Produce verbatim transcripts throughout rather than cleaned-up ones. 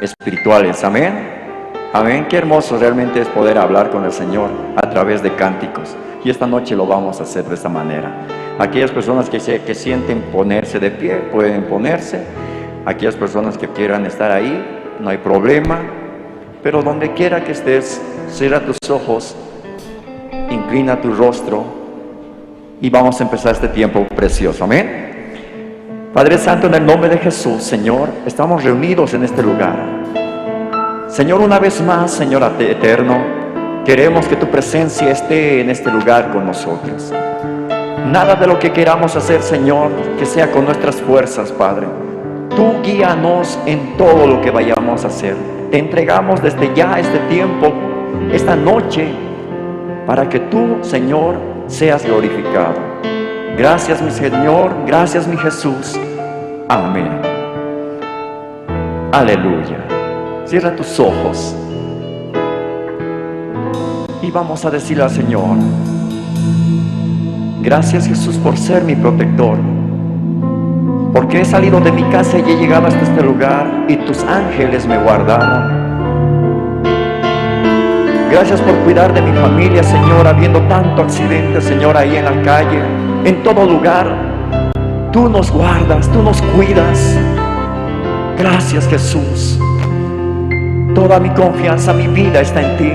espirituales. Amén. Amén. Qué hermoso realmente es poder hablar con el Señor a través de cánticos. Y esta noche lo vamos a hacer de esa manera. Aquellas personas que se, que sienten ponerse de pie, pueden ponerse. Aquellas personas que quieran estar ahí, no hay problema. Pero donde quiera que estés, cierra tus ojos, inclina tu rostro y vamos a empezar este tiempo precioso. Amén. Padre Santo, en el nombre de Jesús, Señor, estamos reunidos en este lugar. Señor, una vez más, Señor ate-, eterno, queremos que tu presencia esté en este lugar con nosotros. Nada de lo que queramos hacer, Señor, que sea con nuestras fuerzas, Padre. Tú guíanos en todo lo que vayamos a hacer. Te entregamos desde ya este tiempo, esta noche, para que tú, Señor, seas glorificado. Gracias, mi Señor, gracias, mi Jesús. Amén. Aleluya. Cierra tus ojos. Y vamos a decirle al Señor: "Gracias, Jesús, por ser mi protector, porque he salido de mi casa y he llegado hasta este lugar y tus ángeles me guardaron. Gracias por cuidar de mi familia, Señor, habiendo tanto accidente, Señor, ahí en la calle, en todo lugar. Tú nos guardas, tú nos cuidas. Gracias, Jesús. Toda mi confianza, mi vida está en ti.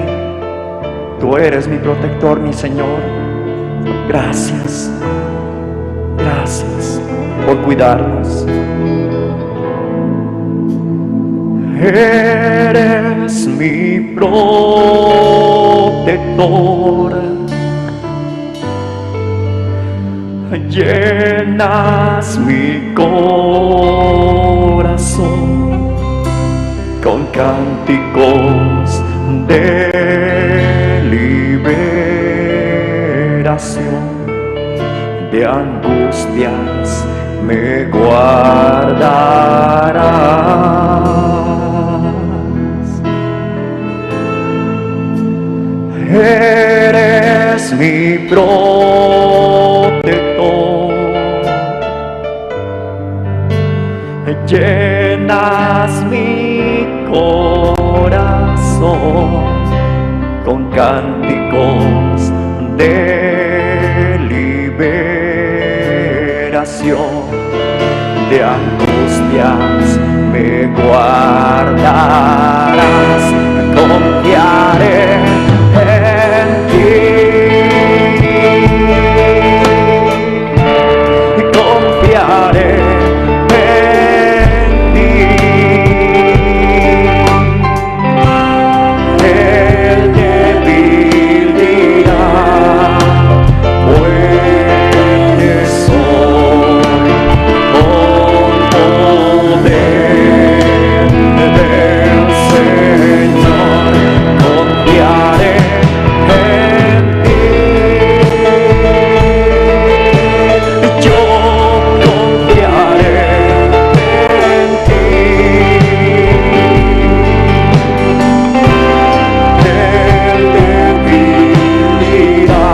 Tú eres mi protector, mi Señor. Gracias. Gracias por cuidarnos. Eres mi protector. Llenas mi corazón con cánticos de liberación, de angustias me guardarás. Eres mi protector, llenas mi corazón con cánticos de liberación, de angustias me guardarás. Confiaré en ti, confiaré en ti. El débil dirá: "Fuerte soy", con poder del Señor confiaré en ti. Yo confiaré en ti. El débil dirá: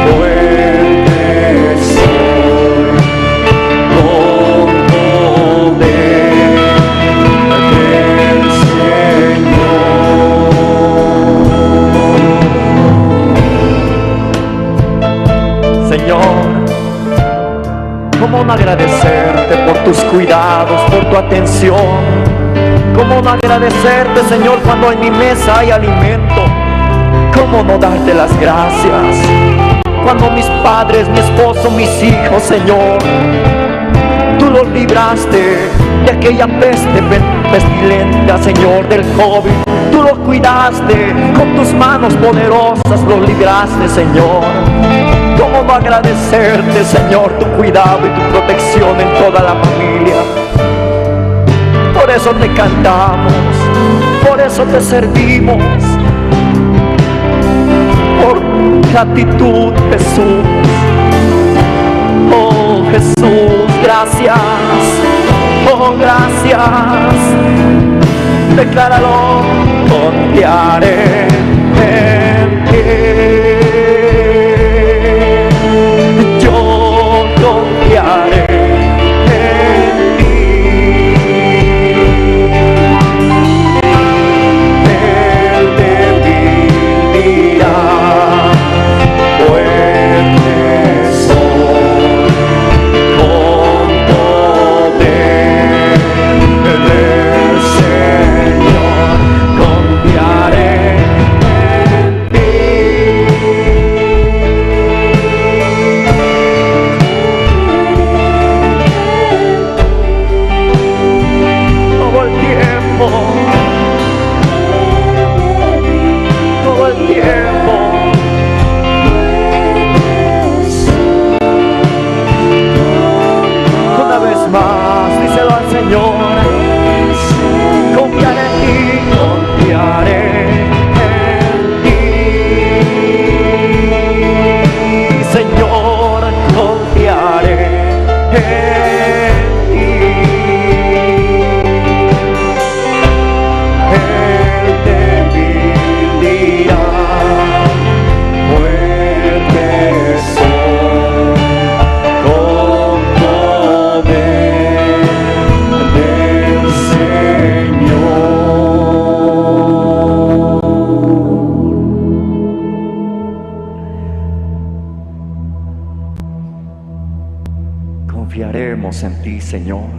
"Fuerte soy", con poder del Señor. Señor, ¿cómo no agradecerte por tus cuidados, por tu atención? ¿Cómo no agradecerte, Señor, cuando en mi mesa hay alimento? ¿Cómo no darte las gracias? Cuando mis padres, mi esposo, mis hijos, Señor, tú los libraste de aquella peste pe-, pestilenta, Señor, del covid. Tú los cuidaste con tus manos poderosas, los libraste, Señor. ¿Cómo no agradecerte, Señor, tu cuidado y tu protección en toda la familia? Por eso te cantamos, por eso te servimos, por gratitud, Jesús. Oh, Jesús, gracias. Oh, gracias. Decláralo. Confiaré en ti. Yo confiaré en ti. en ti, Señor.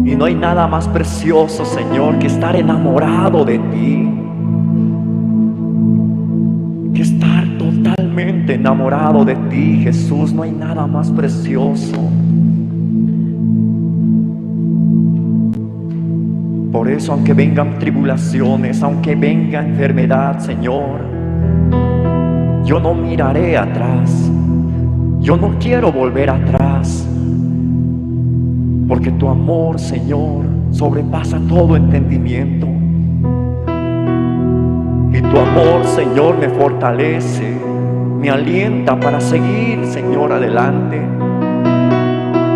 Y no hay nada más precioso, Señor, que estar enamorado de ti, que estar totalmente enamorado de ti, Jesús. No hay nada más precioso. Por eso, aunque vengan tribulaciones, aunque venga enfermedad, Señor, yo no miraré atrás. Yo no quiero volver atrás. Porque tu amor, Señor, sobrepasa todo entendimiento. Y tu amor, Señor, me fortalece, me alienta para seguir, Señor, adelante.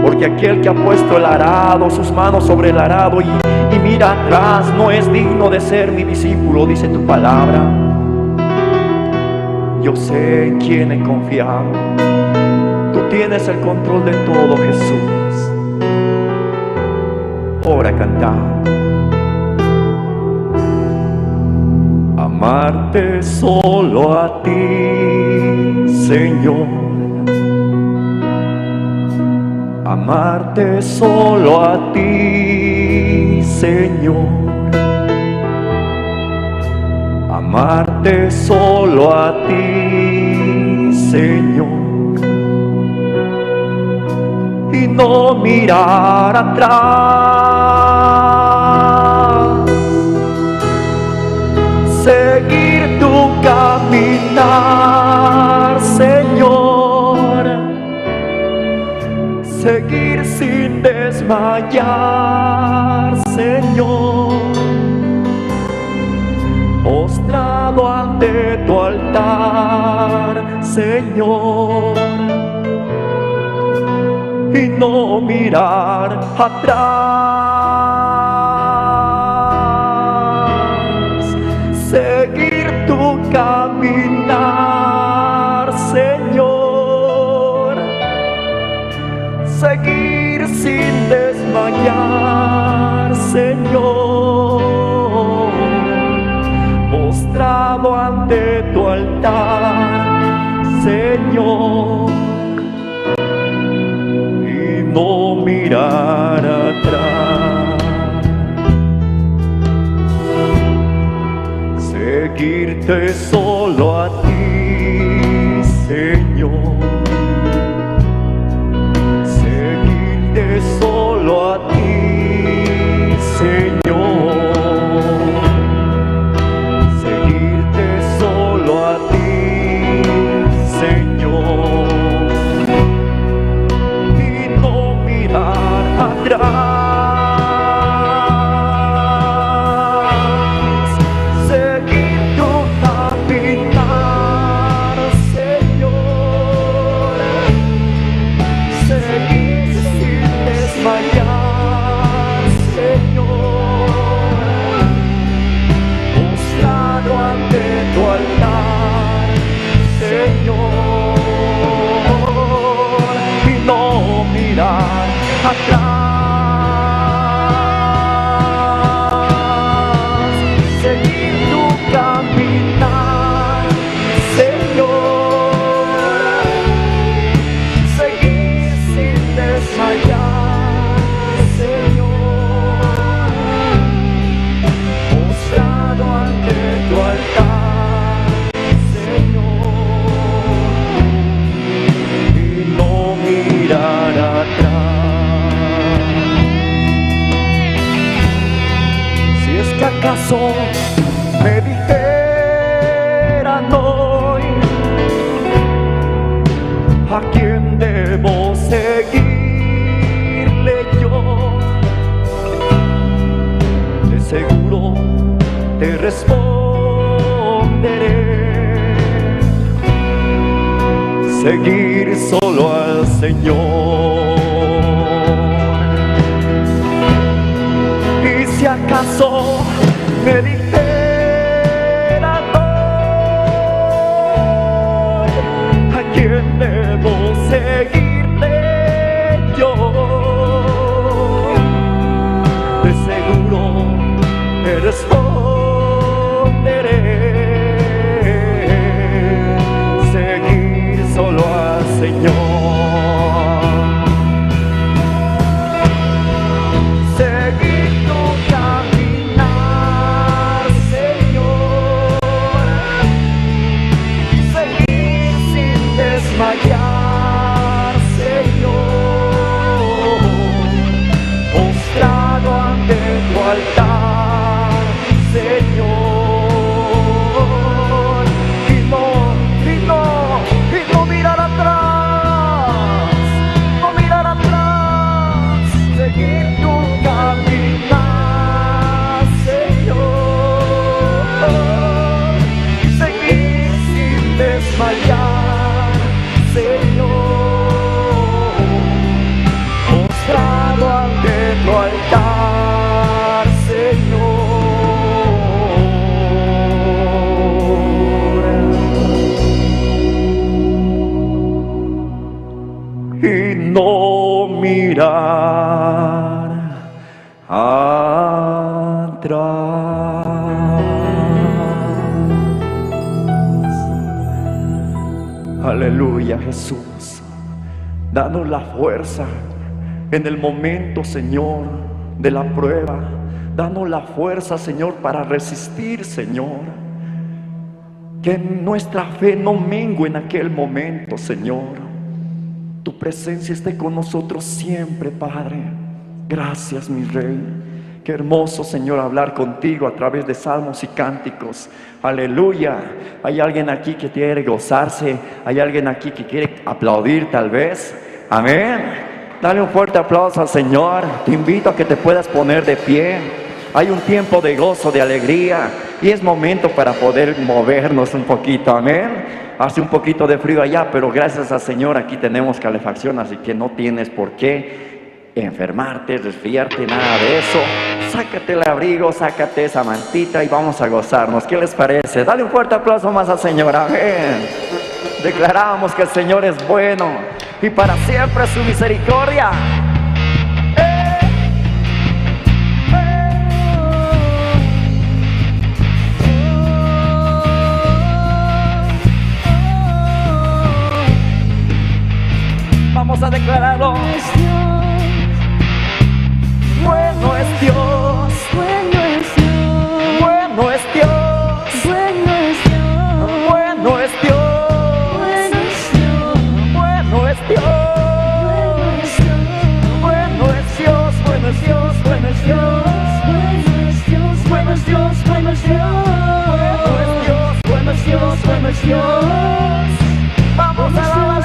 Porque aquel que ha puesto el arado, sus manos sobre el arado y, y mira atrás, no es digno de ser mi discípulo, dice tu palabra. Yo sé en quién he confiado. Tú tienes el control de todo, Jesús. Ora cantar. Amarte solo a ti, Señor. Amarte solo a ti, Señor. Amarte solo a ti, Señor. Y no mirar atrás. Seguir tu caminar, Señor. Seguir sin desmayar, Señor. Postrado ante tu altar, Señor, y no mirar atrás. Seguir tu caminar, Señor. Seguir sin desmayar, Señor. Postrado ante tu altar, Señor, y no mirar atrás. Seguirte solo a ti, Señor. Seguirte solo a ti, Señor. Seguirte solo a ti, Señor. Y no mirar atrás. Seguir tu caminar, Señor. Seguir sin desmayar, Señor. Postrado ante tu altar, Señor, y no mirar atrás. Seguir tu caminar, Señor. Seguir sin desmayar, Señor. Postrado ante tu altar, Señor, y no mirar atrás. Si es que acaso me dijeran hoy, ¿a quién debo seguirle yo? De seguro te responderé: seguir solo al Señor. Y si acaso me dijeran hoy, ¿a quién debo seguirle yo? De seguro te responderé: seguir solo al Señor. Aleluya, Jesús. Danos la fuerza en el momento, Señor, de la prueba. Danos la fuerza, Señor, para resistir, Señor. Que nuestra fe no mengue en aquel momento, Señor. Tu presencia esté con nosotros siempre, Padre. Gracias, mi Rey. Qué hermoso, Señor, hablar contigo a través de salmos y cánticos. Aleluya. Hay alguien aquí que quiere gozarse. Hay alguien aquí que quiere aplaudir, tal vez. Amén. Dale un fuerte aplauso al Señor. Te invito a que te puedas poner de pie. Hay un tiempo de gozo, de alegría, y es momento para poder movernos un poquito. Amén. Hace un poquito de frío allá, pero gracias al Señor aquí tenemos calefacción, así que no tienes por qué enfermarte, resfriarte, nada de eso. Sácate el abrigo, sácate esa mantita y vamos a gozarnos. ¿Qué les parece? Dale un fuerte aplauso más al Señor. Amén. Declaramos que el Señor es bueno y para siempre su misericordia. Vamos a declararlo. Bueno es Dios. Bueno es Dios. Bueno es Dios. Bueno es Dios. Bueno es Dios. Bueno es Dios. Bueno es Dios. Bueno es Dios. Bueno es Dios. Bueno es Dios. Bueno es Dios. Bueno es Dios. Bueno es Dios. Bueno es Dios. Vamos a alabar.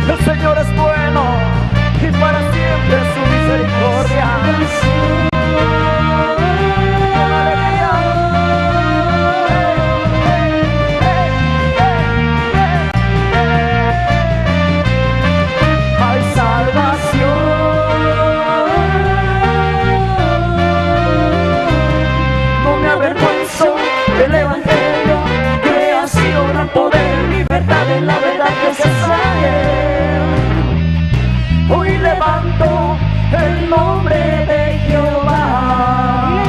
El Señor es bueno y para siempre su misericordia. Aleluya. Hay salvación. No me avergüenzo del evangelio, que ha sido gran poder, libertad en la verdad que se sabe. Hoy levanto el nombre de Jehová.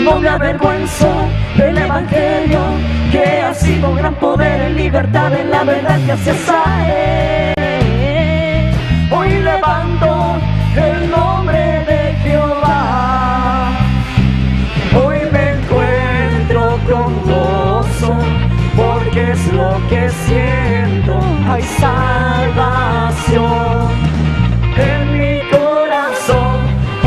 No me avergüenzo del evangelio, que ha sido gran poder en libertad, en la verdad que se sabe. Hoy levanto el nombre de Jehová. Hoy me encuentro con gozo, porque es lo que siento. Hay salvación en mi corazón.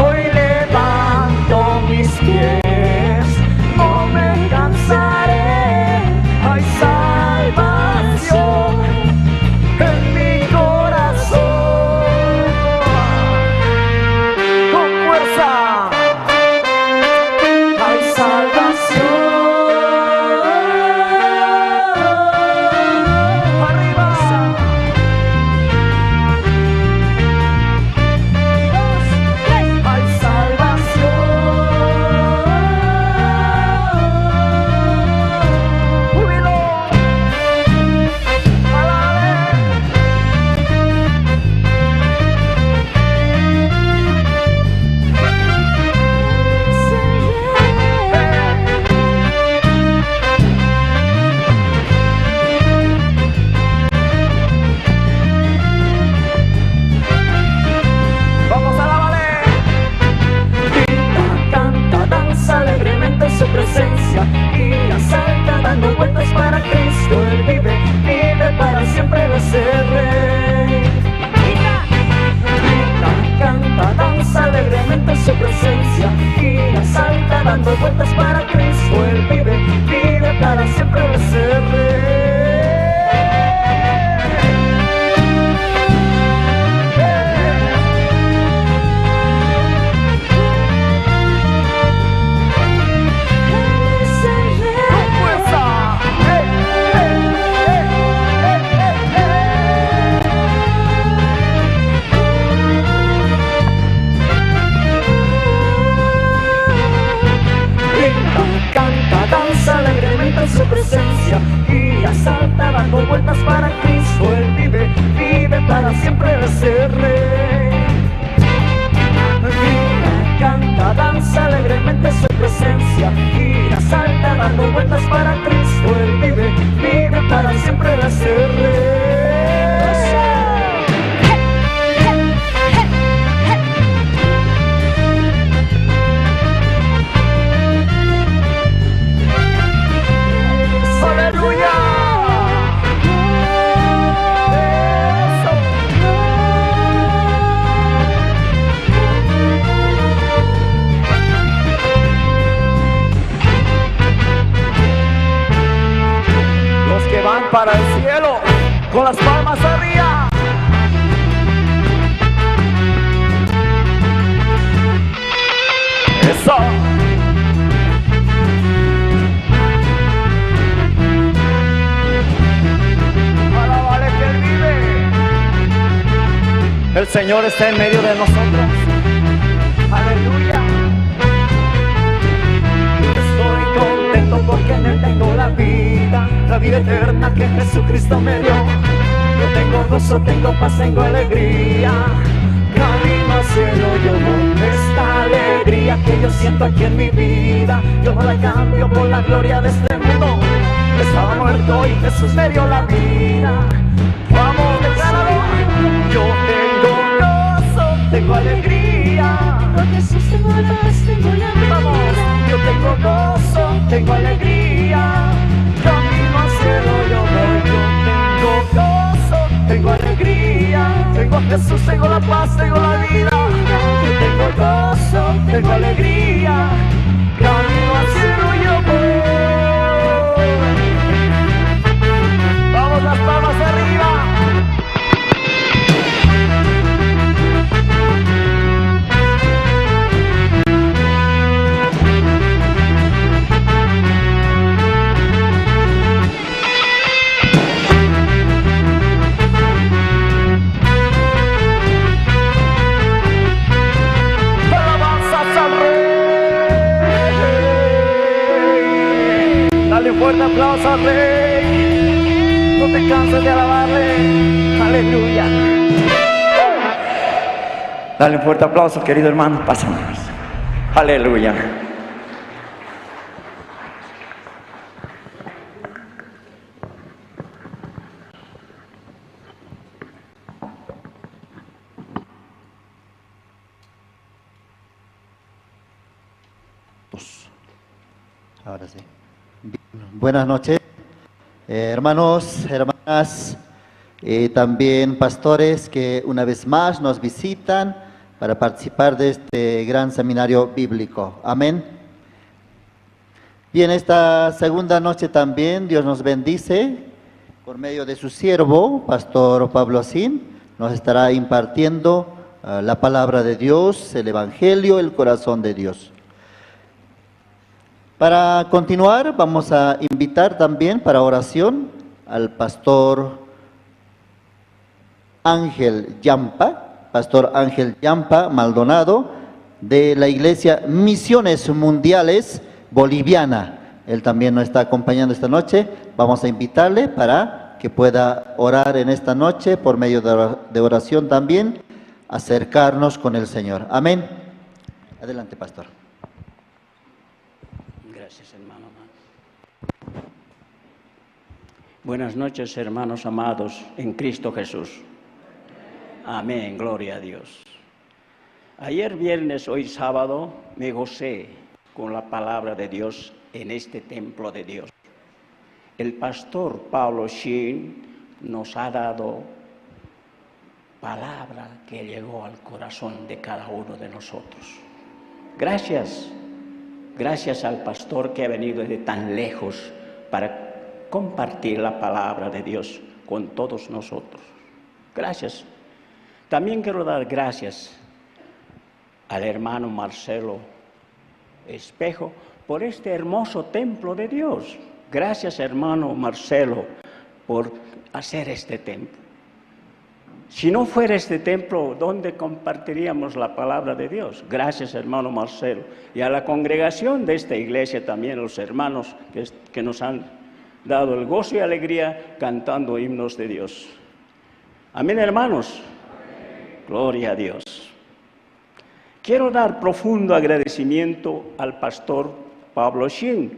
Hoy levanto mis pies, no me cansaré. Hay salvación en mi corazón. Con fuerza. Hay salvación. Arriba. Hay salvación. Júbilo. Alabe. Vamos a alabarle. Grita, canta, danza alegremente en su presencia, y salta dando vueltas para Cristo, Él vive, vive para siempre, Él es el Rey. Grita, canta, danza alegremente en su presencia, y salta dando vueltas para Cristo, Él vive, vive para siempre, Él es el Rey. Grita, canta, danza alegremente en su presencia, y salta dando vueltas para Cristo, Él vive, vive para siempre, Él es el Rey. Grita, Con las palmas arriba. Eso. Alabale que Él vive. El Señor está en medio de nosotros. Aleluya. Estoy contento porque en Él tengo la vida, la vida eterna que Jesucristo me dio. Yo tengo gozo, tengo paz, tengo alegría. Camino al cielo, yo voy. Esta alegría que yo siento aquí en mi vida, yo no la cambio por la gloria de este mundo. Estaba muerto y Jesús me dio la vida. Vamos, decláralo. Yo tengo gozo, tengo alegría. Con Jesús tengo la paz, tengo la vida. Vamos, yo tengo gozo, tengo alegría. Camino al cielo yo voy. Yo tengo gozo, tengo alegría. Tengo a Jesús, tengo la paz, tengo la vida. Yo tengo gozo, tengo alegría. Camino al cielo yo voy. Vamos, las palmas arriba. Alabanzas al Rey. Dale un fuerte aplauso al Rey. No te canses de alabarle. Aleluya. Dale un fuerte aplauso, querido hermano. Pásame. Aleluya. Ahora sí. Bien, buenas noches, eh, hermanos, hermanas, y también pastores que una vez más nos visitan para participar de este gran seminario bíblico. Amén. Bien, esta segunda noche también Dios nos bendice por medio de su siervo, pastor Pablo Sin, nos estará impartiendo, eh, la palabra de Dios, el evangelio, el corazón de Dios. Para continuar, vamos a invitar también para oración al pastor Ángel Yampa, pastor Ángel Yampa Maldonado, de la Iglesia Misiones Mundiales Boliviana. Él también nos está acompañando esta noche. Vamos a invitarle para que pueda orar en esta noche por medio de ora-, de oración también, acercarnos con el Señor. Amén. Adelante, pastor. Gracias, hermano. Buenas noches, hermanos amados en Cristo Jesús. Amén, gloria a Dios. Ayer viernes, hoy sábado, me gocé con la palabra de Dios en este templo de Dios. El pastor Pablo Shin nos ha dado palabra que llegó al corazón de cada uno de nosotros. Gracias. Gracias al pastor que ha venido de tan lejos para compartir la palabra de Dios con todos nosotros. Gracias. También quiero dar gracias al hermano Marcelo Espejo por este hermoso templo de Dios. Gracias, hermano Marcelo, por hacer este templo. Si no fuera este templo, ¿dónde compartiríamos la palabra de Dios? Gracias, hermano Marcelo. Y a la congregación de esta iglesia también, a los hermanos que, que nos han dado el gozo y alegría cantando himnos de Dios. Amén, hermanos. Gloria a Dios. Quiero dar profundo agradecimiento al pastor Pablo Shin,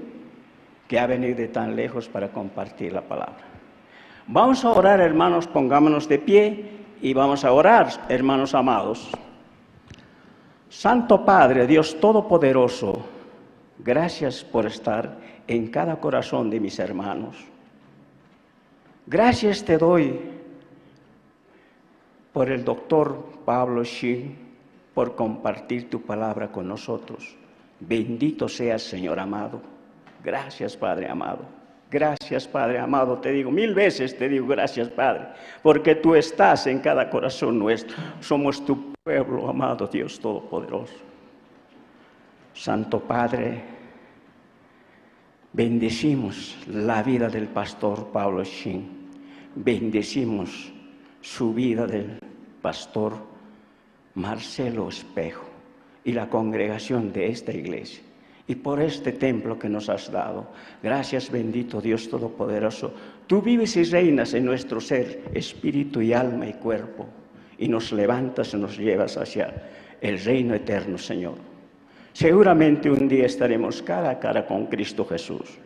que ha venido de tan lejos para compartir la palabra. Vamos a orar, hermanos, pongámonos de pie y vamos a orar, hermanos amados. Santo Padre, Dios Todopoderoso, gracias por estar en cada corazón de mis hermanos. Gracias te doy por el doctor Pablo Shin, por compartir tu palabra con nosotros. Bendito seas, Señor amado. Gracias, Padre amado. Gracias, Padre amado, te digo, mil veces te digo gracias, Padre, porque tú estás en cada corazón nuestro. Somos tu pueblo, amado Dios Todopoderoso. Santo Padre, bendecimos la vida del pastor Pablo Shin. Bendecimos su vida del pastor Marcelo Espejo y la congregación de esta iglesia y por este templo que nos has dado. Gracias, bendito Dios Todopoderoso. Tú vives y reinas en nuestro ser, espíritu y alma y cuerpo, y nos levantas y nos llevas hacia el reino eterno, Señor. Seguramente un día estaremos cara a cara con Cristo Jesús.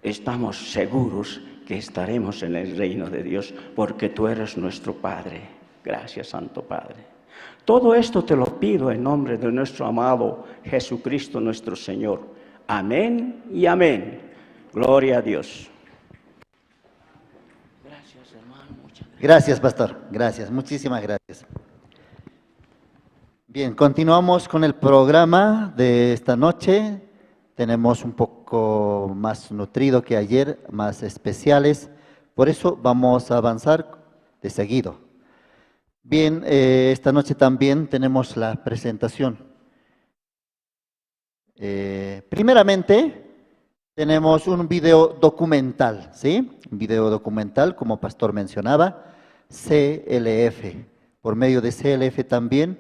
Estamos seguros que estaremos en el reino de Dios, porque tú eres nuestro Padre. Gracias, Santo Padre. Todo esto te lo pido en nombre de nuestro amado Jesucristo, nuestro Señor. Amén y amén. Gloria a Dios. Gracias, hermano. Muchas gracias. Gracias, pastor. Gracias. Muchísimas gracias. Bien, continuamos con el programa de esta noche. Tenemos un poco más nutrido que ayer, más especiales. Por eso vamos a avanzar de seguido. Bien, eh, esta noche también tenemos la presentación. Eh, primeramente, tenemos un video documental, ¿sí? Un video documental, como pastor mencionaba, C L F. Por medio de C L F también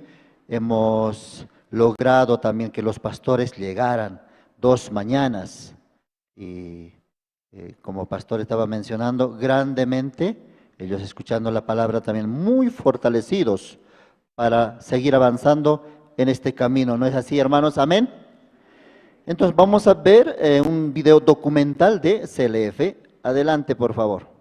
hemos logrado también que los pastores llegaran dos mañanas. Y, eh, como pastor estaba mencionando, grandemente, ellos escuchando la palabra también muy fortalecidos para seguir avanzando en este camino. ¿No es así, hermanos? Amén. Entonces vamos a ver, eh, un video documental de C L F. Adelante, por favor.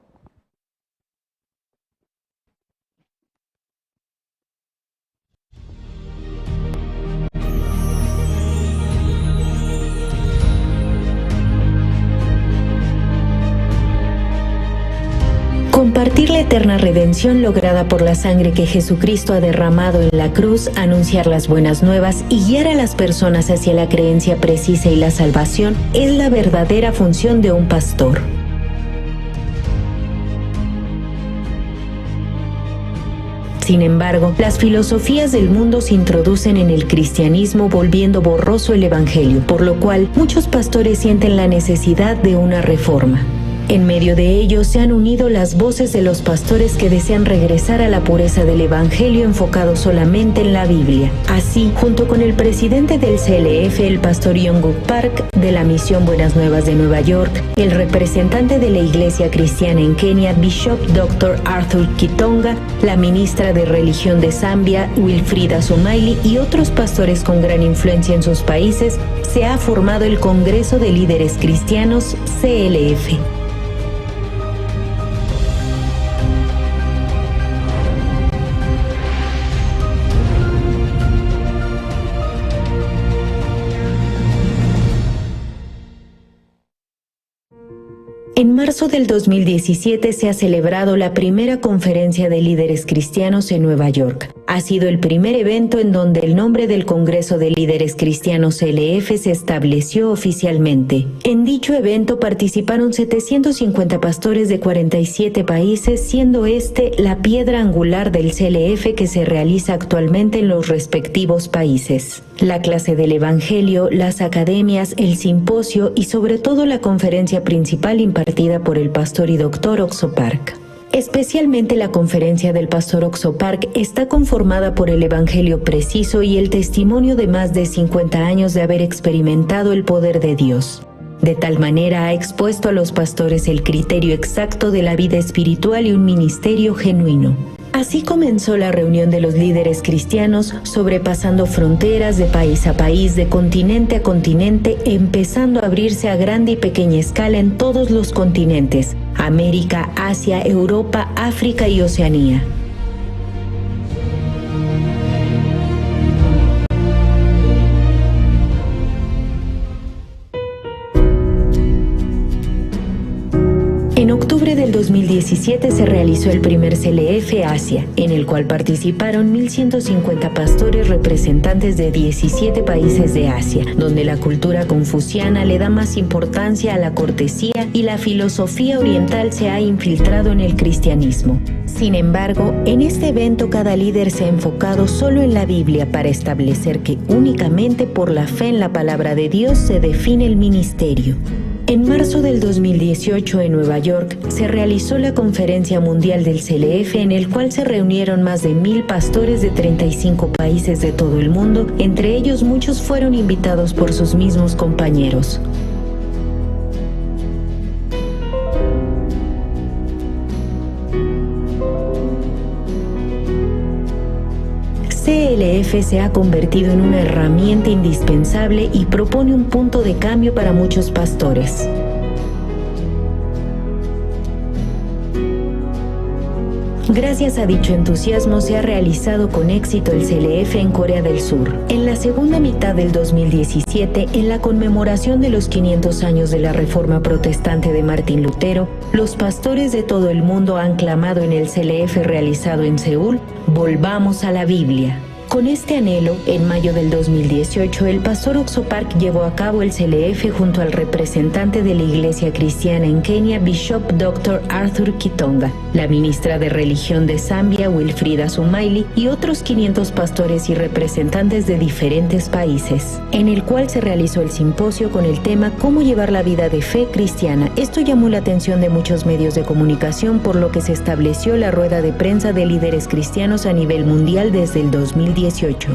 Compartir la eterna redención lograda por la sangre que Jesucristo ha derramado en la cruz, anunciar las buenas nuevas y guiar a las personas hacia la creencia precisa y la salvación es la verdadera función de un pastor. Sin embargo, las filosofías del mundo se introducen en el cristianismo, volviendo borroso el evangelio, por lo cual muchos pastores sienten la necesidad de una reforma. En medio de ello se han unido las voces de los pastores que desean regresar a la pureza del evangelio enfocado solamente en la Biblia. Así, junto con el presidente del C L F, el pastor Yonguk Park, de la Misión Buenas Nuevas de Nueva York, el representante de la Iglesia Cristiana en Kenia, Bishop doctor Arthur Kitonga, la ministra de Religión de Zambia, Wilfrida Sumaili, y otros pastores con gran influencia en sus países, se ha formado el Congreso de Líderes Cristianos, C L F. En marzo del dos mil diecisiete se ha celebrado la primera conferencia de líderes cristianos en Nueva York. Ha sido el primer evento en donde el nombre del Congreso de Líderes Cristianos, C L F, se estableció oficialmente. En dicho evento participaron setecientos cincuenta pastores de cuarenta y siete países, siendo este la piedra angular del C L F que se realiza actualmente en los respectivos países. La clase del Evangelio, las academias, el simposio y sobre todo la conferencia principal impartida por el pastor y doctor Oxo Park. Especialmente la conferencia del pastor Oxo Park está conformada por el Evangelio preciso y el testimonio de más de cincuenta años de haber experimentado el poder de Dios. De tal manera ha expuesto a los pastores el criterio exacto de la vida espiritual y un ministerio genuino. Así comenzó la reunión de los líderes cristianos, sobrepasando fronteras, de país a país, de continente a continente, empezando a abrirse a grande y pequeña escala en todos los continentes: América, Asia, Europa, África y Oceanía. En En octubre del dos mil diecisiete se realizó el primer C L F Asia, en el cual participaron mil ciento cincuenta pastores representantes de diecisiete países de Asia, donde la cultura confuciana le da más importancia a la cortesía y la filosofía oriental se ha infiltrado en el cristianismo. Sin embargo, en este evento cada líder se ha enfocado solo en la Biblia para establecer que únicamente por la fe en la palabra de Dios se define el ministerio. En marzo del dos mil dieciocho, en Nueva York, se realizó la Conferencia Mundial del C L F, en el cual se reunieron más de mil pastores de treinta y cinco países de todo el mundo. Entre ellos, muchos fueron invitados por sus mismos compañeros. C L F se ha convertido en una herramienta indispensable y propone un punto de cambio para muchos pastores. Gracias a dicho entusiasmo se ha realizado con éxito el C L F en Corea del Sur. En la segunda mitad del dos mil diecisiete, en la conmemoración de los quinientos años de la Reforma Protestante de Martín Lutero, los pastores de todo el mundo han clamado en el C L F realizado en Seúl: "Volvamos a la Biblia". Con este anhelo, en mayo del dos mil dieciocho, el pastor Oxo Park llevó a cabo el C L F junto al representante de la Iglesia Cristiana en Kenia, Bishop doctor Arthur Kitonga, la ministra de Religión de Zambia, Wilfrida Sumaili, y otros quinientos pastores y representantes de diferentes países, en el cual se realizó el simposio con el tema "Cómo llevar la vida de fe cristiana". Esto llamó la atención de muchos medios de comunicación, por lo que se estableció la rueda de prensa de líderes cristianos a nivel mundial desde el dos mil dieciocho.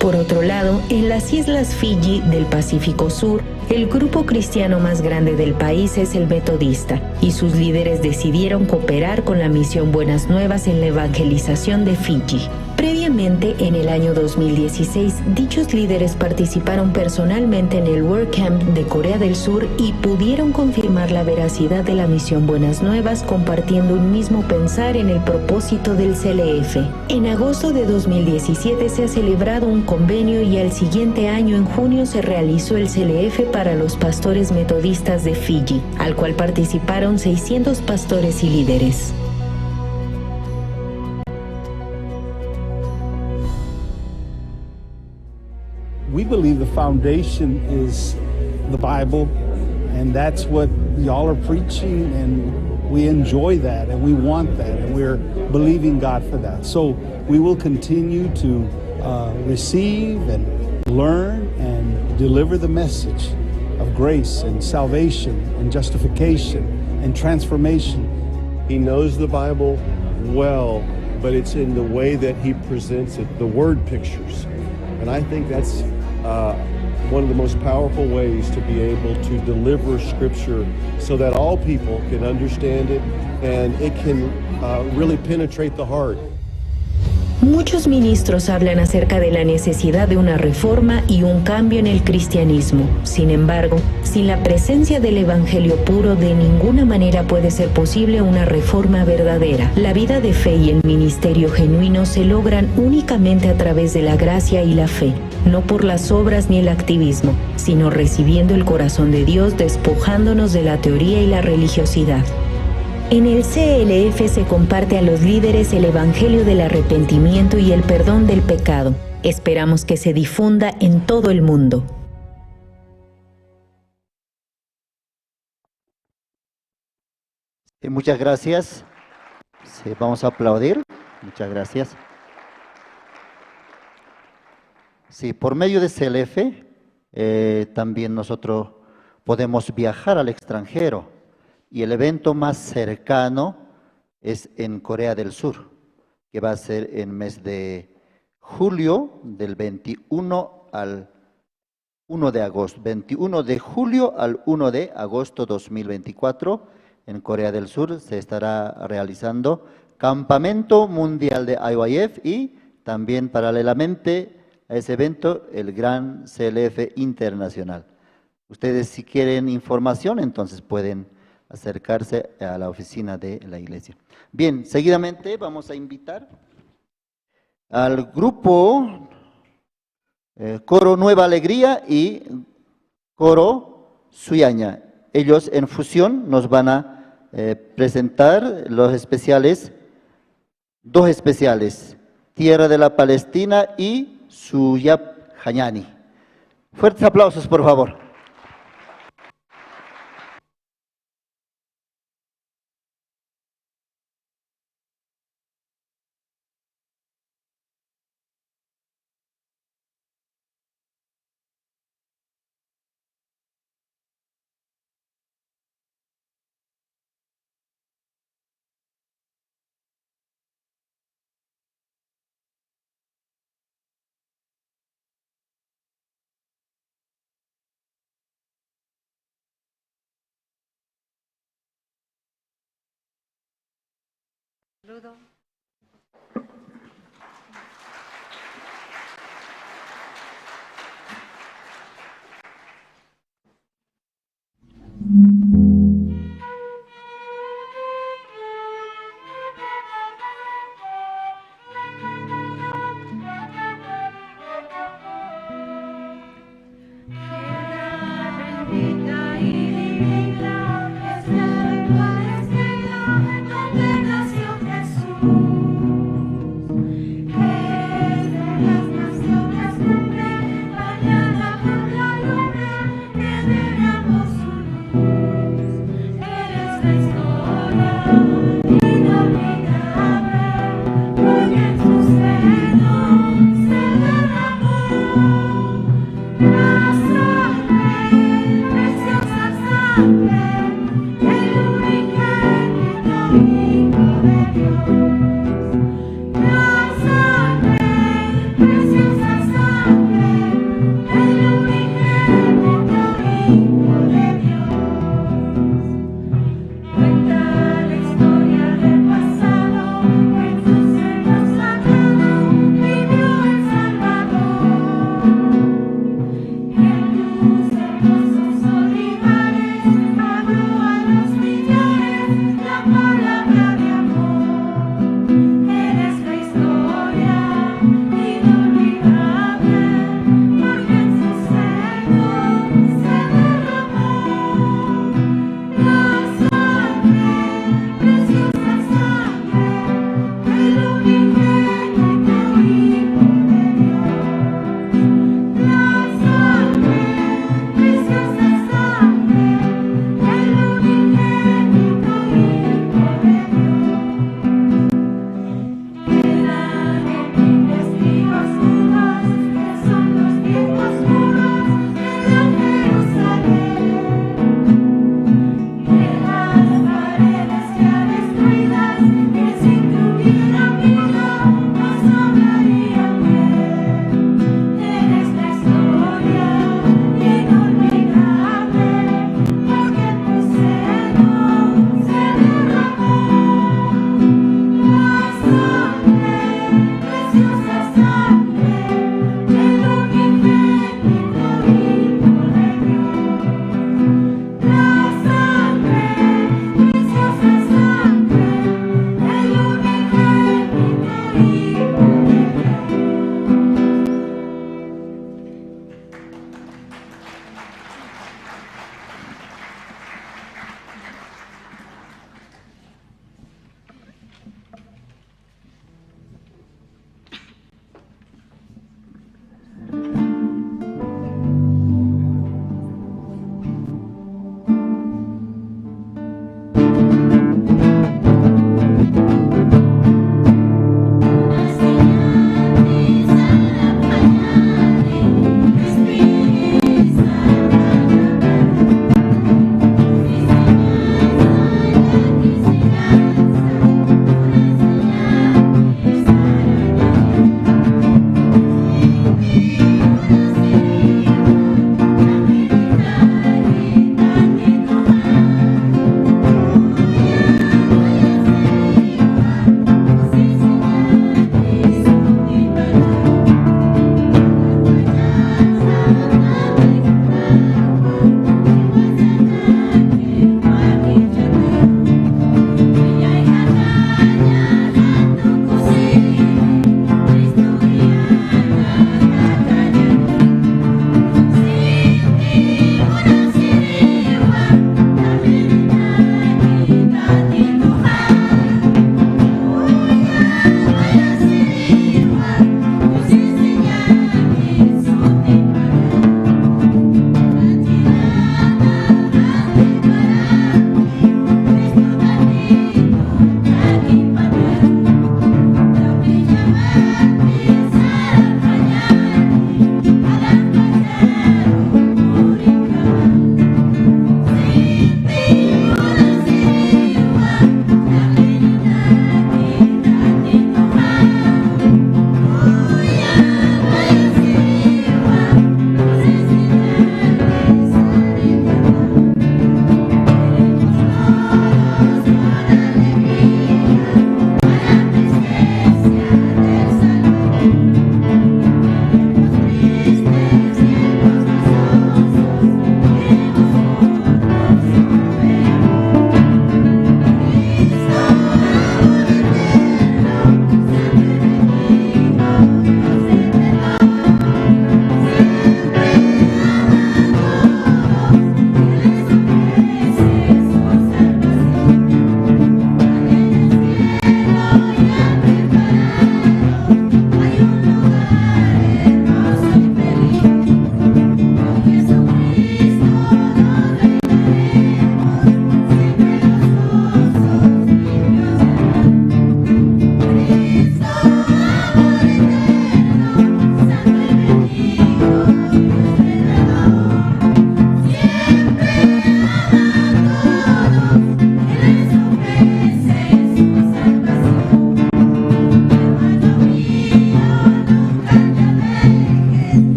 Por otro lado, en las islas Fiji del Pacífico Sur, el grupo cristiano más grande del país es el Metodista, y sus líderes decidieron cooperar con la misión Buenas Nuevas en la evangelización de Fiji. Previamente, en el año dos mil dieciséis, dichos líderes participaron personalmente en el WordCamp de Corea del Sur y pudieron confirmar la veracidad de la misión Buenas Nuevas, compartiendo un mismo pensar en el propósito del C L F. En agosto de dos mil diecisiete se ha celebrado un convenio y al siguiente año, en junio, se realizó el C L F para los pastores metodistas de Fiji, al cual participaron seiscientos pastores y líderes. We believe the foundation is the Bible, and that's what y'all are preaching, and we enjoy that, and we want that, and we're believing God for that. So we will continue to uh, receive and learn and deliver the message of grace and salvation and justification and transformation. He knows the Bible well, but it's in the way that he presents it, the word pictures. And I think that's uh, one of the most powerful ways to be able to deliver Scripture so that all people can understand it and it can uh, really penetrate the heart. Muchos ministros hablan acerca de la necesidad de una reforma y un cambio en el cristianismo. Sin embargo, sin la presencia del evangelio puro, de ninguna manera puede ser posible una reforma verdadera. La vida de fe y el ministerio genuino se logran únicamente a través de la gracia y la fe, no por las obras ni el activismo, sino recibiendo el corazón de Dios, despojándonos de la teoría y la religiosidad. En el C L F se comparte a los líderes el evangelio del arrepentimiento y el perdón del pecado. Esperamos que se difunda en todo el mundo. Sí, muchas gracias. Sí, vamos a aplaudir. Muchas gracias. Sí, por medio de C L F, eh, también nosotros podemos viajar al extranjero. Y el evento más cercano es en Corea del Sur, que va a ser en mes de julio, del veintiuno al uno de agosto, veintiuno de julio al uno de agosto dos mil veinticuatro, en Corea del Sur, se estará realizando Campamento Mundial de I Y F y también paralelamente a ese evento el Gran C L F Internacional. Ustedes, si quieren información, entonces pueden acercarse a la oficina de la iglesia. Bien, seguidamente vamos a invitar al grupo, eh, Coro Nueva Alegría y Coro Suyaña. Ellos en fusión nos van a eh, presentar los especiales, dos especiales, Tierra de la Palestina y Suyap Jañani. Fuertes aplausos, por favor. Saludo.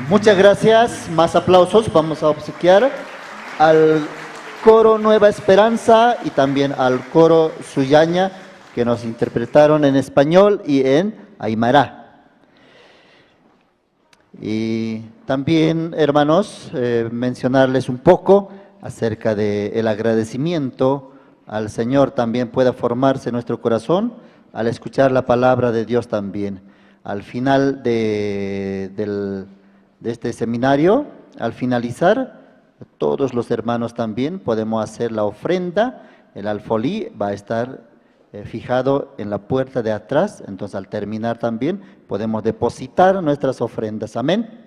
Muchas gracias. Más aplausos vamos a obsequiar al coro Nueva Esperanza y también al coro Suyaña, que nos interpretaron en español y en aymara. Y también, hermanos, eh, mencionarles un poco acerca del agradecimiento al Señor. También pueda formarse nuestro corazón al escuchar la palabra de Dios también. Al final de, del, de este seminario, al finalizar, todos los hermanos también podemos hacer la ofrenda. El alfolí va a estar eh, fijado en la puerta de atrás. Entonces, al terminar también podemos depositar nuestras ofrendas. Amén.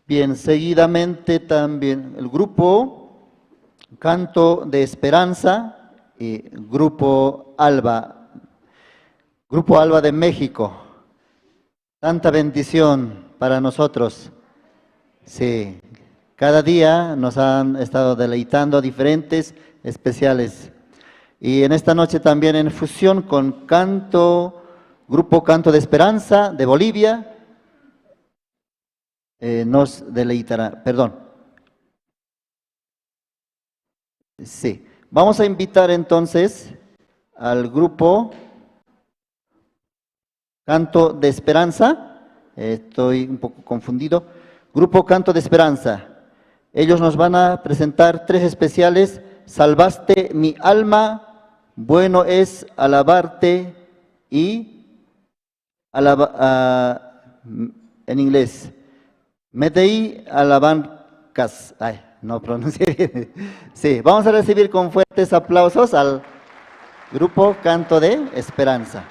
Bien, seguidamente también el grupo Canto de Esperanza y grupo Alba, grupo Alba de México. Tanta bendición para nosotros. Sí, cada día nos han estado deleitando diferentes especiales. Y en esta noche también en fusión con Canto, Grupo Canto de Esperanza de Bolivia, eh, nos deleitará. Perdón. Sí. Vamos a invitar entonces al grupo Canto de Esperanza. Estoy un poco confundido. Grupo Canto de Esperanza. Ellos nos van a presentar tres especiales: Salvaste mi alma, Bueno es alabarte y alaba-, ah, en inglés. Metei alabancas. Ay, no pronuncié bien. Sí, vamos a recibir con fuertes aplausos al grupo Canto de Esperanza.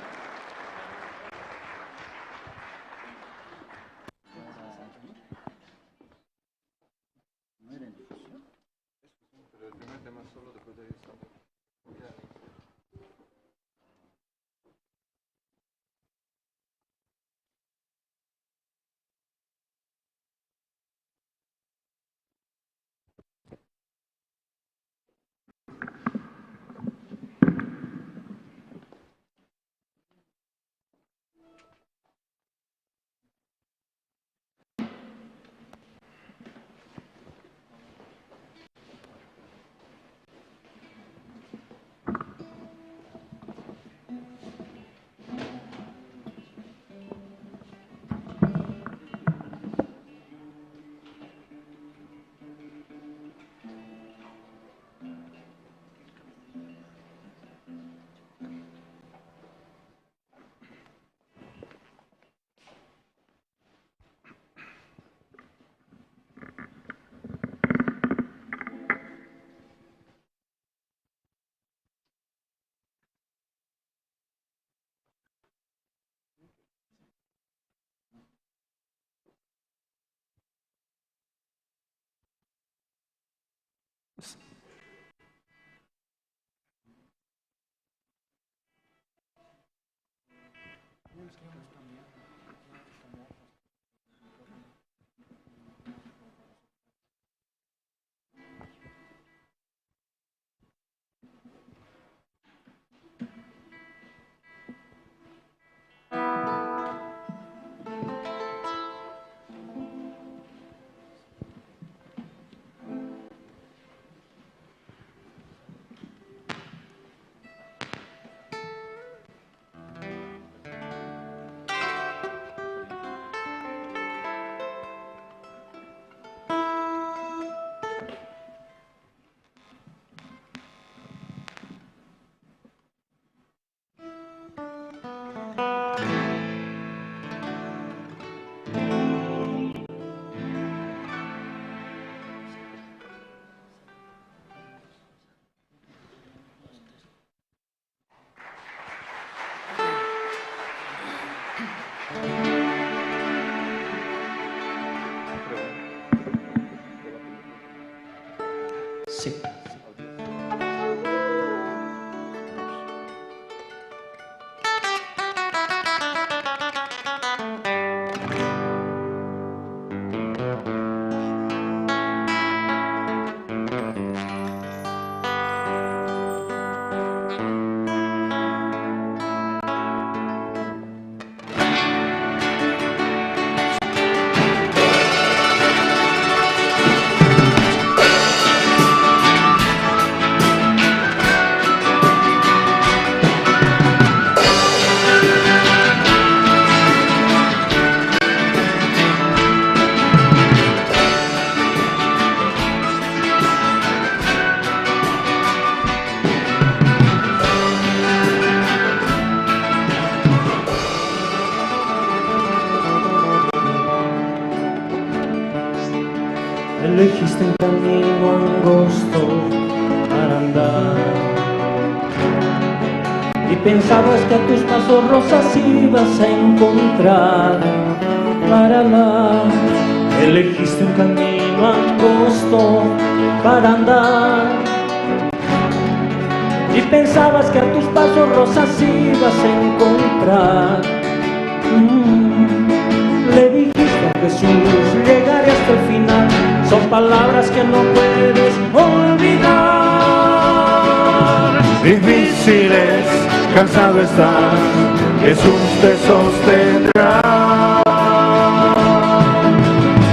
Pensabas que a tus pasos rosas ibas a encontrar. Para la, elegiste un camino angosto para andar. Y pensabas que a tus pasos rosas ibas a encontrar. Mm, le dijiste a Jesús, llegaré hasta el final. Son palabras que no puedes olvidar. Difíciles, cansado estás, Jesús te sostendrá.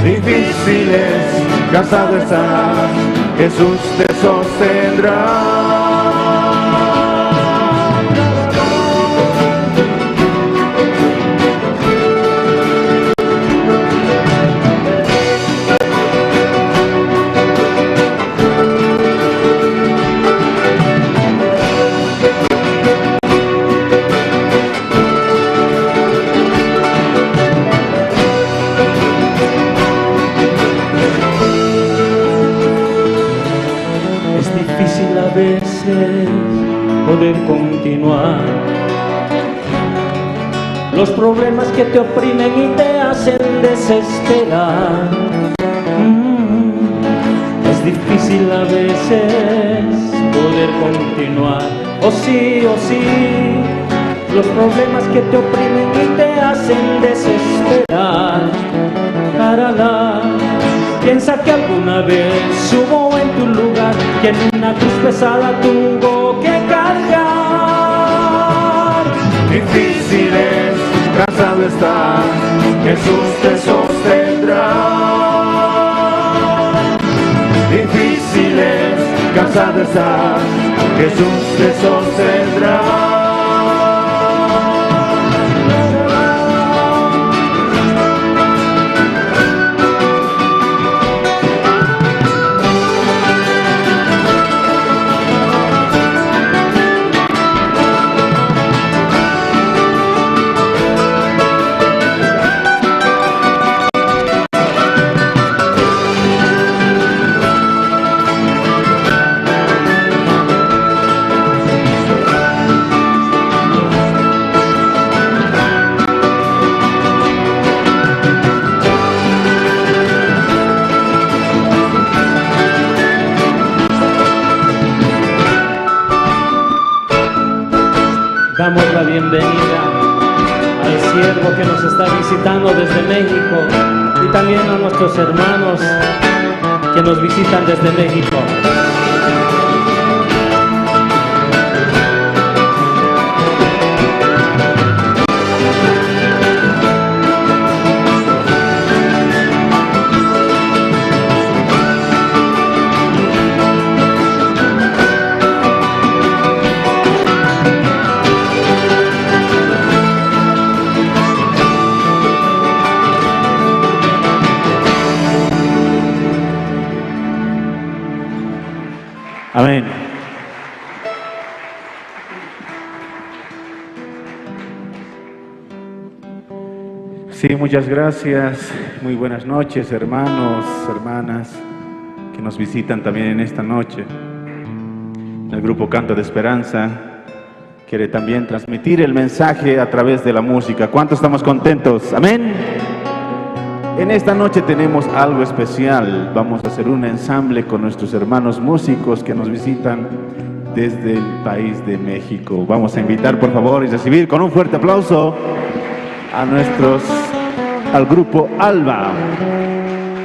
Difíciles, cansado estás, Jesús te sostendrá. Es difícil a veces poder continuar. Los problemas que te oprimen y te hacen desesperar. Mm, es difícil a veces poder continuar. Oh sí, oh sí, los problemas que te oprimen y te hacen desesperar. Carala, piensa que alguna vez hubo en tu lugar quien una cruz pesada tuvo que cargar. Difíciles, cansado estás, Jesús te sostendrá. Difíciles, cansado estás, Jesús te sostendrá. Damos la bienvenida al siervo que nos está visitando desde México y también a nuestros hermanos que nos visitan desde México. Amén. Sí, muchas gracias. Muy buenas noches, hermanos, hermanas, que nos visitan también en esta noche. El grupo Canto de Esperanza quiere también transmitir el mensaje a través de la música. ¿Cuántos estamos contentos? Amén. En esta noche tenemos algo especial. Vamos a hacer un ensamble con nuestros hermanos músicos que nos visitan desde el país de México. Vamos a invitar, por favor, y recibir con un fuerte aplauso a nuestros, al grupo Alba.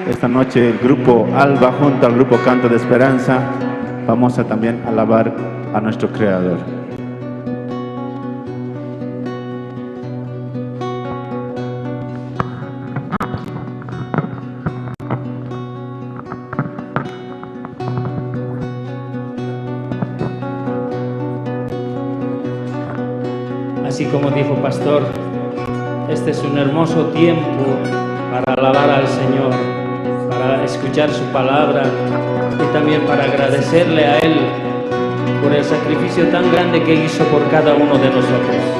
Esta noche el grupo Alba junto al grupo Canto de Esperanza vamos a también alabar a nuestro Creador. Así como dijo pastor, este es un hermoso tiempo para alabar al Señor, para escuchar su palabra y también para agradecerle a Él por el sacrificio tan grande que hizo por cada uno de nosotros.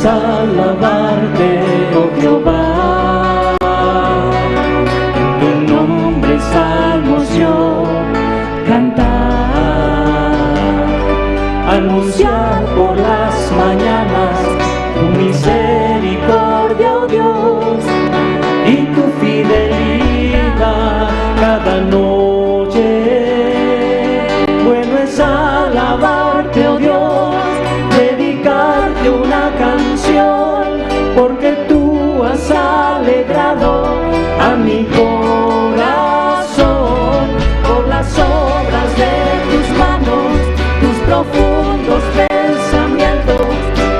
Alabarte, oh Jehová, en tu nombre salmos yo cantar, anunciar por las mañanas tu misericordia, oh Dios, y tu fidelidad cada noche. Bueno es alabarte, oh Dios, dedicarte una canción, porque tú has alegrado a mi corazón por las obras de tus manos, tus profundos pensamientos,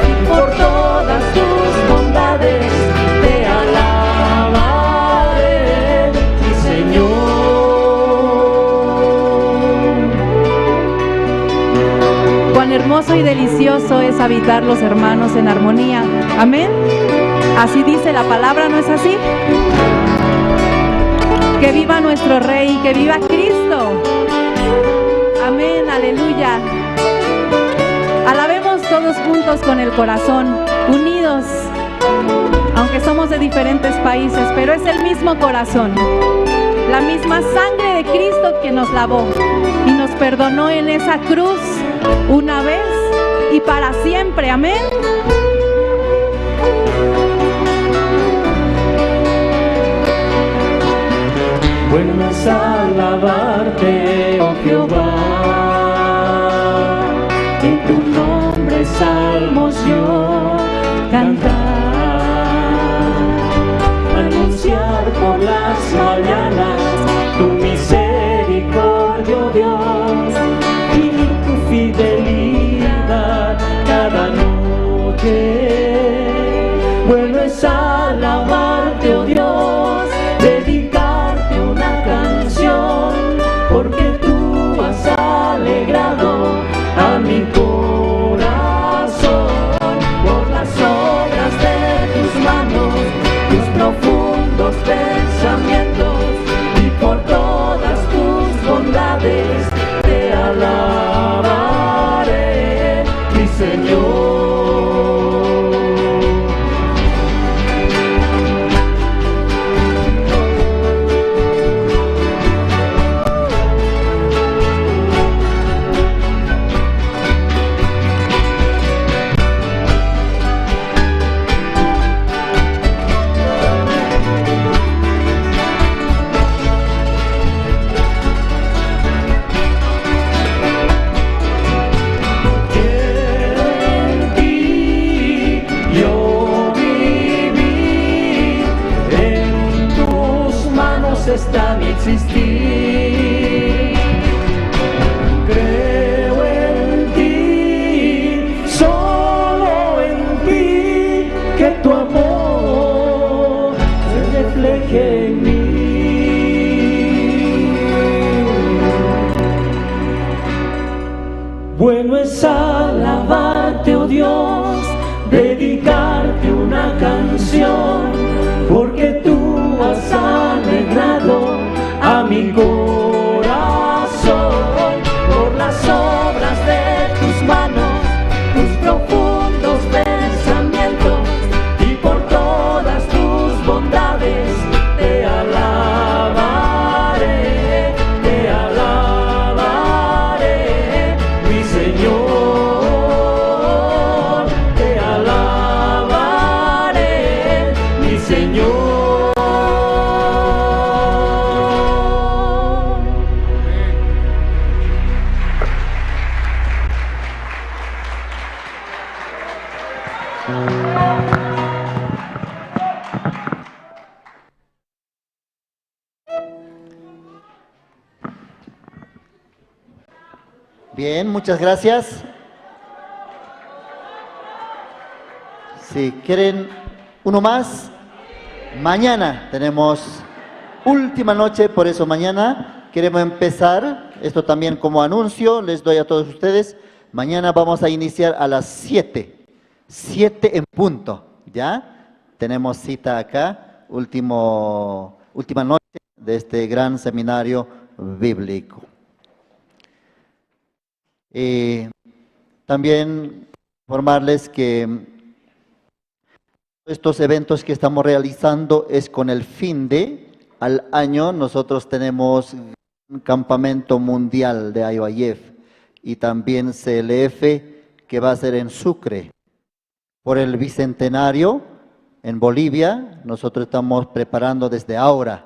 y por todas tus bondades te alabaré, mi Señor. Cuán hermoso y delicioso es habitar los hermanos en armonía. Amén. Así dice la palabra, ¿no es así? Que viva nuestro Rey, que viva Cristo. Amén, aleluya. Alabemos todos juntos con el corazón, unidos, aunque somos de diferentes países, pero es el mismo corazón, la misma sangre de Cristo que nos lavó y nos perdonó en esa cruz una vez y para siempre. Amén. Bueno es alabarte, oh Jehová, en tu nombre salmos yo cantar, anunciar por las mañanas tu misericordia, oh Dios, y tu fidelidad cada noche. Bueno es alabarte, oh Dios, dedicarte una canción, porque tú has alegrado a mi corazón por las obras de tus manos, tus profundos pensamientos, y por todas tus bondades te alabaré, mi Señor. Quiero en ti yo vivir, en tus manos está mi existir. Creo en ti, solo en ti, que tu amor se refleje en mí. Bueno es alabarte, oh Dios, dedicarte una canción, porque tú has alegrado a mi corazón por las obras de tus manos, tus profundos pensamientos, y por todas tus bondades te alabaré, te alabaré, mi Señor, te alabaré, mi Señor. Bien, muchas gracias. Si quieren uno más, mañana tenemos última noche, por eso mañana queremos empezar. Esto también como anuncio, les doy a todos ustedes. Mañana vamos a iniciar a las siete. Siete en punto, ¿ya? Tenemos cita acá, último, última noche de este gran seminario bíblico. Eh, también informarles que Estos eventos que estamos realizando es con el fin de, al año, nosotros tenemos un campamento mundial de I Y F y también C L F que va a ser en Sucre. Por el bicentenario en Bolivia, nosotros estamos preparando desde ahora.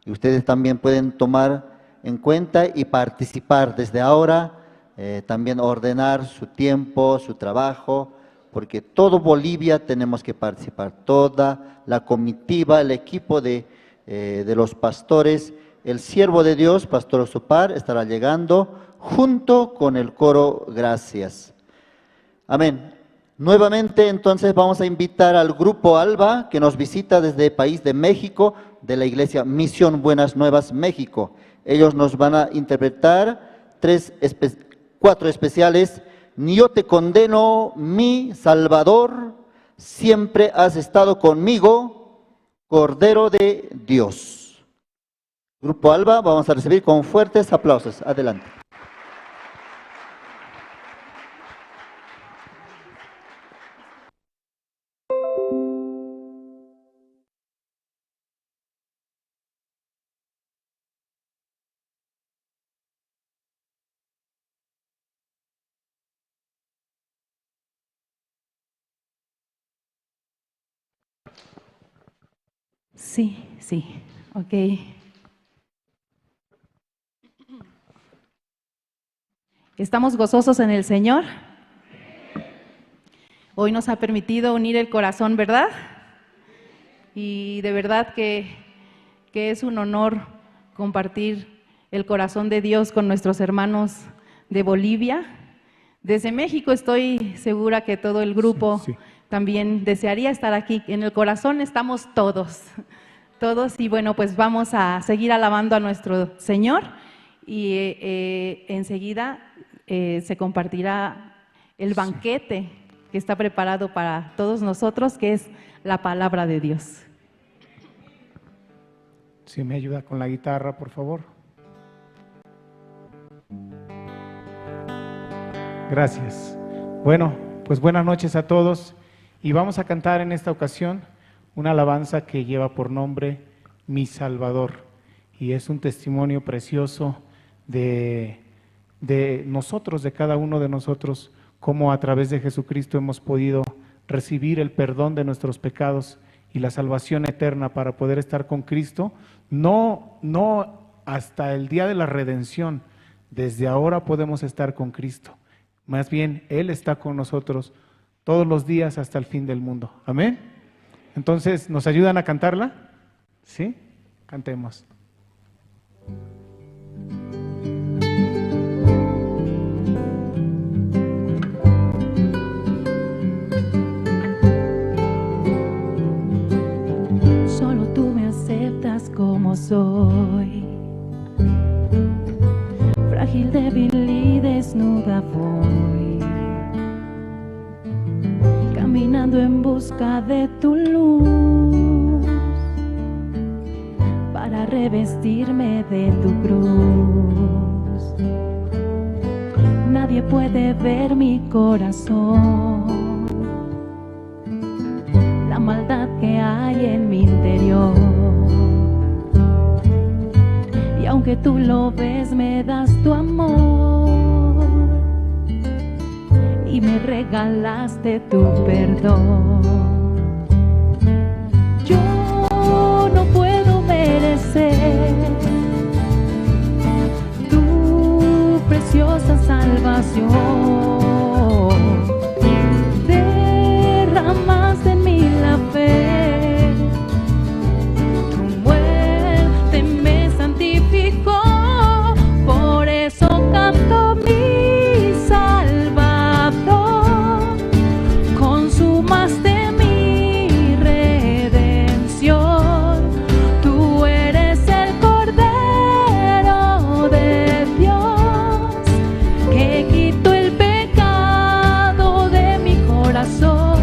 Y ustedes también pueden tomar en cuenta y participar desde ahora, eh, también ordenar su tiempo, su trabajo, porque todo Bolivia tenemos que participar, toda la comitiva, el equipo de, eh, de los pastores, el siervo de Dios, Pastor Osopar, estará llegando junto con el coro Gracias. Amén. Nuevamente, entonces, vamos a invitar al grupo Alba, que nos visita desde el país de México, de la iglesia Misión Buenas Nuevas México. Ellos nos van a interpretar tres espe-, cuatro especiales. Ni yo te condeno, mi Salvador, siempre has estado conmigo, Cordero de Dios. Grupo Alba, vamos a recibir con fuertes aplausos. Adelante. Sí, sí. Ok. ¿Estamos gozosos en el Señor? Hoy nos ha permitido unir el corazón, ¿verdad? Y de verdad que, que es un honor compartir el corazón de Dios con nuestros hermanos de Bolivia. Desde México estoy segura que todo el grupo Sí, sí. también desearía estar aquí. En el corazón estamos todos, todos. Y bueno, pues vamos a seguir alabando a nuestro Señor y, eh, enseguida, eh, se compartirá el Sí. banquete que está preparado para todos nosotros, que es la palabra de Dios. Si me ayuda con la guitarra, por favor. Gracias. Bueno, pues buenas noches a todos. Y vamos a cantar en esta ocasión una alabanza que lleva por nombre Mi Salvador. Y es un testimonio precioso de, de nosotros, de cada uno de nosotros, cómo a través de Jesucristo hemos podido recibir el perdón de nuestros pecados y la salvación eterna para poder estar con Cristo. No, no hasta el día de la redención. Desde ahora podemos estar con Cristo. Más bien, Él está con nosotros todos los días hasta el fin del mundo. Amén. Entonces, ¿nos ayudan a cantarla? ¿Sí? Cantemos. Solo tú me aceptas como soy. Frágil, débil y desnuda voy, caminando en busca de tu luz, para revestirme de tu cruz. Nadie puede ver mi corazón, la maldad que hay en mi interior. Y aunque tú lo ves, me das tu amor y me regalaste tu perdón. Yo no puedo merecer tu preciosa salvación. Derramaste en mí la fe, tu muerte me santificó. Por eso canto, mi Salvador, consumaste mi redención. Tú eres el Cordero de Dios, que quitó el pecado de mi corazón,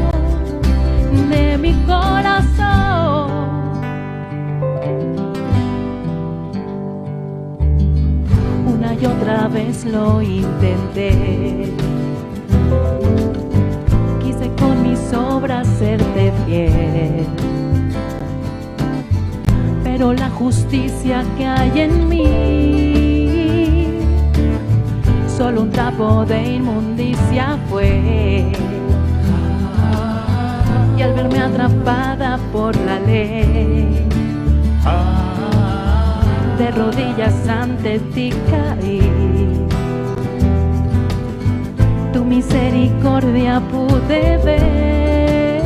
de mi corazón. Una y otra vez lo intenté. Quise con mis obras serte fiel. Pero la justicia que hay en mí, solo un trapo de inmundicia fue. Y al verme atrapada por la ley, de rodillas ante ti caí. Tu misericordia pude ver,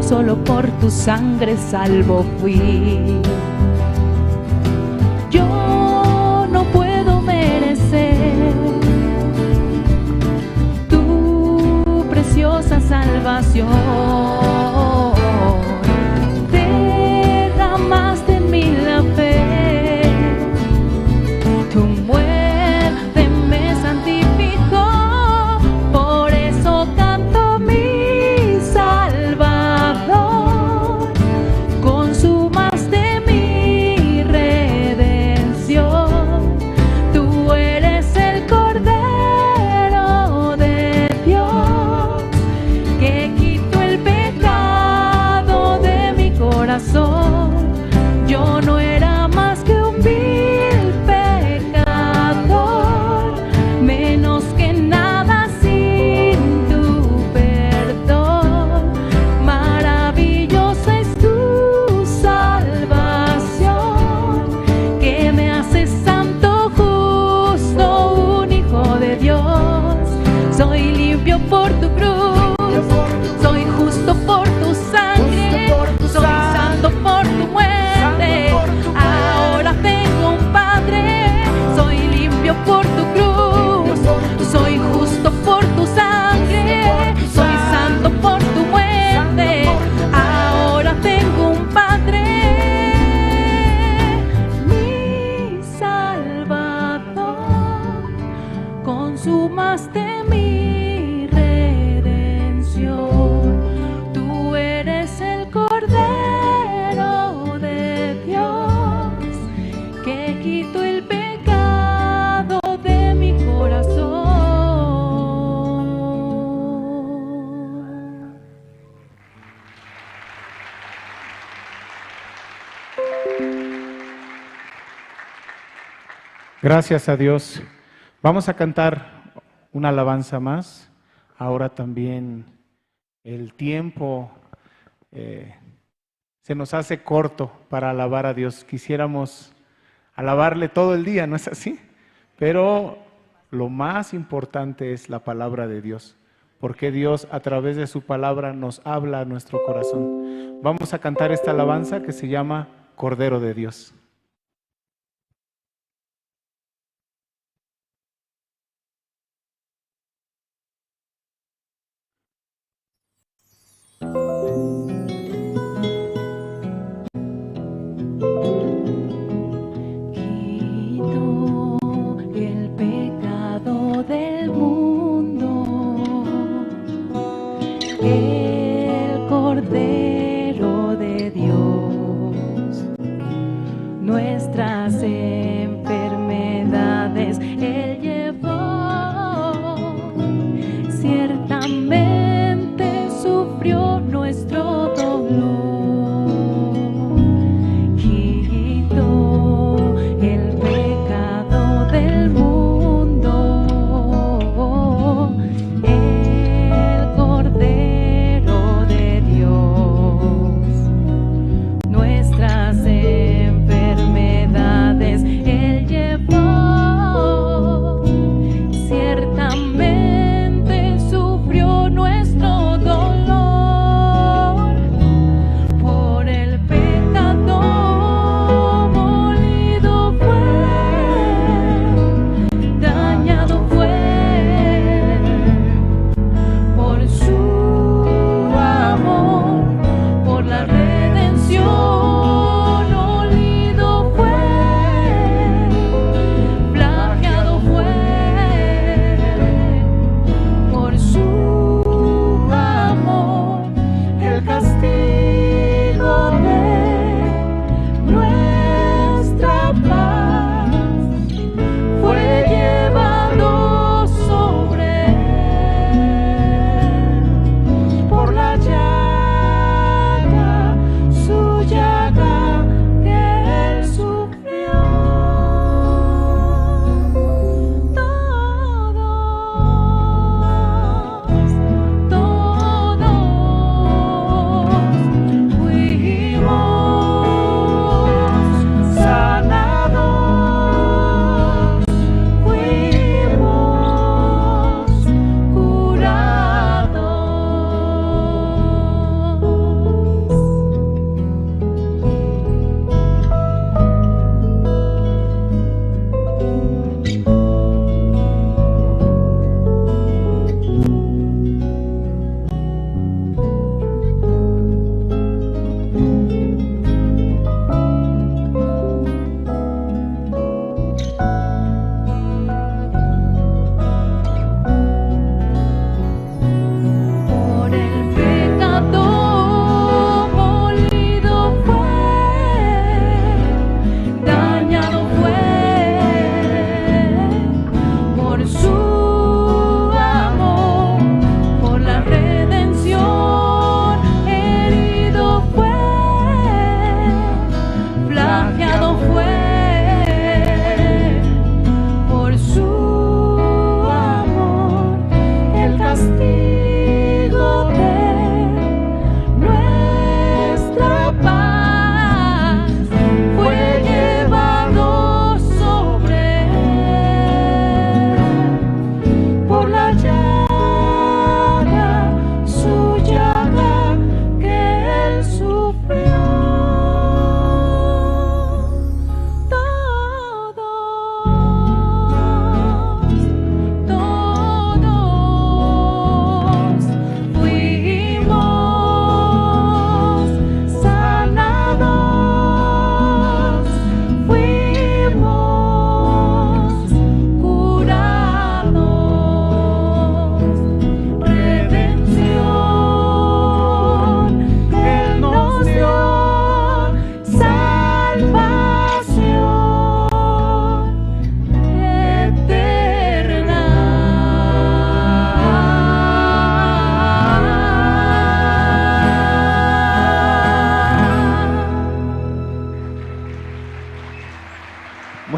solo por tu sangre salvo fui. Yo no puedo merecer tu preciosa salvación. Derramaste en mí la fe, tu muerte me santificó. Por eso canto mi Salvador, consumaste mi redención. Tú eres el Cordero de Dios, que quitó el pecado de mi corazón. Yo no era más que un vil pecador, menos que nada sin tu perdón. Maravillosa es tu salvación, que me hace santo, justo, un hijo de Dios. Soy limpio por tu cruz, soy justo por tu sangre, soy santo por tu muerte. Ahora tengo un Padre, soy limpio por tu cruz, soy justo por tu sangre, soy santo por tu muerte. Ahora tengo un Padre, mi Salvador, consumaste mi redención. Tú eres el Cordero de Dios, que quitó el pecado de mi corazón. Gracias a Dios. Vamos a cantar una alabanza más. Ahora también el tiempo, eh, se nos hace corto para alabar a Dios. Quisiéramos alabarle todo el día, ¿no es así? Pero lo más importante es la palabra de Dios, porque Dios a través de su palabra nos habla a nuestro corazón. Vamos a cantar esta alabanza que se llama Cordero de Dios. Quitó el pecado del mundo, el Cordero de Dios. Nuestras enfermedades Él llevó, ciertamente sufrió nuestro dolor. Quitó el pecado del mundo, el Cordero de Dios. Nuestras enfermedades Él llevó, ciertamente sufrió nuestro dolor.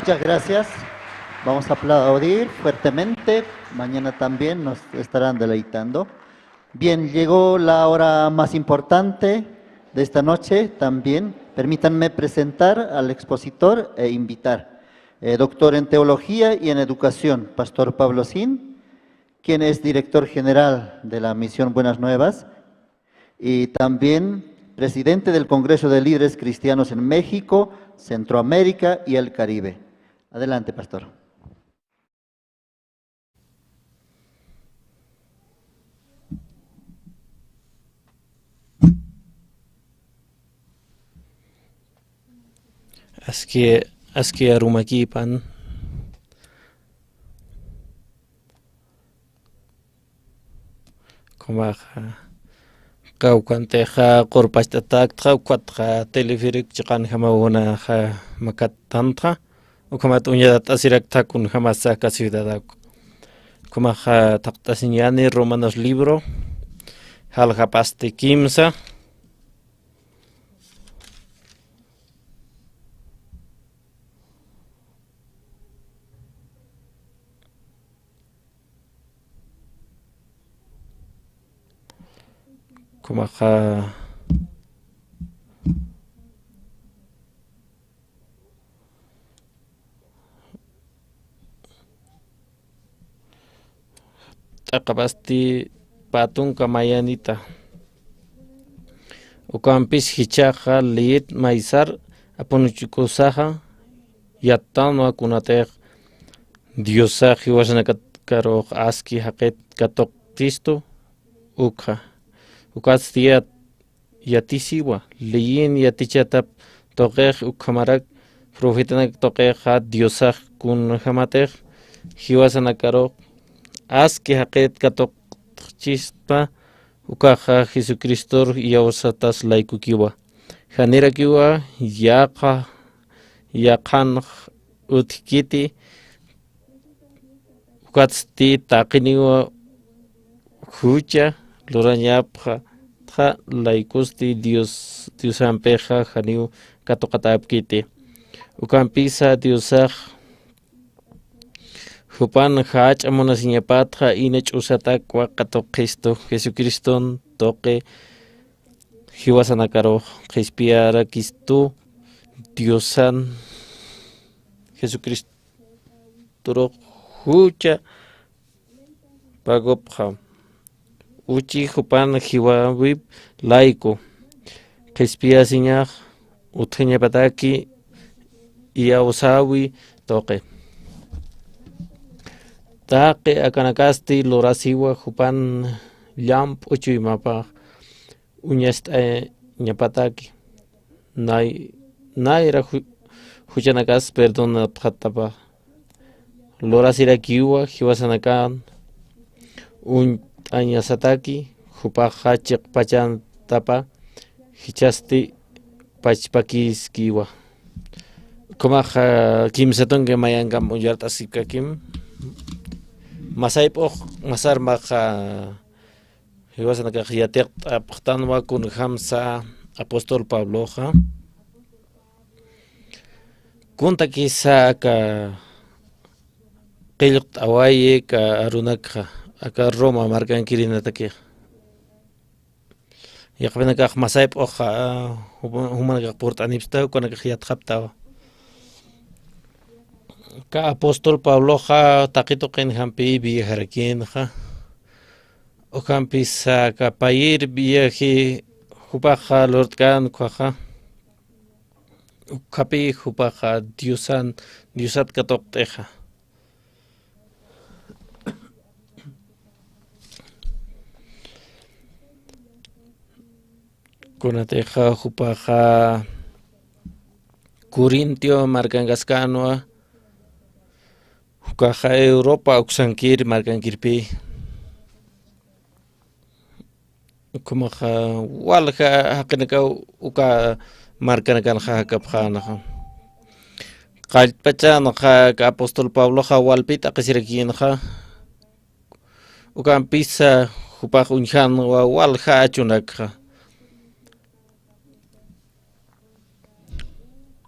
Muchas gracias. Vamos a aplaudir fuertemente. Mañana también nos estarán deleitando. Bien, llegó la hora más importante de esta noche también. Permítanme presentar al expositor e invitar, eh, doctor en teología y en educación, pastor Pablo Sin, quien es director general de la Misión Buenas Nuevas y también presidente del Congreso de Líderes Cristianos en México, Centroamérica y el Caribe. Adelante, pastor. Aski, aski arumakipan. Kumaxa, kawkantixa qurpacht'ataktxa, ukatxa teleférico chiqanjamaw unaxa makatantxa, ukhamat uñatat'asiraktxa kunjamasa aka ciudadaku. Kumaxa thaqt'asiñani Romanos libro, jaljap'asti kimsa. Kumaxa, t'aqapasti pä tunka mayanita. Ukampis jichhaxa liyit maysar apunuchkusaxa yattanwa kunatix Diosax jiwasanakakarux aski jaqit katuqtistu ukxa. Ukatsti yat-, yatisiwa, leyin yatichatap tuqix ukhamarak profetanak tuqixa Diosax kunjamatix jiwasanakarux aski jaqit katuqchispa, ukaxa Jesucristor iyawsatas laykukiwa. Janirakiwa yaqha, yaqhanx utjkiti, ukatsti taqiniwa jucha lurañapxatxa laykusti Dios, Diosampixa janiw katuqatäpkiti. Ukampisa Diosax jupan jach'a munasiñapatxa ina ch'usatakwa katuqxistu Jesucriston tuqi jiwasanakarux qhispiyarakistu Diosan Jesucristorux jucha pagupxa. Uchi jupan jiwawip layku qhispiyasiñax utjañapataki iyawsäwi tuqi. Taqi akanakasti lurasiwa jupan llamp'u chuymapax uñast'añapataki. Nay-, nayra ju-, juchanakas perdonatxatapa. Lurasirakiwa jiwasanakan uñt'añasataki, jupaxa chiqpachantapa, jichhasti pachpakiskiwa. Kumaxa kimsa tunka mayankam ullart'asipkakim. Masayp'ux, masarmaxa, jiwasanakax yatiqt'apxtanwa kunjamsa apóstol Pabloxa. Kuntakisa aka qillqt'awayi aka arunakxa, aka Roma markankirinatakixa. Yaqhipinakax masayp'ux, a, juma-, jumanakax purt'anipstawa, ukanakax yatxaptawa. Aka apóstol Pabloxa taqi tuqinjampi viajarakinxa. Ukampisa aka payïr viaji jupaxa lurt'kän ukhaxa. Ukhapi jupaxa Diosan, Diosat katuqt'ixa. Kunatixa jupaxa Corintio markankaskänwa, ukaxa Europa uksankir markankirpi. Ukhamaxa walja jaqinakaw uka markanakanxa jakapxänaxa. Qalltpachanxa aka apóstol Pabloxa walpi t'aqhisirakïnxa. Ukampisa jupax uñjanwa walja achunakxa.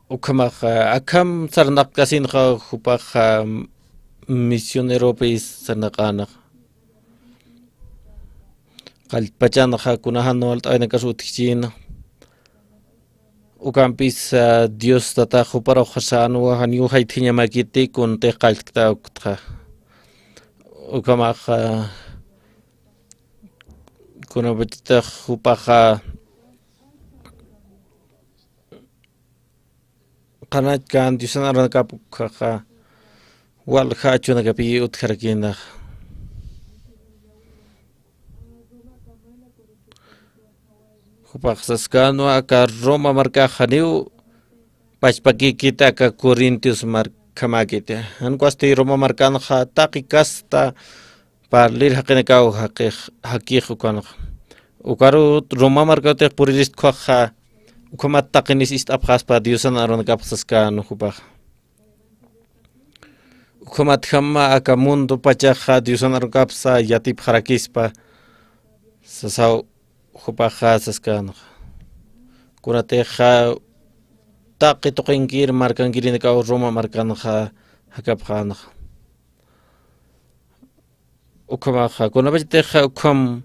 Ukhamaxa, akham sarnaqkasinxa jupaxa misioneropis sarnaqänax. Qallpachanxa kuna jan walt'awinakas utjchïna. Ukampis, ah, Dios Tatax juparux sänwa, janiw jaytjañamäkiti, kunatix qalltkta uktxa. Ukhamaxa, kunapachatix jupaxa qhanañchkän Diosan arunakäpxaxa, walja achunakapi utjarakïnax. Jupax saskänwa, aka Roma markax janiw pachpakïkiti aka Corintios markhamäkiti. Jan ukhasti Roma markanxa taqi kasta parlir jaqinakaw jaqix, jakix ukanxa. Ukaru Roma markatix puriristwa ukhaxa, ukhamat taqinis ist'apxaspa Diosan arunakäpx saskänwa jupaxa. Ukhamatjama aka mundo pachaxa Diosan arunakapsa yatipxarakispa sasaw jupaxa saskänxa. Kunatixa taqi tuqinkir markankirinakaw Roma markanxa jakapxänxa. Ukhamaxa, kunapachatixa ukham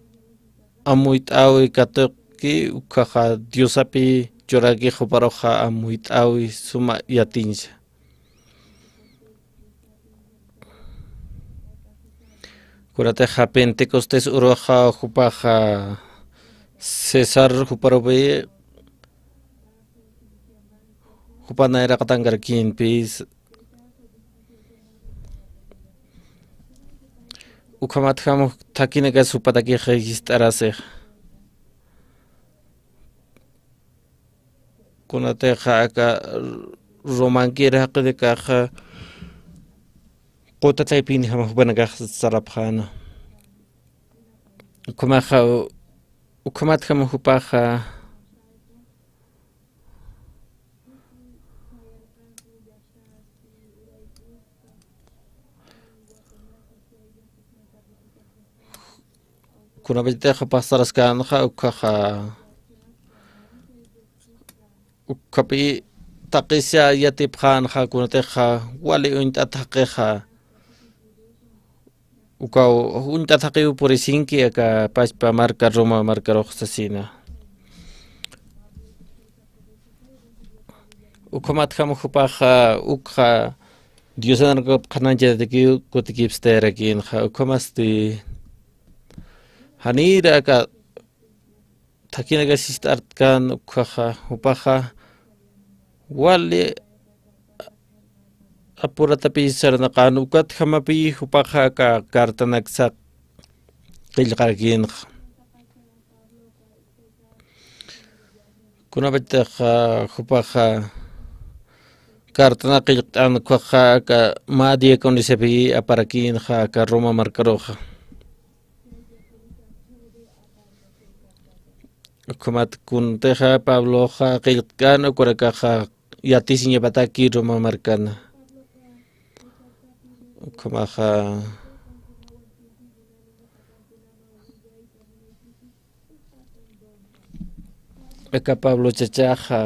amuyt'äwi katuqki, ukhaxa Diosapi churaki juparuxa amuyt'äwi suma yatiñsa. Kunatixa Pentecostés uruxa jupaxa César juparupi jupa nayraqatankarakïnpis. Ukhamatjam thakinakas jupatakixa jist'arasix. Kunatixa aka romankir jaqinakaxa quta taypinjam jupanakax sarapxäna. Ukhamaxa, ukhamatjam jupaxa Kunapachatix jupax saraskänxa, ukhaxa, ukhapi taqisa yatipxänxa, kunatixa wali uñt'at jaqixa. Ukaw uñt'at jaqiw purisinki aka pachpa marka Roma markarux sasina. Ukhamatjam jupaxa, ukxa Diosan arunakap qhanañchatakiw kutikipstayarakïnxa, ukhamasti janïra aka thakinakas jist'artkan ukhaxa, jupaxa wali apuratapï sarnaqän, ukatjamapi jupaxa aka cartanaksa qillqarakïnxa. Kunapachatix jupaxa cartanak qillqt'än ukhaxa aka mä diaconisapï aparakïnxa aka Roma markaruxa. Ukhamat kuntixa Pabloxa qillqt'kän ukarakaxa yatisiñapataki Roma markana. Ukhamaxa aka Pablo chachaxa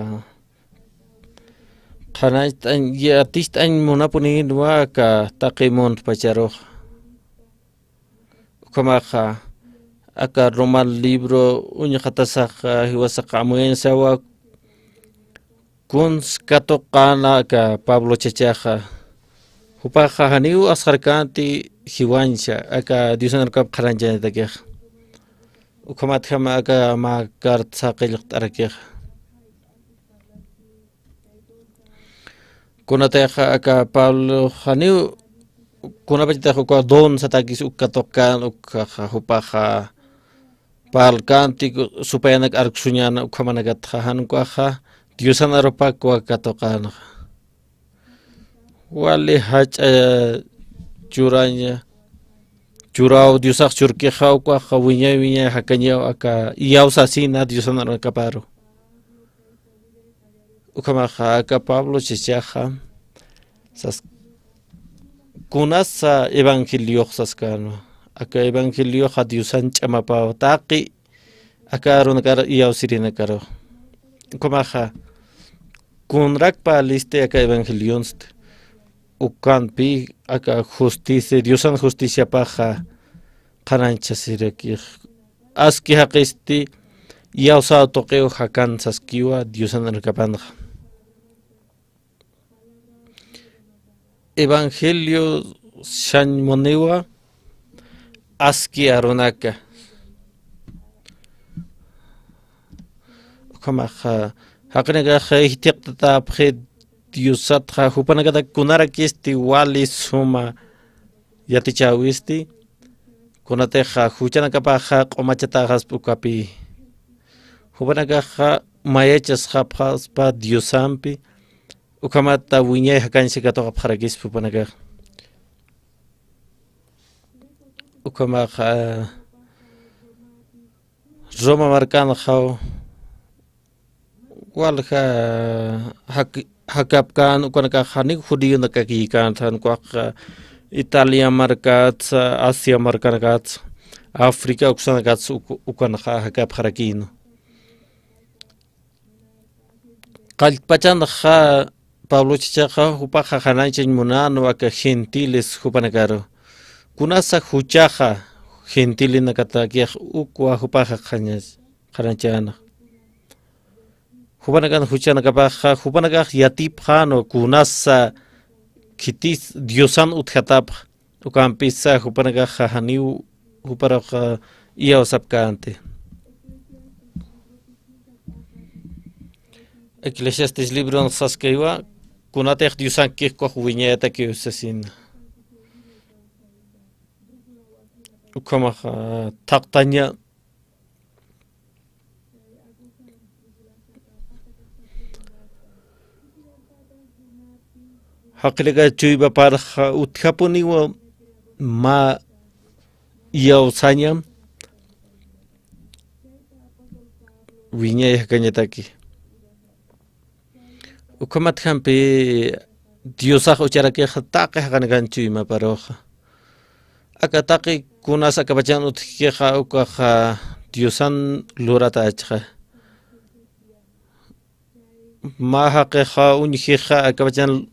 qhanañcht'añ, yatist'añ munapunïnwa aka taqi muntpacharux. Ukhamaxa aka Roma libro uñxatasaxa jiwasaxa amuyañasawa kuns katuqäna aka Pablo chachaxa. Jupaxa janiw asxarkänti jiwañsa aka Diosan arunakap qhanañchatakixa. Ukhamatjama aka mä cartsa qillqt'arakixa. Kunatixa aka Pablo janiw, kunapachatix uka don satakis uk katuqkän, ukxa jupaxa parlkänti supayanak arksuñäna, ukhamanakatxa jan ukaxa Diosan arupakwa katuqänxa. Wali jach'a churaña, churaw Diosax churkixa ukaxa wiñay wiñay jakañaw aka iyaw sasina Diosan arunakaparu. Ukhamaxa aka Pablo chachaxa sas, kunasa evangeliox saskänwa. Aka evangelioxa Diosan ch'amapaw taqi aka arunakar iyawsirinakaru. Ukhamaxa kunrakpa listi aka evangelionsti. Ukampi aka justicia, Diosan justiciapaxa qhanañchasirakix. Aski jaqisti iyawsaw tuqiw jakan saskiwa Diosan arkapanxa. Evangelio sañ muniwa aski arunaka. Ukhamaxa, jaqinakaxa jithiqtatapxi Diosatxa, jupanakatak kunarakisti wali suma yatichäwisti, kunatixa juchanakapaxa q'umachataxaspa ukapi. Jupanakaxa mayachasxapxaspa Diosampi, ukhamata wiñay jakañsa katuqapxarakispa jupanakax. Ukhamaxa, Roma markanxa walja jak-, jakapkän, ukanakax janiw judionakakïkänti, jan ukax Italia markatsa, Asia markanakatsa, África uksanakatsa, uk-, ukanxa jakapxarakïnwa. Qallpachanxa Pablo chichaxa jupaxa janañchañ munänwa aka gentiles jupanakaru. Kunasa juchaxa gentilenakatakix ukwa jupaxa qhañach-, qhanañchänxa. Jupanakan juchanakapaxa, jupanakax yatipxänwa kunasa khitis Diosan utjatapxa. Ukampisa jupanakaxa janiw juparux iyawsapkänti. Eclesiastes libron saskaywa, kunatix Diosankix ukax wiñayatakiw sasina. Ukhamaxa, thaqtaña Jaqinaka chuymaparxa utjapuniwa mä iyawsaña wiñay jakañataki. Ukhamatjampi Diosax ucharakixa taqi jaqinakan chuymaparuxa. Aka taqi kunas akapachan utjkixa ukaxa Diosan luratächxa. Mä jaqixa uñjixa akapachan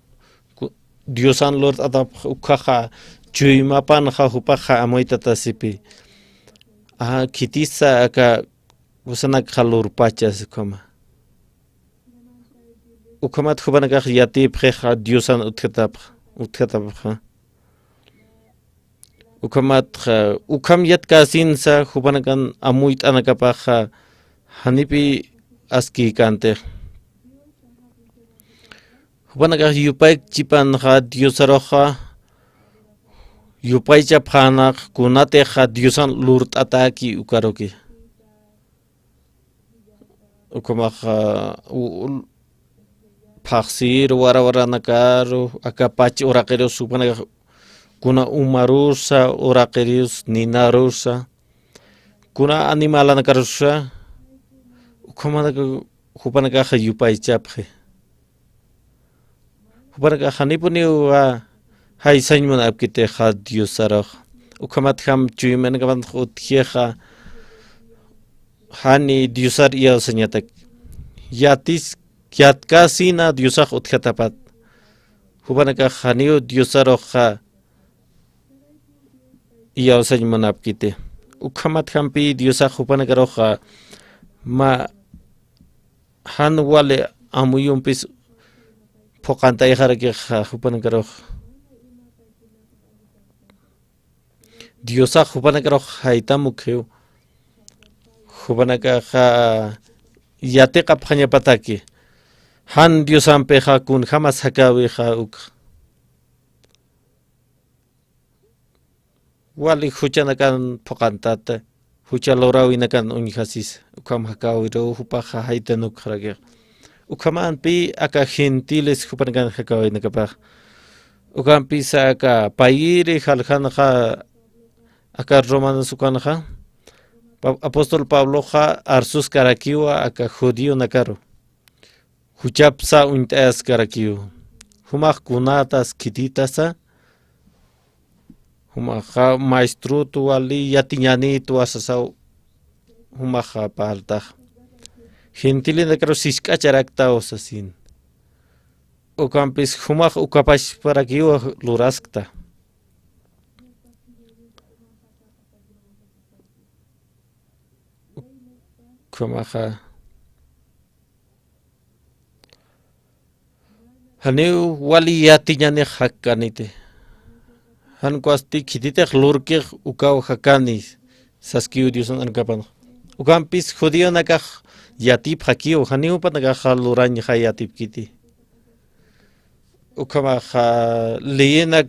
ku-, Diosan lurt'atapxa ukkhaxa chuymapanxa jupaxa amuytatasipi. Ajá, khitisa aka kusanakxa lurpachas ukhama. Ukhamat jupanakax yatipxixa Diosan utjatapxa, utjatapxa. Ukhamatxa, ukham yatkäsinsa jupanakan amuyt'anakapaxa janipi askïkänti. Jupanakax yupaychipanxa Diosaruxa, yupaychapxänx kunatixa Diosan lurt'atäki ukaruki. Ukhamaxa, u-, u-, phaxsiru, wara waranakaru, aka pach uraqirus, jupanakax kuna umarusa, uraqirus, ninarusa, kuna animalanakarusa, ukhamanaka, jupanakaxa yupaychapxi. Jupanakax janipuniw jaysañ munapkitixa Diosarux. Ukhamatjam chuymanakapan utjixa jani Diosar iyawsañatak. Yatis, yatkäsina Diosax utjatapat. Jupanakax janiw Diosaruxa iyawsañ munapkiti. Ukhamatjampi Diosax jupanakaruxa mä jan wali amuyumpis phuqantayxarakixa jupanakarux. Diosax jupanakarux jaytam ukhiw. Jupanakaxa yatiqapxañapataki. Jan Diosampixa kunjamas jakäwixa ukx. Wali juchanakan phuqantata, jucha luräwinakan uñjasisa, ukham jakäwiruw jupaxa jaytan ukxarakix. Ukhamampi aka gentiles jupanakan jakäwinakapax. Ukampisa aka payiri jaljanxa aka romanos ukanxa, Pa-, apóstol Pabloxa arsuskarakiwa aka judionakaru. Juchapsa uñt'ayaskarakiw. Jumax kunatas khititasa, jumaxa maestrot wali yatiñänïtwa sasaw, jumaxa parltax. Gentilenakaru sisk'acharaktaw sasin. Ukampis jumax ukapachparakiwa luraskta. Ukhamaxa janiw wali yatiñanix jakkaniti. Jan ukhasti khititix lurkix ukaw jakani saskiw Diosan arunakapanxa. Ukampis judíonakax yatipxakiw, janiw jupanakaxa lurañxa yatipkiti. Ukhamaxa leyenak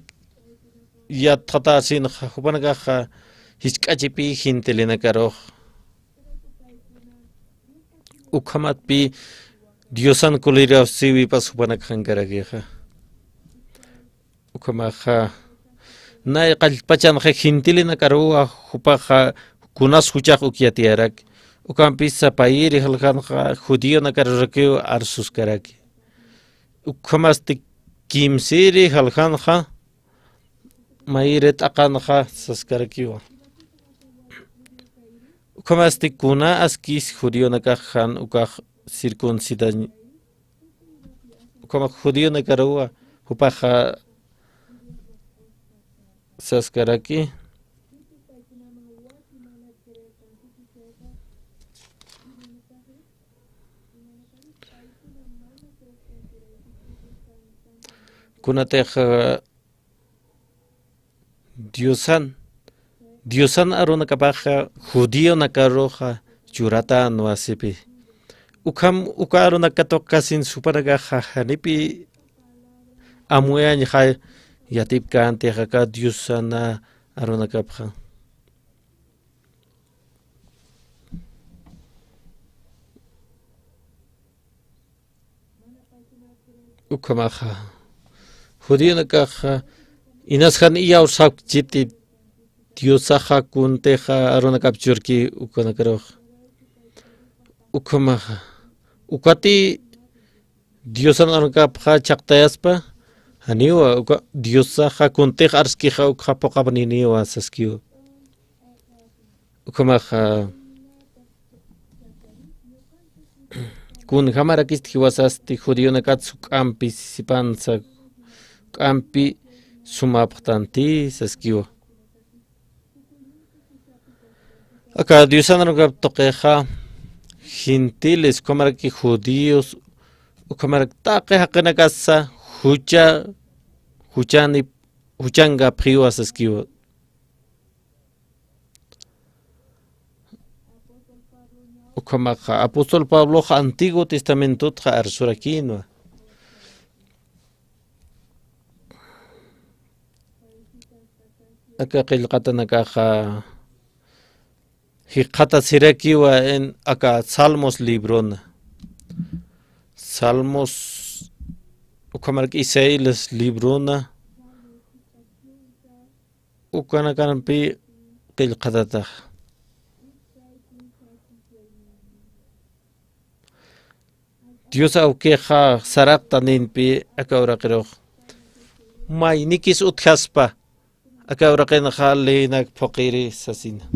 yatxatasinxa jupanakaxa jisk'achipi gentilenakarux. Ukhamatpi Diosan kulirawsiwipas jupanakxankarakixa. Ukhamaxa nay qallpachanxa gentilenakaruwa jupaxa kunas juchax uk yatiyarak. Ukampis sapayiri jaljanxa judíonakarurakiw arsuskaraki. Ukhamasti kimsiri jaljanxa mayiri t'aqanxa saskarakiwa. Ukhamasti kuna askis judíonakax jan ukax circuncidañ, ukhamax judíonakaruwa jupaxa saskaraki. Kunatix Diosan, Diosan arunakapaxa judíonakaruxa churatan wasipi. Ukham uka arunakatuqkasin jupanakaxa janipi amuyañxa yatipkänti aka Diosan arunakapxa. Ukhamaxa judíonakaxa inas jan iyawsapkchiti Diosaxa kuntixa arunakap churki ukanakarux. Ukhamaxa ukati Diosan arunakapxa chhaqtayaspa, janiwa, uka Diosaxa kuntix arskixa ukxa phuqhapaniniwa saskiw. Ukhamaxa kunjamarakist jiwasasti judíonakat juk'ampi sipansa, juk'ampi sumapxtanti saskiwa. Aka Diosan arunakap tuqixa gentiles, ukhamaraki judíos, ukhamarak taqi jaqinakasa jucha, juchani, juchankapxiwa saskiwa. Ukhamaxa apóstol Pabloxa Antiguo Testamentotxa arsurakïnwa. Aka qillqatanakaxa jikxatasirakiwa en aka Salmos librona. Salmos, ukhamarak Isaías librona, ukanakanpi qillqatatax. Dios awkixa saraqtaninpi aka uraqirux maynikis utjaspa, aka uraqinxa leynak phuqiri sasina.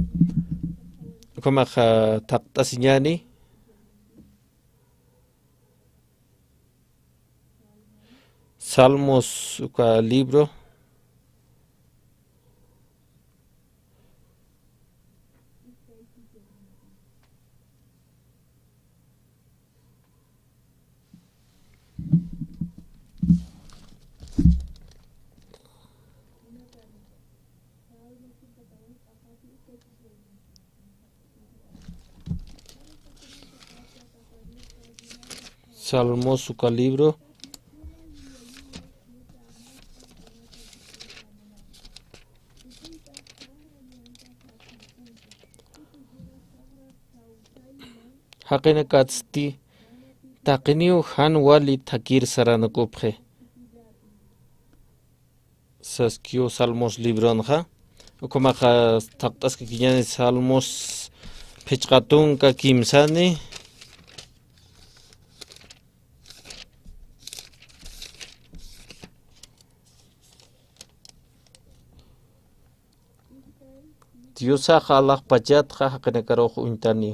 Ukhamaxa thaqt'asiñäni. Salmos uka libro. Salmos uka libro. Jaqinakatsti taqiniw jan wali thakir saranakupxi. Saskiw Salmos libronxa. Ukhamaxa thaqt'askakiñäni Salmos phichqa tunka kimsani. Diosax alaxpachatxa jaqinakarux uñtani.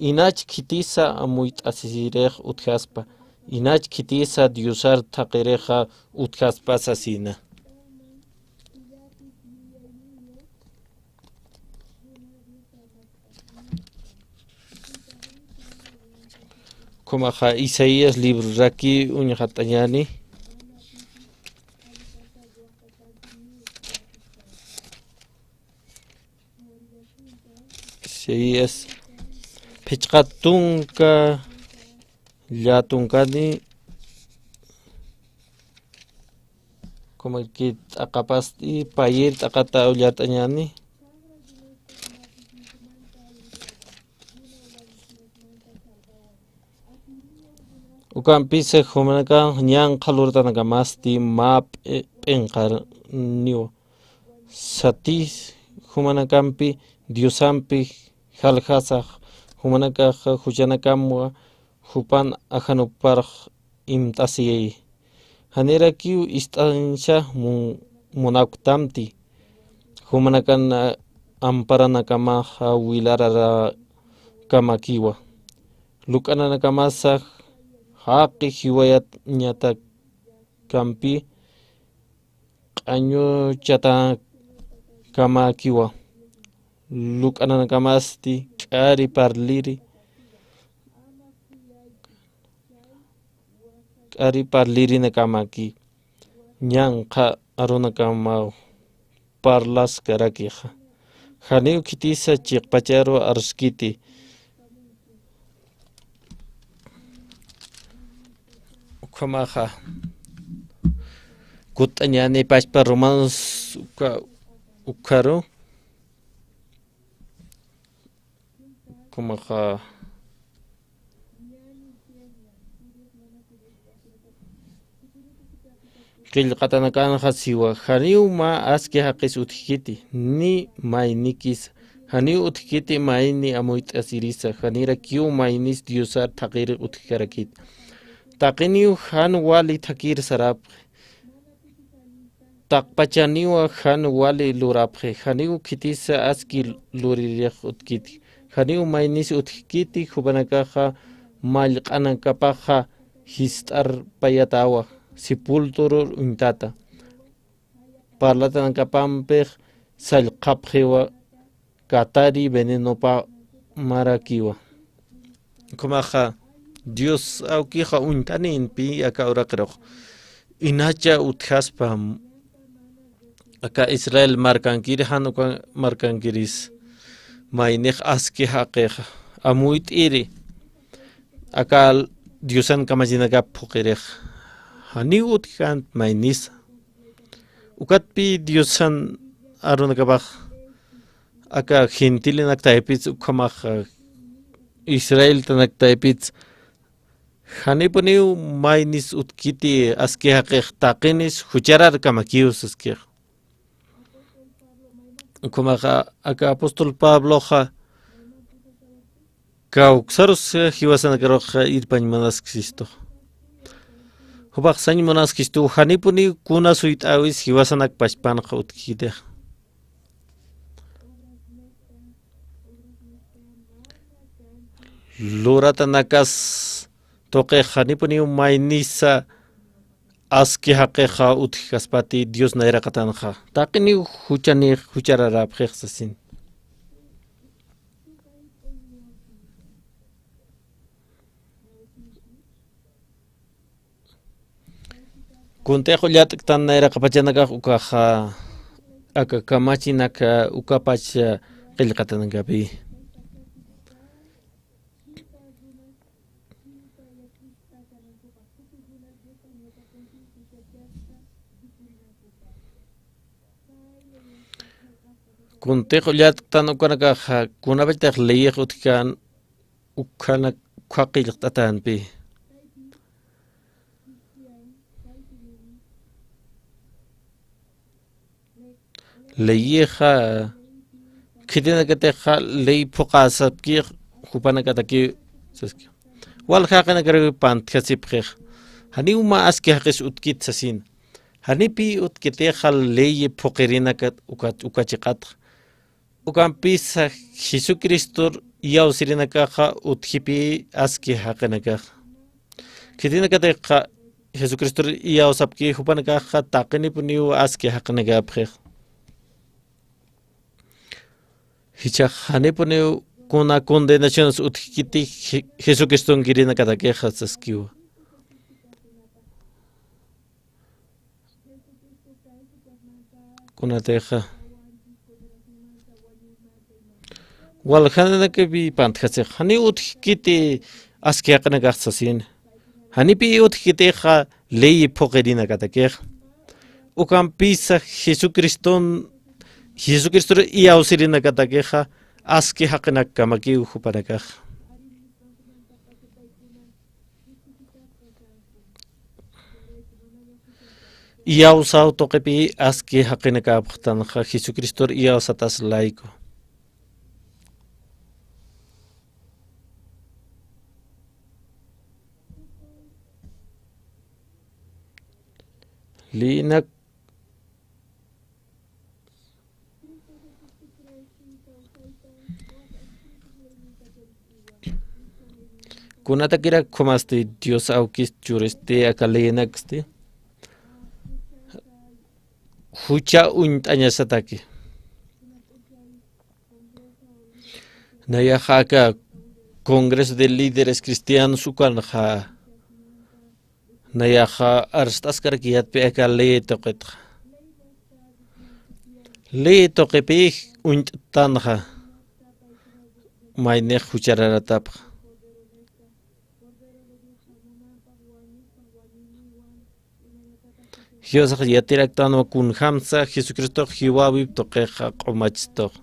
Inach khitisa amuyt'asisirix utjaspa. Inach khitisa Diosar thaqirixa utjaspasasina. Kumaxa Isaías libroraki uñxat'añani. Isaías phichqa tunka llatunkani. Kumakit t'aqapasti payir t'aqata ullart'añani. Ukampisa jumanakan ñanqha luratanakamasasti mä p'i-, p'inqarniwa. Satis jumanakampi Diosampi jaljasax, jumanakaxa juchanakamwa jupan ajanuparx imt'asiyayi. Janirakiw ist'ansa mu-, munaktamti. Jumanakan, a-, amparanakamaxa wilararkamakiwa. Luk'ananakamasax jaqi jiwayañatakampi q'añuchatakamakiwa. Luk'ananakamasti k'ari parliri, k'ari parlirinakamaki ñanqha arunakamaw parlaskarakixa. Janiw khitisa chiqpacharu arskiti. Ukhamaxa kutt'añani pachpa Romanos uka-, ukharu. Ukhamaxa qillqatanakanxa siwa, janiw mä aski jaqis utjkiti, ni maynikis, janiw utjkiti mayni amuyt'asirisa, janirakiw maynis Diosar thaqir utjkarakit. Taqiniw jan wali thakir sarapxi. Taqpachaniwa jan wali lurapxi, janiw khitisa aski luririx utjkiti, janiw maynis utjkiti, jupanakaxa mallq'anakapaxa jist'arpayatawa, sepulturur uñtata. Parlatanakapampix sallqapxiwa, katari venenopa marakiwa. Ukhamaxa Dios awkixa uñt'aninpi aka uraqirux. Inacha utjaspa aka Israel markankiri, jan uka markankiris. Maynix aski jaqixa amuyt'iri. Aka Diosan kamachinakap phuqirix. Janiw utjkant maynisa. Ukatpi Diosan arunakapax aka gentilinak taypits ukhamax, eh, israelitanak taypits, janipuniw maynis utjkiti aski jaqix taqinis juchararkamakiw saskix. Ukhamaxa aka apóstol Pabloxa kawksarus jiwasanakarux irpañ munasksistux. Jupax sañ munaskistu, janipuniw kuna suyt'äwis jiwasanak pachpanxa utjkitix. Luratanakas tuqix janipuniw maynisa aski jaqixa utjkaspati Dios nayraqatanxa. Taqiniw juchanix juchararapxix sasin. Kuntix ullat'ktan nayraqapachanakax ukaxa, aka kamachinaka ukapach qillqatanakapi. Kuntix ullat'ktan ukanakaxa, kunapachatix leyix utjkän ukhanak, ukha qillqt'atänpi. Leyixa, khitinakatixa ley phuqasapkix, jupanakataki, saski. Wal jaqinakarakiw pantjasipxix. Janiw mä aski jaqis utjkit sasin. Janipï utjkitixa ley phuqirinakat uka, uka chiqatxa. Ukampisa Jesucristor iyawsirinakaxa utjipï aski jaqinakaxa. Khitinakatix Jesucristor iyawsapki jupanakaxa taqinipuniw aski jaqinakapxix. Jichhax janipuniw kuna condenaciones utjkiti Je-, Jesucristonkirinakatakixa saskiwa. Kunatixa waljananakipi pantjasix, janiw utjkiti aski jaqinakax sasin. Janipi utjkitixa ley phuqirinakatakix. Ukampisa Jesucriston, Jesucristor iyawsirinakatakixa aski jaqinakkamakiw jupanakax. Iyawsaw tuqipi aski jaqinakapxtanxa Jesucristor iyawsatas layku. Linak Kunatakirak ukhumasti Dios awkis churisti aka leyinaksti. Jucha uñt'añasataki. Nayaxa aka Congreso de Líderes Cristianos ukanxa. Nayaxa arst'askarak yatpi aka ley tuqitxa. Ley tuqipi uñt'tanxa. Maynix juchararatapxa. Jiosax yatiraktanwa kunjamsa Jesucristox jiwäwip tuqixa q'umachstux.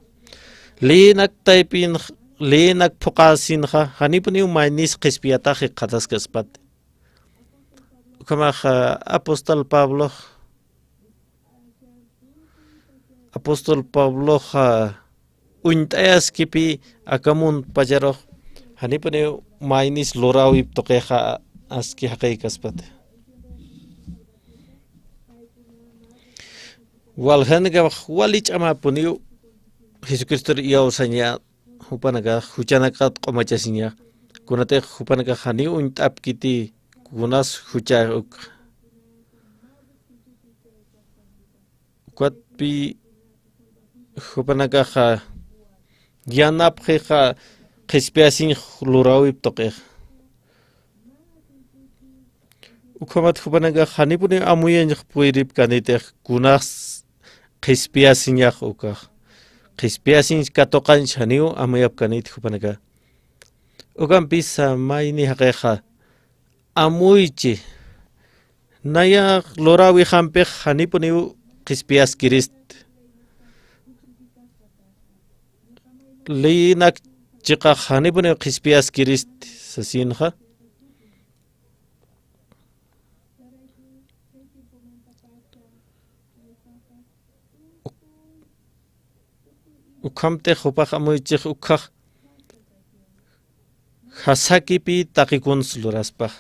Leyinak taypinx, leyinak phuqasinxa, janipuniw maynis qhispiyatax jikxataskaspati. Ukhamaxa apóstol Pablox, apóstol Pabloxa uñt'ayaskipi aka muntpacharux, janipuniw maynis luräwip tuqixa aski jaqïkaspati. Waljanakapax wali ch'amapuniw Jesucristor iyawsaña, jupanakax juchanakxat q'umachasiña, kunatix jupanakax janiw uñt'apkiti kunas jucha uk. Ukatpi jupanakaxa yanapxixa qhispiyasiñ luräwip tuqix. Ukhamat jupanakax janipuniw amuyañx puyripkanitix kunas qhispiyasiñax ukax. Qhispiyasiñ katuqañ janiw amuyapkanit jupanakax. Ukampisa mayni jaqixa amuychi. Nayax luräwixampix janipuniw qhispiyaskirist. Leyinak chiqax janipuniw qhispiyaskirist sasinxa. Ukhamtix jupax amuychix ukhax jasakipi taqi kuns luraspax.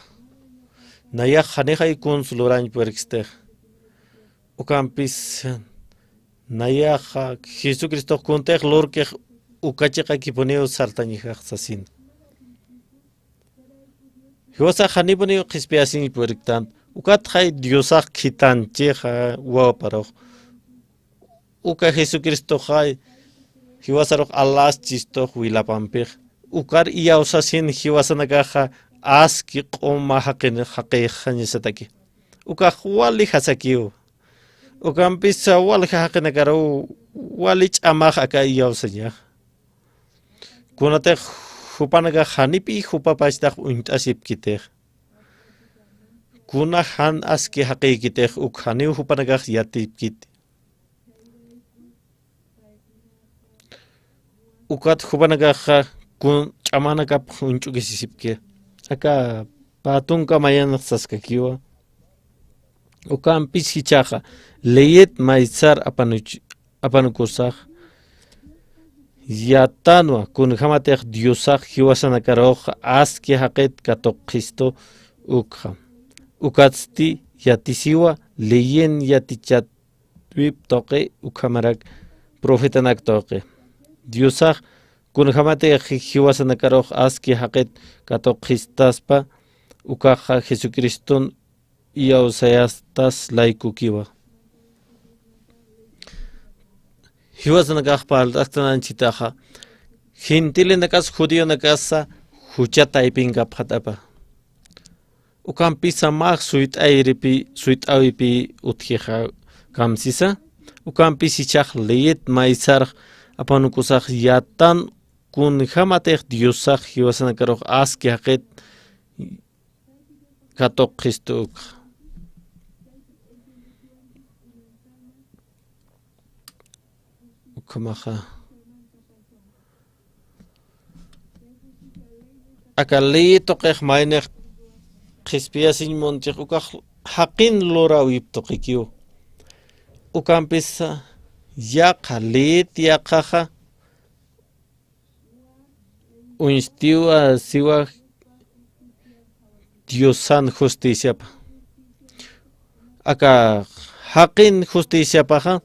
Nayax janixay kuns lurañ purirkstix. Ukampis nayaxa Jesucristox kuntix lurkix uka chiqakipuniw sartañjax sasin. Jiwasax janipuniw qhispiyasiñ purirktan, ukatxay Diosax khitanchixa wawaparux. Uka Jesucristoxay jiwasarux alaschistux wilapampix. Ukar iyawsasin jiwasanakaxa aski q'uma jaqin jaqixañasataki. Ukax wali jasakiw. Ukampisa walja jaqinakaruw wali ch'amax aka iyawsañax. Kunatix jupanakax janipi jupapachtax uñt'asipkitix. Kuna jan aski jaqïkitix uk janiw jupanakax yatipkiti. Ukat jupanakaxa kun ch'amanakap uñch'ukisisipki. Aka pä tunka mayan saskakiwa. Ukampis jichhaxa leyit maysar apanuch-, apanukusax. Yattanwa kunjämatix Diosax jiwasanakarux aski jaqit katuqxistu ukxa. Ukatsti yatisiwa leyin yatichatwip tuqi ukhamarak profetanak tuqi. Diosax kunjämatix jiwasanakarux aski jaqit katuqxistaspa ukaxa Jesucriston iyawsayastas laykukiwa. Jiwasanakax parlt'asktananchitaxa, gentilinakas judionakasa jucha taypinkapxatapa. Ukampisa mä suyt'ayripi, suyt'äwipi utjixa kamsisa. Ukampis jichhax leyit maysarx apanukusax yatan kunjämatix Diosax jiwasanakarux aski jaqit katuqxistu ukxa. Ukhamaxa. Aka ley tuqix maynix qhispiyasiñ munchix ukax jaqin luräwip tuqikiw. Ukampisa yaqha leyit yaqhaxa uñstiwa siwa Diosan justiciapa. Aka jaqin justiciapaxa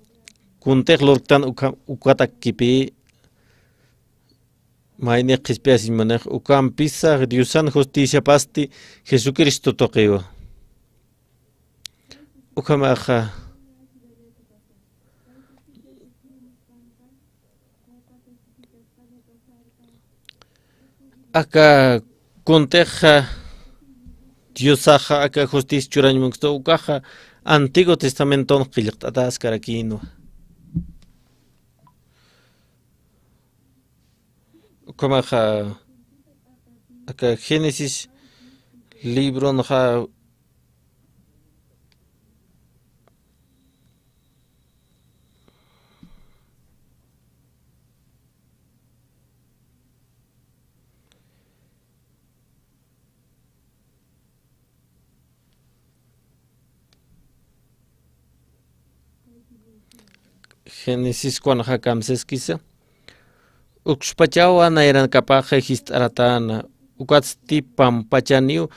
kuntix lurktan uka, ukatakipï maynix qhispiyasiñ munix ukampisa Diosan justiciapasti Jesucristo tuqiwa. Ukhamaxa. Aka kuntix Diosaxa aka justicia churañ munkstu ukaxa Antiguo Testamenton qillqt'ataskarakïnwa. Ukhamaxa aka Génesis libronxa Génesis kunxa kamsaskisa. Ukspachawa nayranakapaxa jist'aratäna, ukatsti pampachaniw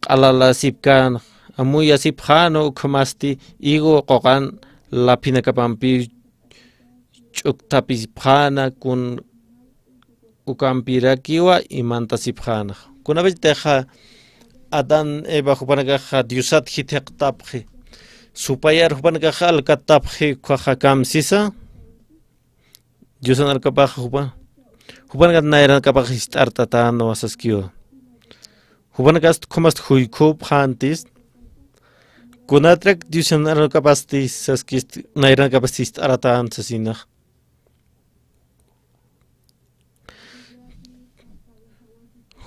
q'alalasipkän, amuyasipxänwa ukhamasti higo quqan laphinakapampiw ch'uktapisipxäna, kun ukampirakiwa imantasipxänxa. Kunapachatixa Adán, Eva jupanakaxa Diosat jithiqtapxi. Supayar jupanakaxa alkattapxi, ukhaxa kamsisa. Diosan arunakapaxa jupa, jupanakat nayranakapaxa jist'art'atänwa saskiwa. Jupanakasti ukhamasti juykhupxäntis. Kunatrak Diosan arunakapasti saskisti, nayranakapasti jist'aratän sasinax.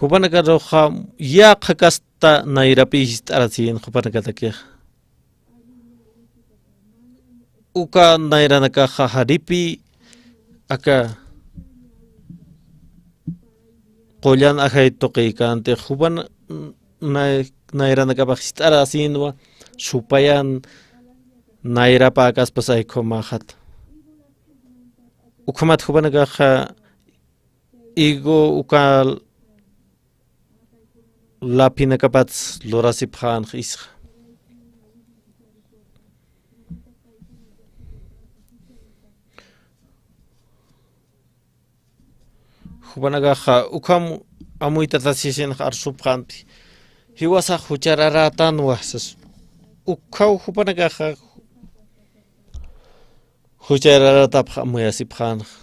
Jupanakaruxa yaqha kasta nayrapi jist'arasin jupanakatakix. Uka nayranakaxa jaripi aka qullan ajay tuqiykänti, jupan nay-, nayranakapax jist'arasinwa, supayan nayrapäkaspas ay ukhamäxat. Ukhamat jupanakaxa higo uka laphinakapats lurasipxänxa isxa. Jupanakaxa ukham amuytatasinxa arsupxänti. Jiwasax juchararätänwa sas. Ukhaw jupanakaxa juchararätapx amuyasipxänxa.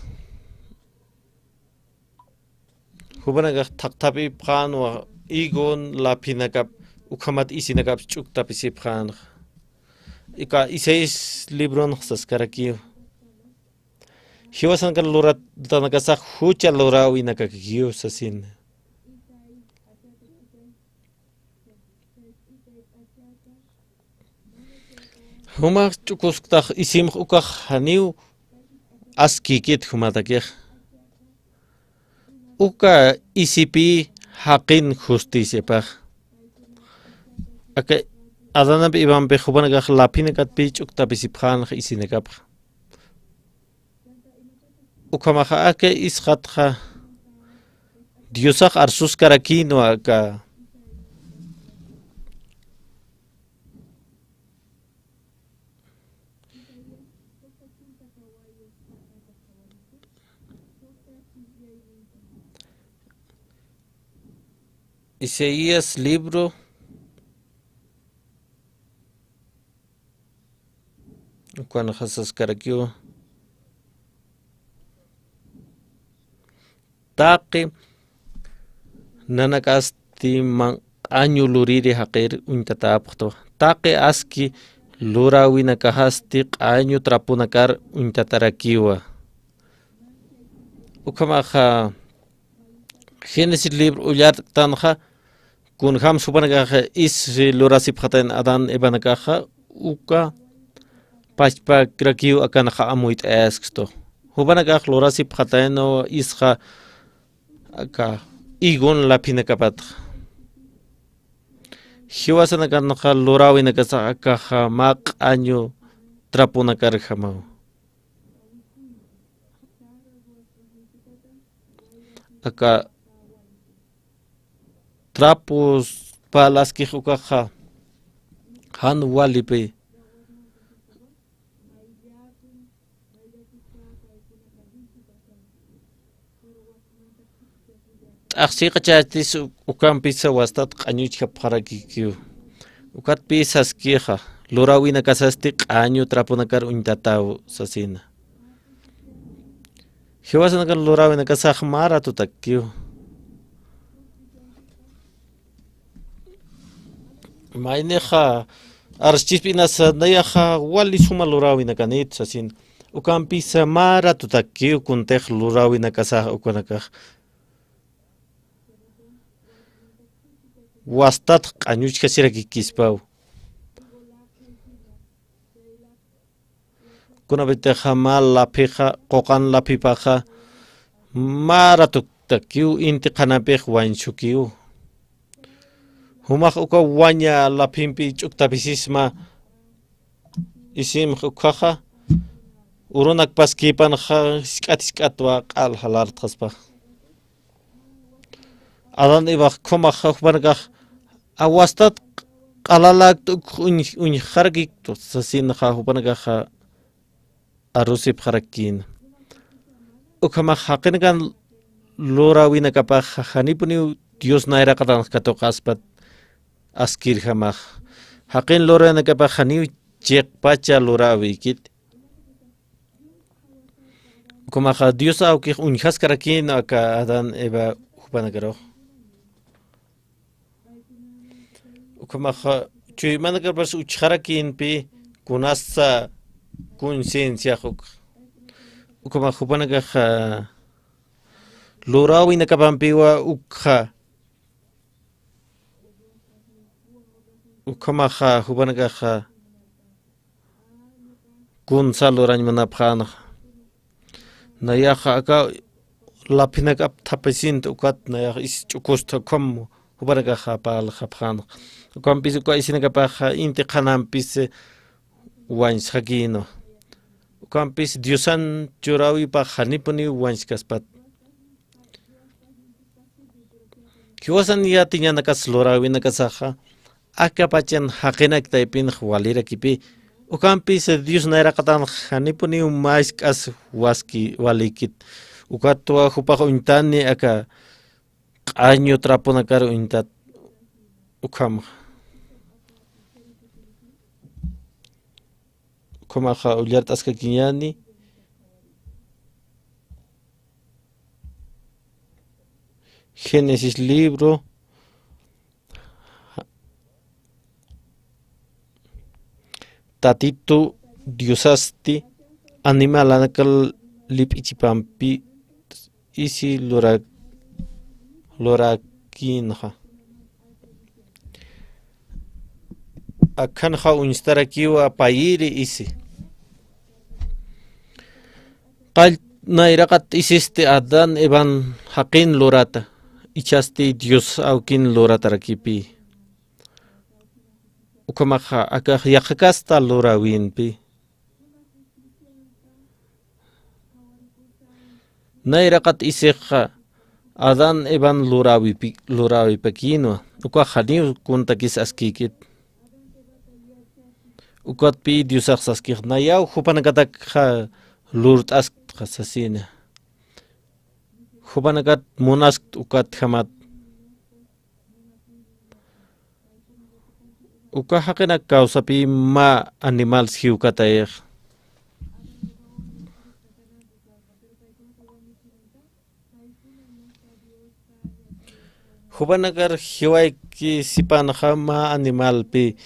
Jupanakax thaqthapipxänwa higon laphinakap, ukhamat isinakap ch'uktapisipxänxa. Ika Isaías libronxa saskarakiw. Jiwasanakar luratanakasax jucha luräwinakakiw sasin. Jumax ch'ukusktax isimx ukax janiw askïkit jumatakix. Uka isipï jaqin justiciapax. Aka Adanampi Evampix jupanakax laphinakatpï ch'uktapisipxänxa isinakapxa. Ukhamaxa aka isxatxa Diosax arsuskarakïnwa aka Isaías libro Ukanxa saskarakiw. Taqi nanakasti manq'añu luriri jaqir uñtatäpxtwa. Taqi aski luräwinakasti q'añu trapunakar uñtatarakiwa. Ukhamaxa Génesis libro ullartanxa, kunjams jupanakaxa is lurasipxatayn Adán Evanakaxa, uka pachpakrakiw akanxa amuyt'ayaskstu. Jupanakax lurasipxatayna isxa aka higon laphinakapatxa. Jiwasanakanxa luräwinakasax akaxa mä q'añu trapunakarjamaw. Aka trapos parlaskix ukaxa jan walipi t'axsiqachätis ukampisa wastat q'añuchjapxarakikiw. Ukatpï saskixa, luräwinakasasti q'añu trapunakar uñtataw sasina. Jiwasanakar luräwinakasax mä ratutakiw. Maynixa arschispi inasa nayaxa wali suma luräwinakanit sasin. Ukampisa mä ratutakiw kuntix luräwinakasax ukanakax. Wastat q'añuchjasirakikispaw. Kunapitixa mä laphixa, quqan laphipaxa, mä ratutakiw inti qhanampix wañsukiw. Jumax uka waña laphimpi ch'uktapisisma isimx ukhaxa, urunakpaskipanxa jisk'at jisk'atwa q'al jalartxaspa. Adán Evax ukhamax jupanakax awastat q'alalakt uk uñ-, uñjarakiktu sasinxa jupanakaxa arusipxarakïna. Ukhamax jaqinakan luräwinakapax janipuniw Dios nayraqatanx katuqaspat askirjamax. Jaqin luräwinakapax janiw chiqpacha luräwikit. Ukhamaxa Dios awkix uñjaskarakïna aka Adán Eva jupanakarux. Ukhamaxa chuymanakarpas uchxarakïnpï kunasa concienciax uk. Ukhamax jupanakaxa luräwinakapampiwa ukxa. Ukhamaxa jupanakaxa kunsa lurañ munapxänxa. Nayaxa aka laphinakap thapisint ukat nayax is ch'ukusta ukham jupanakaxa parlxapxänxa. Ukampis uka isinakapaxa inti qhanampis wañsxakïnwa. Ukampis Diosan churäwipax janipuniw wañskaspat. Jiwasan yatiñanakas luräwinakasaxa, akapachan jaqinak taypinx walirakipï, ukampis Dios nayraqatanx janipuniw mask'as waski walikit, ukatwa jupax uñtani aka q'añu trapunakar uñtat ukham. Ukhamaxa ullart'askakiñäni. Génesis libro. Tatitu Diosasti animalanakal lip'ichipampi isi lura-, lurakïnxa. Akhanxa uñstarakiwa payiri isi. Qall nayraqat isisti Adán Evan jaqin lurata, ichhasti Dios awkin luratarakipi. Ukhamaxa akax yaqhakasta luräwinpi. Nayraqat isixa Adán Evan luräwipi-, luräwipakïnwa, ukax janiw kuntakis askïkit. Ukatpï Diosax saskix, nayaw jupanakatakxa lurt'asktxa sasina. Jupanakat munaskt ukatjamat. Uka jaqinak kawsapï mä animals jiwkatayix. Jupanakar jiwayki sipanxa mä animalpi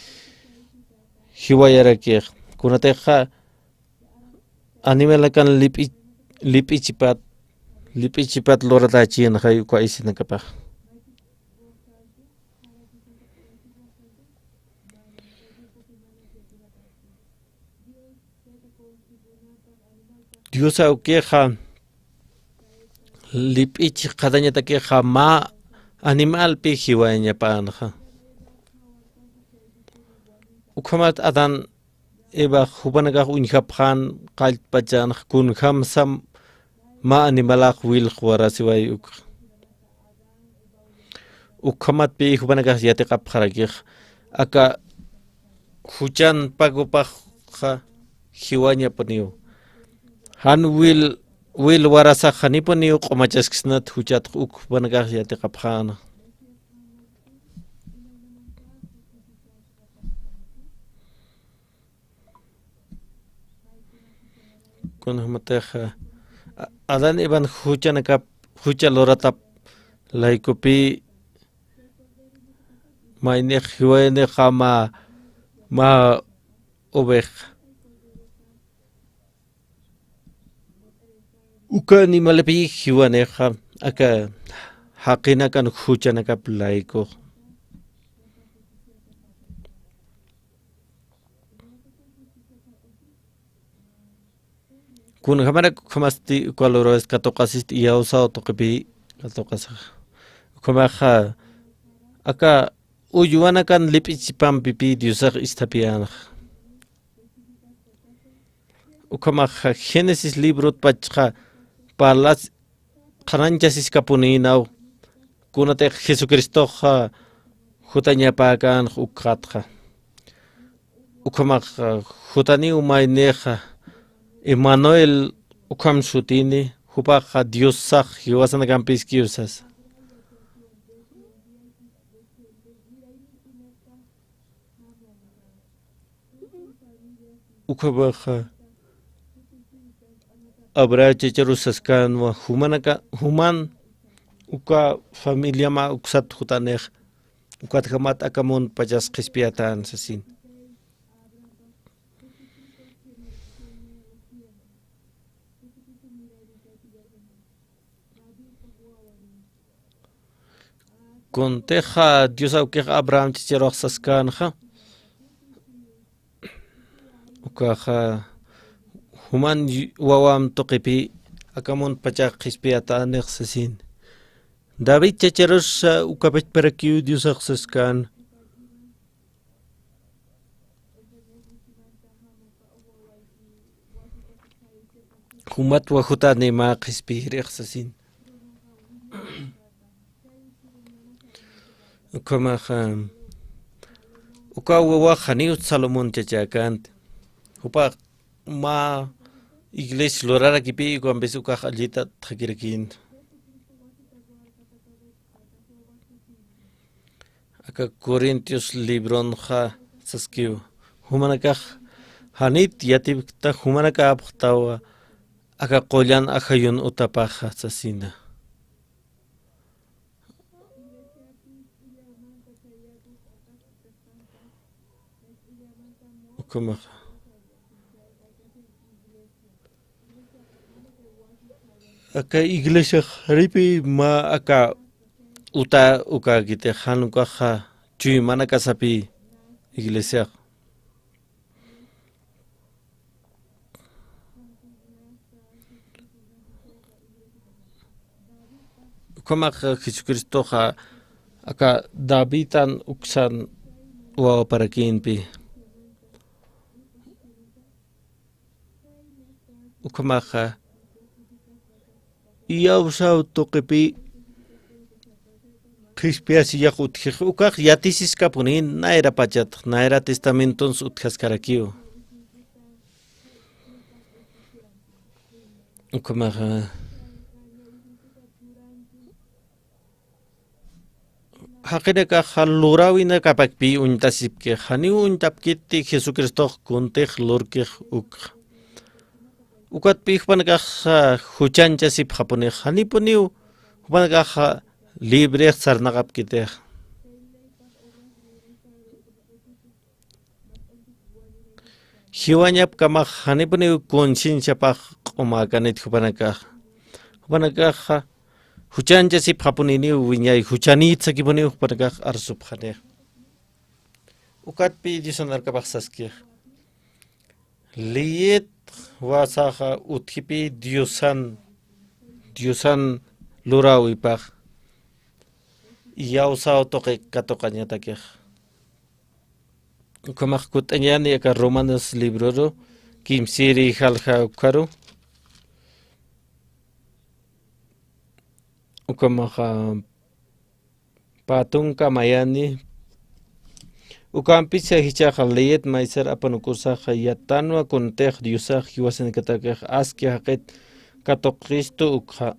jiwayarakix. Kunatixa animalakan lip'i-, lip'ichipat, lip'ichipat luratachinxa uka isinakapax. Dios awkixa lip'ich qhatañatakixa mä animalpi jiwayañapanxa. Ukhamat Adán Eva jupanakax uñjapxän qalltpachanx kunjamsa mä animalax wilx warasiway ukx. Ukhamatpï jupanakax yatiqapxarakix aka juchan pagopaxa jiwañapuniw. Jan wil, wil warasax janipuniw q'umachasksnat juchatx uk jupanakax yatiqapxäna. Kunjamatix, a-, Adán Evan juchanakap, jucha luratap laykupï maynix jiwaynixa mä, mä oveja. Uka animalpï jiwanixa aka jaqinakan juchanakap laykux. Kunjamarak ukhamasti uka lurawis katuqasisti iyawsaw tuqipï katuqasax. Ukhamaxa aka uywanakan lip'ichipampipï Diosax isthapiyänax. Ukhamaxa Génesis librot pachxa parlas qhanañchasiskapunïnaw, kunatix Jesucristoxa jutañapäkänx ukxatxa. Ukhamaxa jutaniw maynixa Emanuel ukham sutini, jupaxa Diosax jiwasanakampïskiw sasa. Ukhamaxa Abraham chacharus saskänwa, jumanaka, juman uka familiama uksat jutanix, ukatjamat aka muntpachas qhispiyatän sasin. Kuntixa Dios awkix Abraham chacharux saskänxa, ukaxa juman yu-, wawam tuqipï aka muntpachax qhispiyatänix sasin. David chacharus uka pachparakiw Diosax saskän. Jumat wa jutani mä qhispiyirix sasin. Ukhamaxa, uka wawax janiw Salomón chachäkänti. Jupax mä iglesia lurarakipï, ukampis ukax allita thakirakin. Aka Corintios libronxa saskiw, jumanakax janit yatipkta, jumanakapxtawa aka qullan ajayun utapaxa sasina. Ukhamaxa. Aka iglesiax jaripï mä aka uta ukäkiti, jan ukaxa chuymanakasapï iglesiax. Ukhamaxa Jesucristoxa aka Davidan uksan wawaparakïnpï. Ukhamaxa iyawsaw tuqipï qhispiyasiyax utjix, ukax yatisiskapunïn nayra pachat, nayra testamentons utjaskarakiw. Ukhamaxa jaqinakaxa luräwinakapakpï uñtasipki, janiw uñtapkiti Jesucristox kuntix lurkix ukxa. Ukatpï jupanakaxa juchañchasipxapunix, janipuniw jupanakaxa librix sarnaqapkitix. Jiwañapkamax janipuniw concienciapax q'umäkanit jupanakax. Jupanakaxa juchanchasipxapuniniw wiñay, juchanït sakipuniw jupanakax arsupxanix. Ukatpï Diosan arkapax saskix. Leyit wasaxa utjipi Diosan, Diosan luräwipax iyawsaw tuqi katuqañatakix. Ukhamax kutt'añäni aka Romanos libroru, kimsïri jalja ukkharu. Ukhamaxa pä tunka mayani. Ukampisa jichhaxa leyit maysar apanukusaxa yattanwa kuntix Diosax jiwasanakatakix aski jaqit katuqistu ukxa.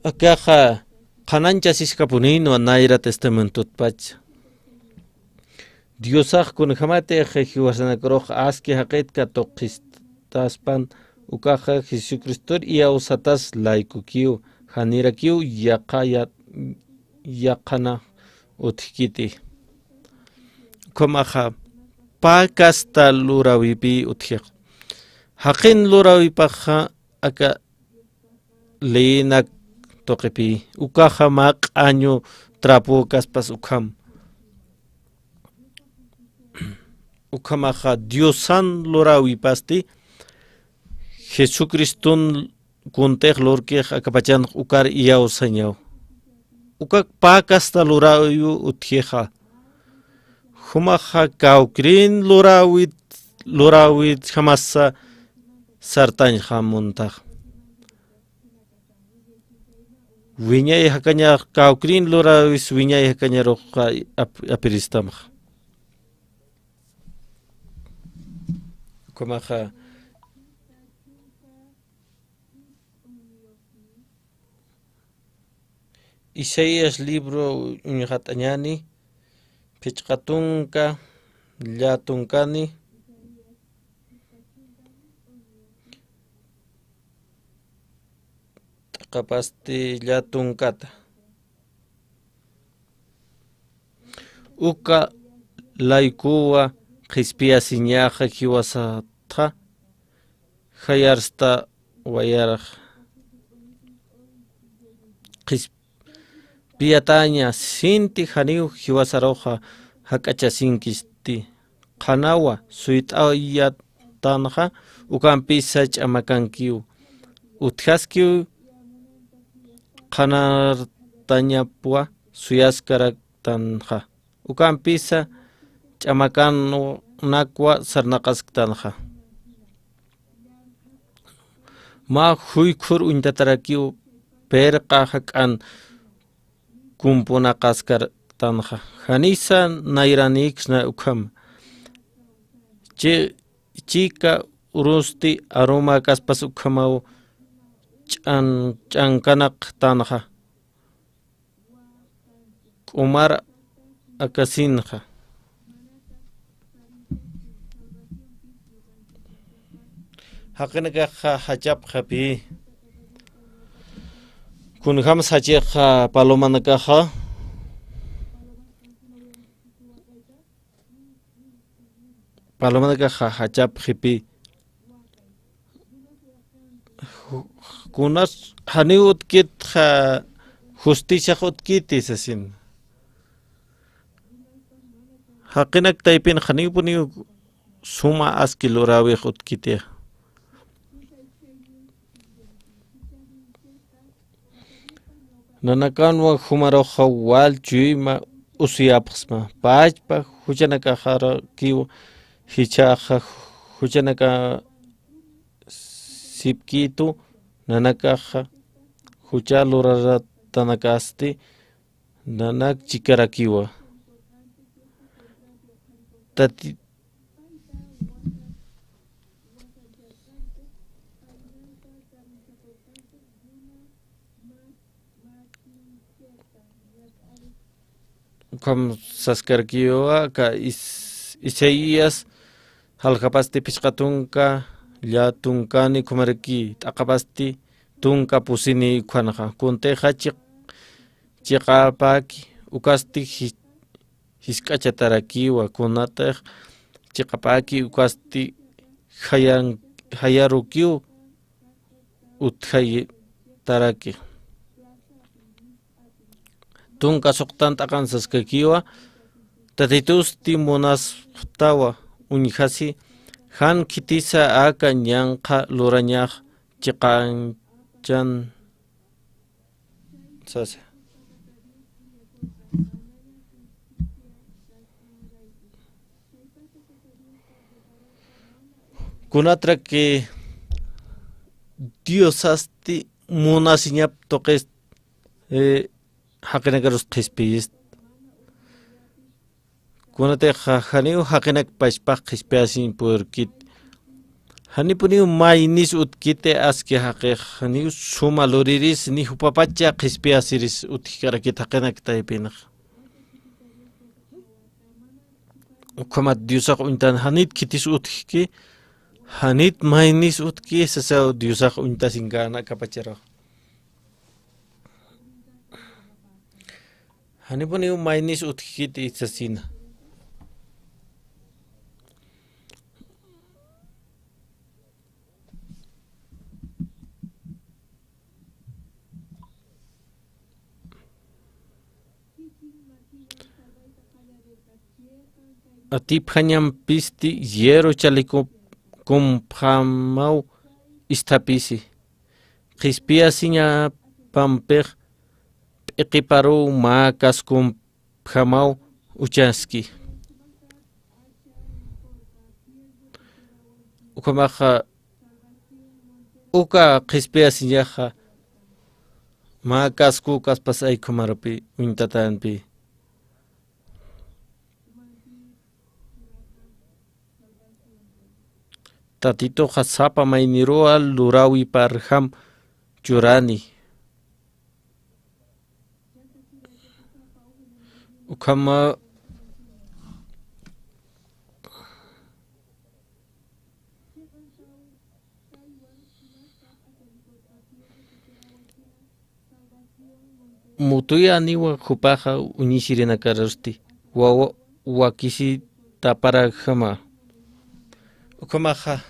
Akaxa qhanañchasiskapunïnwa nayra testamentotpacha. Diosax kunjämatix jiwasanakarux aski jaqit katuqistaspan ukaxa Jesucristor iyawsatas laykukiw, janirakiw yaqha ya-, yaqhana utjkiti. Ukhamaxa pä kasta luräwipï utjix. Jaqin luräwipaxa aka leyinak tuqipï, ukaxa mä q'añu trapo kaspas ukham. Ukhamaxa Diosan luräwipasti Jesucriston kuntix lurkix akapachanx ukar iyawsañaw. Ukak pä kasta luräwiw utjixa. Jumaxa kawkïrin luräwit, luräwitjamasa sartañxa muntax. Wiñay jakaña, kawkïrin luräwis wiñay jakañaruxa ap-, apiristamxa. Ukhamaxa Isaías libro uñjat'añäni, phichqa tunka, llätunkani, t'aqapasti llätunkata. Uka laykuwa qhispiyasiñaxa jiwasatxa, jayarsta wayarax. Qhispiyataña sinti janiw jiwasaruxa jak'achasinkisti. Qhanawa suyt'ayatanxa ukampisa ch'amakankiw. Utjaskiw qhanartañapwa suyaskaraktanxa. Ukampisa ch'amakanakwa sarnaqasktanxa. Mä juykhur uñtatarakiw pirqa jak'an kumpunaqaskartanxa. Janisa nayranïksna ukham. Chi-, chika urusti arumäkaspas ukhamaw ch'an-, ch'ankanaqtanxa. K'umar akasinxa. Jaqinakaxa jachapxapï. Kunjams jachixa palomanakaxa. Palomanakaxa jachapxipï. Kunas janiw utkitxa justiciax utkiti sasin. Jaqinak taypin janiwpuniw suma aski luräwix utkitix. Nanakanwa jumaruxa wal chuyma usuyapxsma. Pachpa juchanakaxarakiw jichhaxa juchanakasipkitu nanakaxa jucha luraratanakasti nanak chikarakiwa. Tati-, ukham saskarkiwa, aka Is-, Isaías, jaljapasti phichqa tunka, llätunkani ukhamaraki, t'aqapasti, tunka pusini ukhanaxa. Kuntixa chiq-, chiqapäki ukasti jis-, jisk'achatarakiwa, kunatix chiqapäki ukasti jayan-, jayarukiw utjayitaraki. Tunka suqtan t'aqan saskakiwa, Tatitusti munasxtawa uñjasi, jan khitisa aka ñanqha lurañax chiqanchan sasa. Kunatrak, eh, Diosasti munasiñap tuqist, eh, jaqinakarus qhispiyist. Kunatix janiw jaqinak pachpax qhispiyasiñ purkit. Janipuniw maynis utkiti aski jaqix, janiw suma luriris, ni jupapacha qhispiyasiris utjkarakit jaqinak taypinx. Ukhamat Diosax uñtan janit khitis utjki, janit maynis utki, sasaw Diosax uñtasinkän akapacharux. Janipuniw maynis utjkiti sasina. Atipjañampisti hierro chaleco kumpjamaw isthapisi. Qhispiyasiñapampix p'iqiparuw mä cascomp jamaw uchaski. Ukhamaxa uka qhispiyasiñaxa mä casco kaspas ay ukhamarupi uñtatanpi. Tatituxa sapa mayniruwa luräwiparjam churani. Ukhama mutuyaniwa jupaxa uñisirinakarasti, wawa-, wakisitaparajama. Ukhamaxa,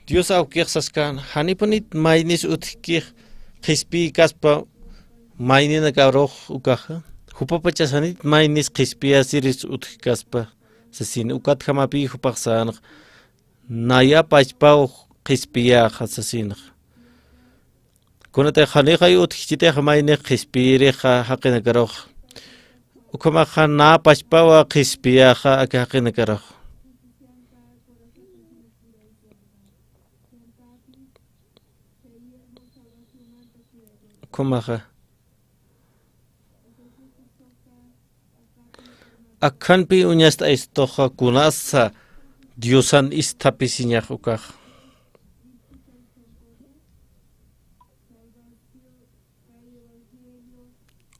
Dios awkix saskan, janipunit maynis utjkix qhispiyikaspa mayninakarux ukaxa, jupapachas janit maynis qhispiyasiris utjkaspa sasin, ukatjamapi jupax sänx, naya pachpaw qhispiyaxa sasinx. Kunatix janixay utjkichitix maynix qhispiyirixa jaqinakarux. Ukhamaxa nä pachpawa qhispiyaxa aka jaqinakarux. Ukhamaxa. Akhanpi uñast'ayistuxa kunasa Diosan isthapisiñax ukax.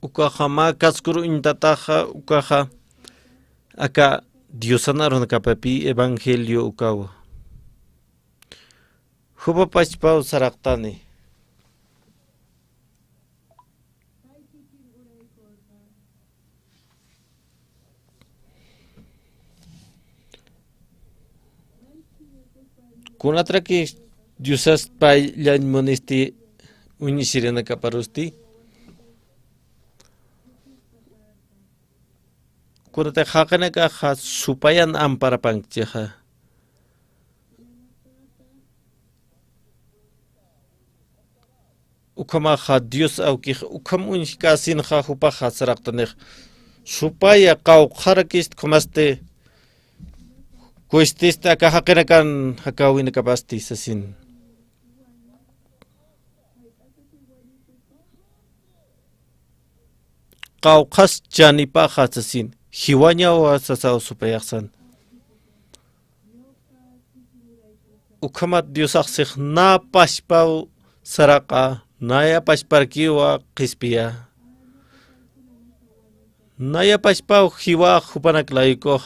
Ukaxa mä cascor uñtataxa ukaxa aka Diosan arunakapapi evangelio ukawa. Jupa pachpaw saraqtani. Kunatrak Diosas payllañ munisti uñisirinakaparusti. Kunatix jaqinakaxa supayan amparapankchixa. Ukhamaxa Dios awkix ukham uñjkäsinxa jupaxa saraqtanix. Supaya qawqharakist ukhamasti kuestisti aka jaqinakan jakäwinakapasti sasin. Qawqhas chanipaxa sasin, jiwañawa sasaw supayaxsan. Ukhamat Diosax six nä pachpaw saraqa, naya pachparkiwa qhispiya. Naya pachpaw jiwax jupanak layukux.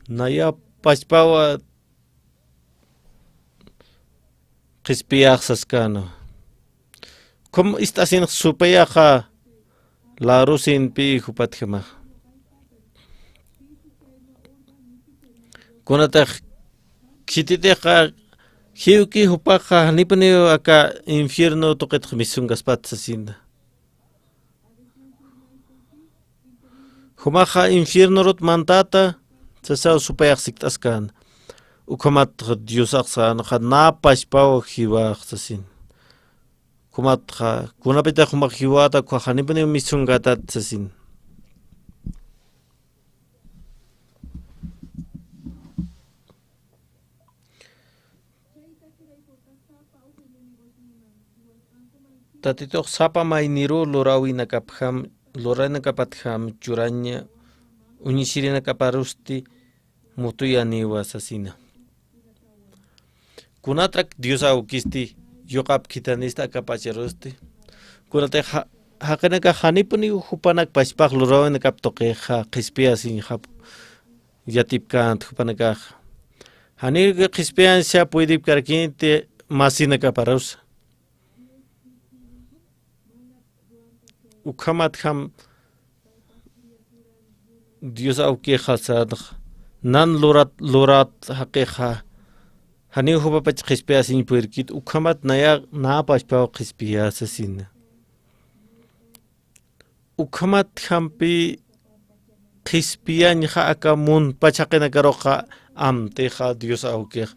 Naya pachpawa qhispiyax saskänwa. Ukham ist'asinx supayaxa larusinpï jupatjamax. Kunatix khititixa jiwki jupaxa janipuniw aka infierno tuqitx misunkaspati sasina. Jumaxa infiernorut mantäta sasaw supayax sikt'askän. Ukhamat Diosax sänxa nä pachpaw jiwax sasin. Ukhamatxa kunapitix jumax jiwäta ukkhax janipuniw misunkätat sasin. Tatitux sapa mayniruw luräwinakapjam, luräwinakapatjam churaña, uñisirinakaparusti mutuyaniwa sasina. Kunatrak Dios awkisti yuqap khithanista aka pacharusti. Kunatix ja-, jaqinakax janipuniw jupanak pachpax luräwinakap tuqixa qhispiyasiñxap yatipkänti jupanakaxa. Janiw qhispiyañsa puydipkarkïnti masinakaparusa. Ukhamatjam Dios awkixa sänxa, nan lurat, lurat jaqixa, janiw jupapach qhispiyasiñ purirkit, ukhamat naya, nä pachpaw qhispiyä sasina. Ukhamatjampi qhispiyañxa aka muntpach jaqinakaruxa amtixa Dios awkix.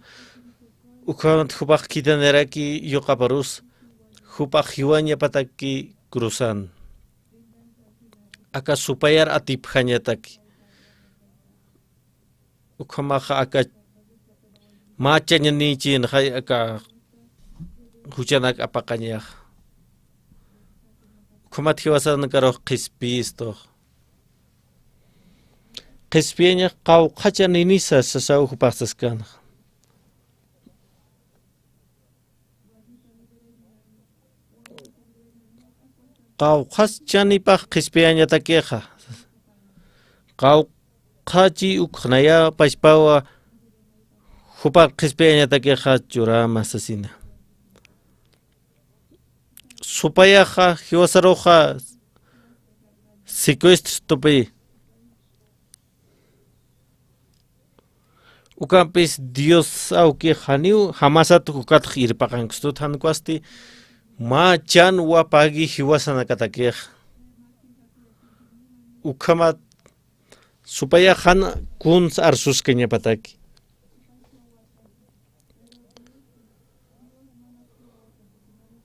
Ukhamat jupax khithaniraki yuqaparus, jupax jiwañapataki cruzan. Aka supayar atipjañataki. Ukhamaxa aka mä chañanïchinxay aka juchanak apaqañax. Ukhamat jiwasanakarux qhispiyistux. Qhispiyañax qawqha chaninisa sasaw jupax saskänxa. Qawqhas chanipax qhispiyañatakixa. Qawqhachi uk naya pachpawa jupax qhispiyañatakixa churama sasina. Supayaxa jiwasaruxa secuestro tupi. Ukampis Dios awkix janiw jamasat ukatx irpaqankstut jan ukwasti mä chanwa pagi jiwasanakatakix. Ukhamat supayax jan kuns arsuskañapataki.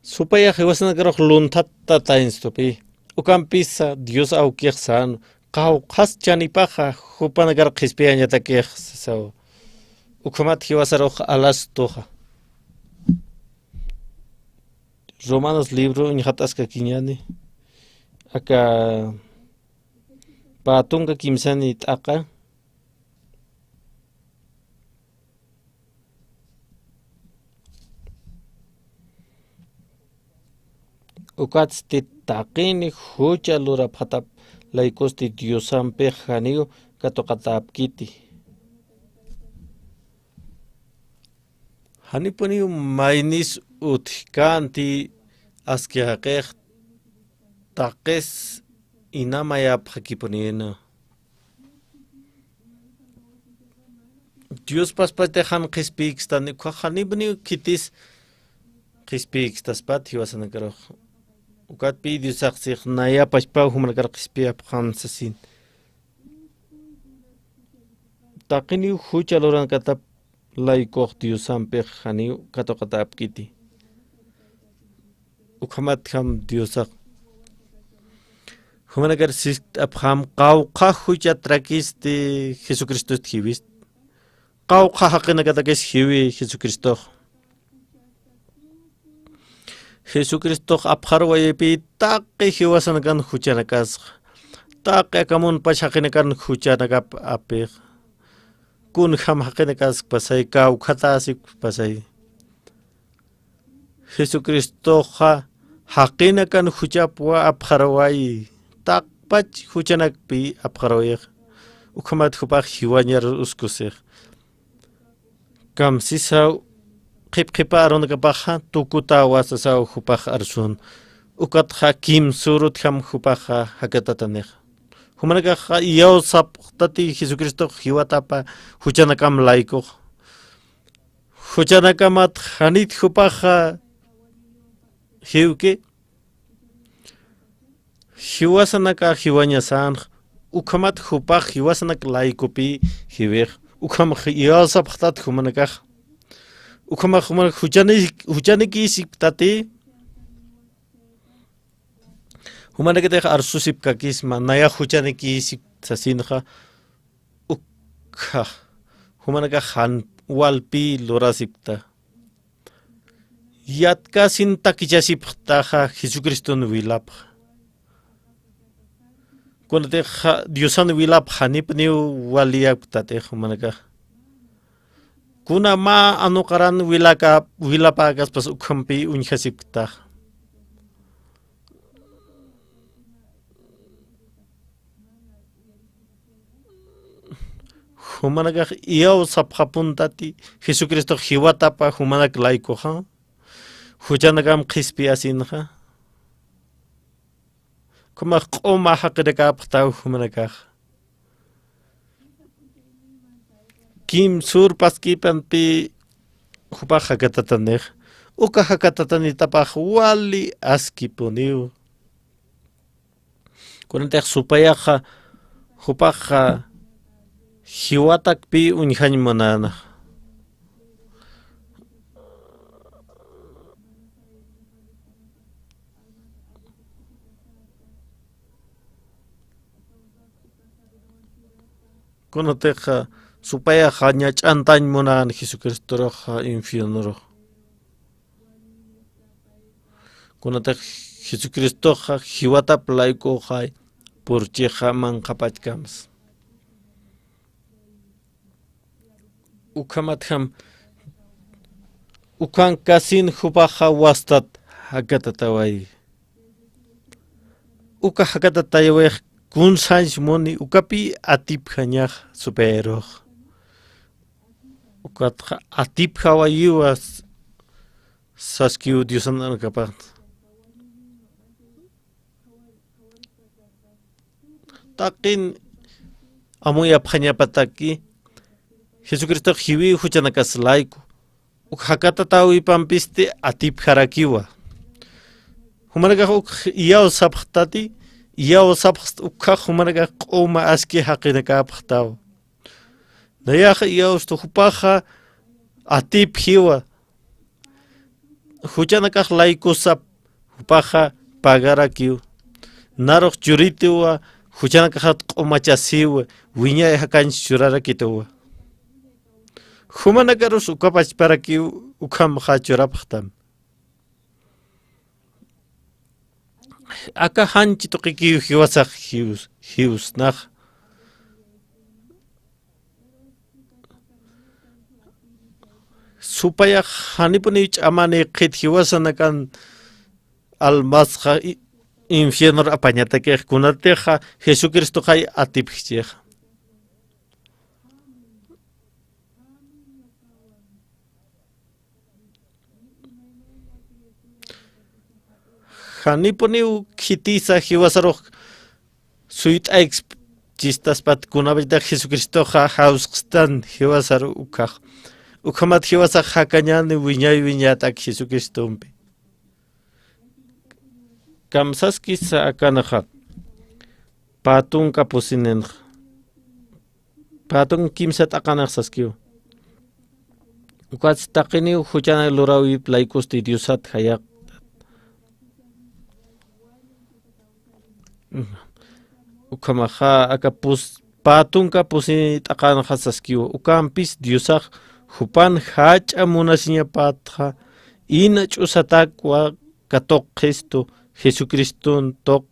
Supayax jiwasanakarux lunthatta taynstupi. Ukampisa Dios awkix sän, qawqhas chanipaxa jupanakar qhispiyañatakix sasaw. Ukhamat jiwasarux alastuxa. Romanos libro uñjat'askakiñäni. Aka pä tunka kimsani t'aqa. Ukatsti taqini jucha lurapxatap laykusti Diosampix janiw katuqatäpkiti. Janipuniw maynis utjkänti aski jaqix taqis inamayapxakipunïna. Dios paspatix jan qhispiykstan, ukkhax janipuniw khitis qhispiyktaspat jiwasanakarux. Ukatpï Diosax six naya pachpaw jumanakar qhispiyapxän sasin. Taqiniw jucha luranakatap laykux Diosampix janiw katuqatäpkiti. Ukhamatjam Diosax jumanakar siskt'apxam qawqha juchat rakisti Jesucristosti jiwist. Qawqha jaqinakatakis jiwi Jesucristox. Jesucristox apxarwayipï taqi jiwasanakan juchanakasxa. Taqi aka munpach jaqinakan juchanakap apix. Kunjam jaqinakask pasay, kawkhatäsik pasay. Jesucristoxa jaqinakan juchapwa apxarwayi. Taqpach juchanakpï apxarwayix. Ukhamat jupax jiwañar uskusix. Kamsisaw qhipqhipa arunakapaxa tukutäwa sasaw jupax arsun. Ukatxa kimsürutjam jupaxa jakatatanix. Jumanakaxa iyawsapxtati Jesucristox jiwatapa juchanakam laykux. Juchanakamat janit jupaxa jiwki. Jiwasanaka jiwañasanx, ukhamat jupax jiwasanak laykupi jiwix, ukham iyawsapxtat jumanakax. Ukhamax jumanak juchani-, juchanikisipktati. Jumanakatix arsusipkakisma, nayax juchanikisipkt sasinxa, ukhax, jumanakax jan walpi lurasipkta. Yatkasin takichasipxtaxa Jesucriston wilapxa. Kunatix Diosan wilapxa janipniw waliyapktatix jumanakax. Kuna mä anuqaran wilaka-, wilapäkaspas ukhampi uñjasipktaxa. Jumanakax iyawsapxapuntati Jesucristox jiwatapa jumanak laykuxa, juchanakam qhispiyasinxa. Ukhamax q'uma jaqinakäpxtaw jumanakax. Kimsür paskipanpi jupax jakatatanix, uka jakatatanitapax wali askipuniw. Kunatix supayaxa, jupaxa jiwatakpi uñjañ munäna. Kunatix supayaxa ñach'antañ munän Jesucristoruxa infiernorux. Kunatix Jesucristoxa jiwatap laykuxay purchixa manqhapachkamsa. Ukhamatjam, ukhankasin jupaxa wastat jakatataway. Uka jakatatayawix kunsañs muni, ukapi atipjañax supayayrux. Ukatxa atipjawayiwa s-, saskiw Diosan arunakapax. Taqin amuyapxañapataki Jesucristox jiwï juchanakas layku. Uk jakatatäwipampisti atipjarakiwa. Jumanakax uk iyawsapxtati, iyawsapxst ukhax jumanakax q'uma aski jaqinakäpxtaw. Nayaxa iyawstu jupaxa atipjiwa. Juchanakax laykusap jupaxa pagarakiw. Narux churitiwa, juchanakaxat q'umachasiw, wiñay jakañs churarakituwa. Jumanakarus ukapachparakiw, ukhamxa churapxtam. Aka janchi tuqikiw jiwasax jiws-, jiwsnax. Supayax janipuniw ch'amani qhit jiwasanakan almasxa i-, infiernor apañatakix kunatixa Jesucristoxay atipjchixa. Janipuniw khitisa jiwasarux suyt'ayks chistaspat kunapachatax Jesucristoxa jawsqstan jiwasaru ukhax. Ukhamat jiwasax jakañäni wiñay wiñatak Jesucristompi. Kamsaskisa akanaxa. Pä tunka pusininxa. Pä tunka kimsa t'aqanax saskiw. Ukats taqiniw juchana luräwip laykusti Diosat jayaqtat. Ukhamaxa aka pus-, pä tunka pusini t'aqanxa saskiwa. Ukampis Diosax jupan jach'a munasiñapatxa ina ch'usatakwa katuqxistu Jesucriston tuq-,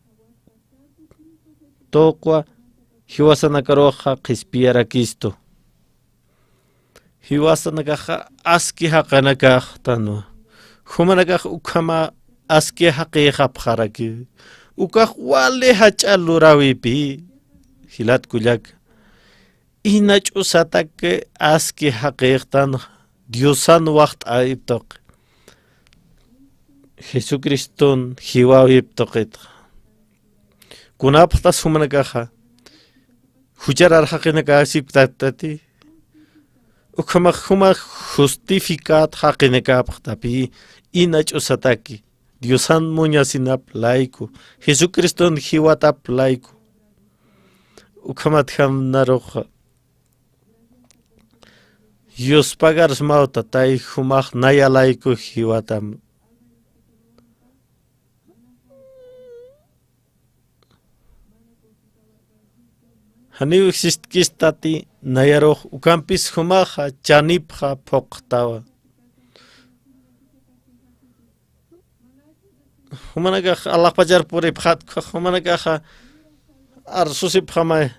tuqwa jiwasanakaruxa qhispiyarakistu. Jiwasanakaxa aski jaqinakaxtanwa. Jumanakax ukhama aski jaqixapxaraki. Ukax wali jach'a luräwipi. Jilat kullaka. Ina ch'usatak aski jaqixtanxa. Diosan waxt'äwip tuqi. Jesucriston jiwäwip tuqitxa. Kunapxtas jumanakaxa jucharar jaqinakäsipktaktati, ukhamax jumax justificat jaqinakäpxtapï, ina ch'usataki Diosan muñasinap layku, Jesucriston jiwatap layku. Ukhamatjam naruxa yuspagar smawtatay jumax naya layku jiwatam. Janiw sistkistati nayarux, ukampis jumaxa chanipxa phuqtawa. Jumanakax alaxpachar puripxatku, jumanakaxa arsusipxamay.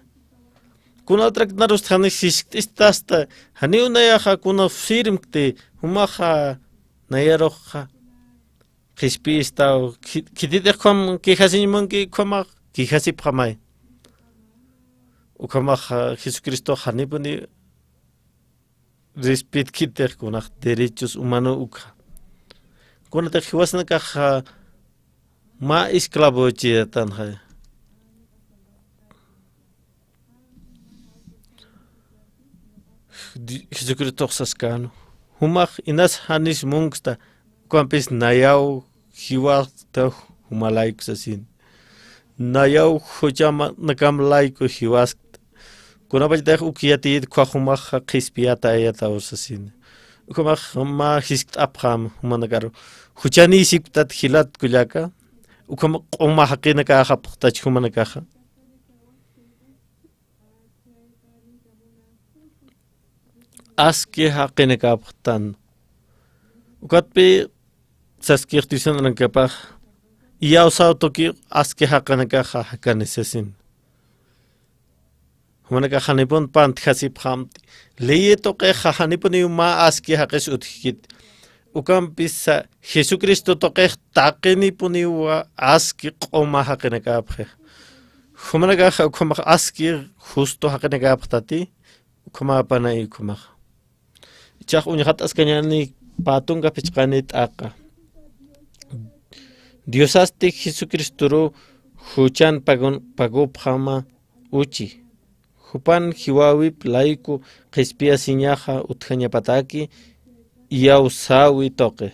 Kunatrak narust jani siskt'istasta, janiw nayaxa kuna firmkti, jumaxa nayaruxxa qhispiyistaw, khi-, khititix ukham quejasiñ munki, ukhamax quejasipxamay. Ukhamax, ah, Jesucristox janipuni respetkitix kunax derechos humano ukha. Kunatix jiwasanakax, ah, mä esclavochiyatanxay. Di-, Jesucristox saskän, jumax inas janis munksta, ukampis nayaw jiwasta jumalayku sasin. Nayaw juchamanakam layku jiwaskta. Kunapachatix uk yatiyit ukkha jumaxa qhispiyatayataw sasin. Ukhamax mä jiskt'apxam jumanakaru. Juchanïsipktat jilat kullaka. Ukham q'uma jaqinakäxapxtach jumanakaxa. Aski jaqinakäpxtan. Ukatpï saskix Diosan uñjamapax, iyawsaw tuki aski jaqinakaxa jakani sasin. Jumanakax janipun pantjasipxamti. Ley tuqixa janipuniw mä aski jaqis utjkit. Ukampisa Jesucristo tuqix taqinipuniwa aski q'uma jaqinakäpxi. Jumanakaxa ukhamax aski justo jaqinakäpxtati, ukhamäpanay ukhamax. Ichax uñxat'askañäni pä tunka phichqani t'aqa. Diosasti Jesucristoru juchan pagun-, pagupxama uchi. Jupan jiwäwip layku qhispiyasiñaxa utjañapataki iyawsäwi tuqi.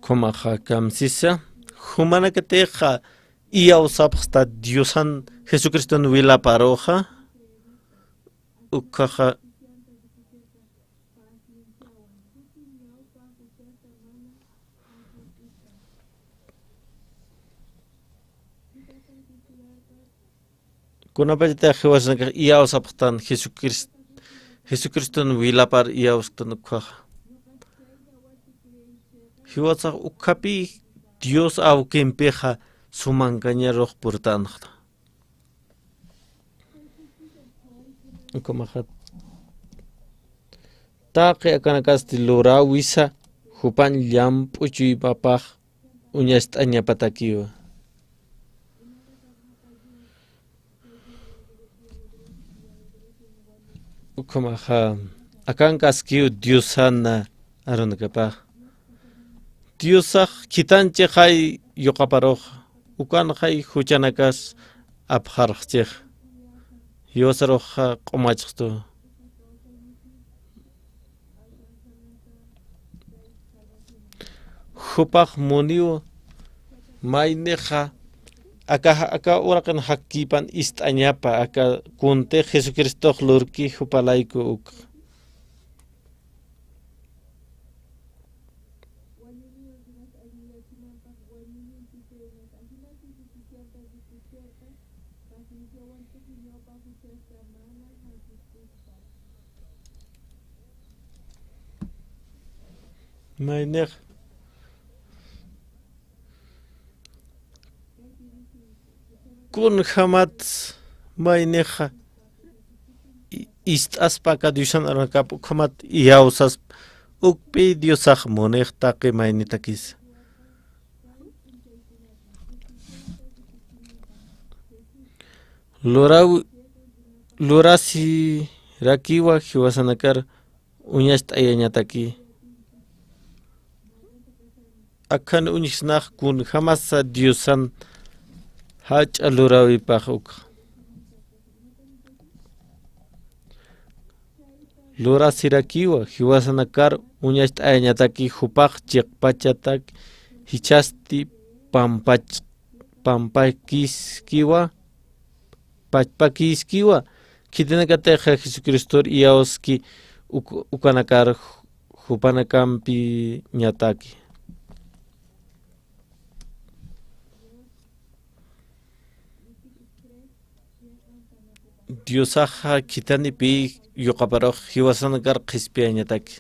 Ukhamaxa kamsisa, jumanakatixa iyawsapxsta Diosan Jesucriston wilaparuxa, ukkhaxa kunapachatix jiwasanakax iyawsapxtan Jesucrist-, Jesucriston wilapar iyawsktan ukkhaxa. Jiwasax ukkhapï Dios awkimpixa sumankañarux purtanxta. Ukhamaxa taqi akanakasti luräwisa jupan llamp'u chuymapax uñast'añapatakiwa. Ukhamaxa akankaskiw Diosana arunakapax. Diosax khitanchixay yuqaparux, ukanxay juchanakas apxarxchix. Jiwasaruxa q'umachxtu. Jupax muniw maynixa aka, aka uraqin jakkipan ist'añapa, aka kuntix Jesucristox lurki jupa layku uk. Maynix kunjamat maynixa i-, ist'aspa aka Diosan arunakap ukhamat iyawsaspa, ukpi Diosax munix taqi maynitakisa. Luraw-, lurasirakiwa jiwasanakar uñacht'ayañataki. Akhan uñjsnax kunjämasa Diosan jach'a lurawipax ukxa. Lurasirakiwa, jiwasanakar uñacht'ayañataki jupax chiqpachatak jichhasti pampach-, pampakiskiwa, pachpakiskiwa, khitinakatix Jesucristor iyawski uk-, ukanakar ju-, jupanakampiñataki. Diosaxa khithanipï yuqaparux jiwasanakar qhispiyañataki.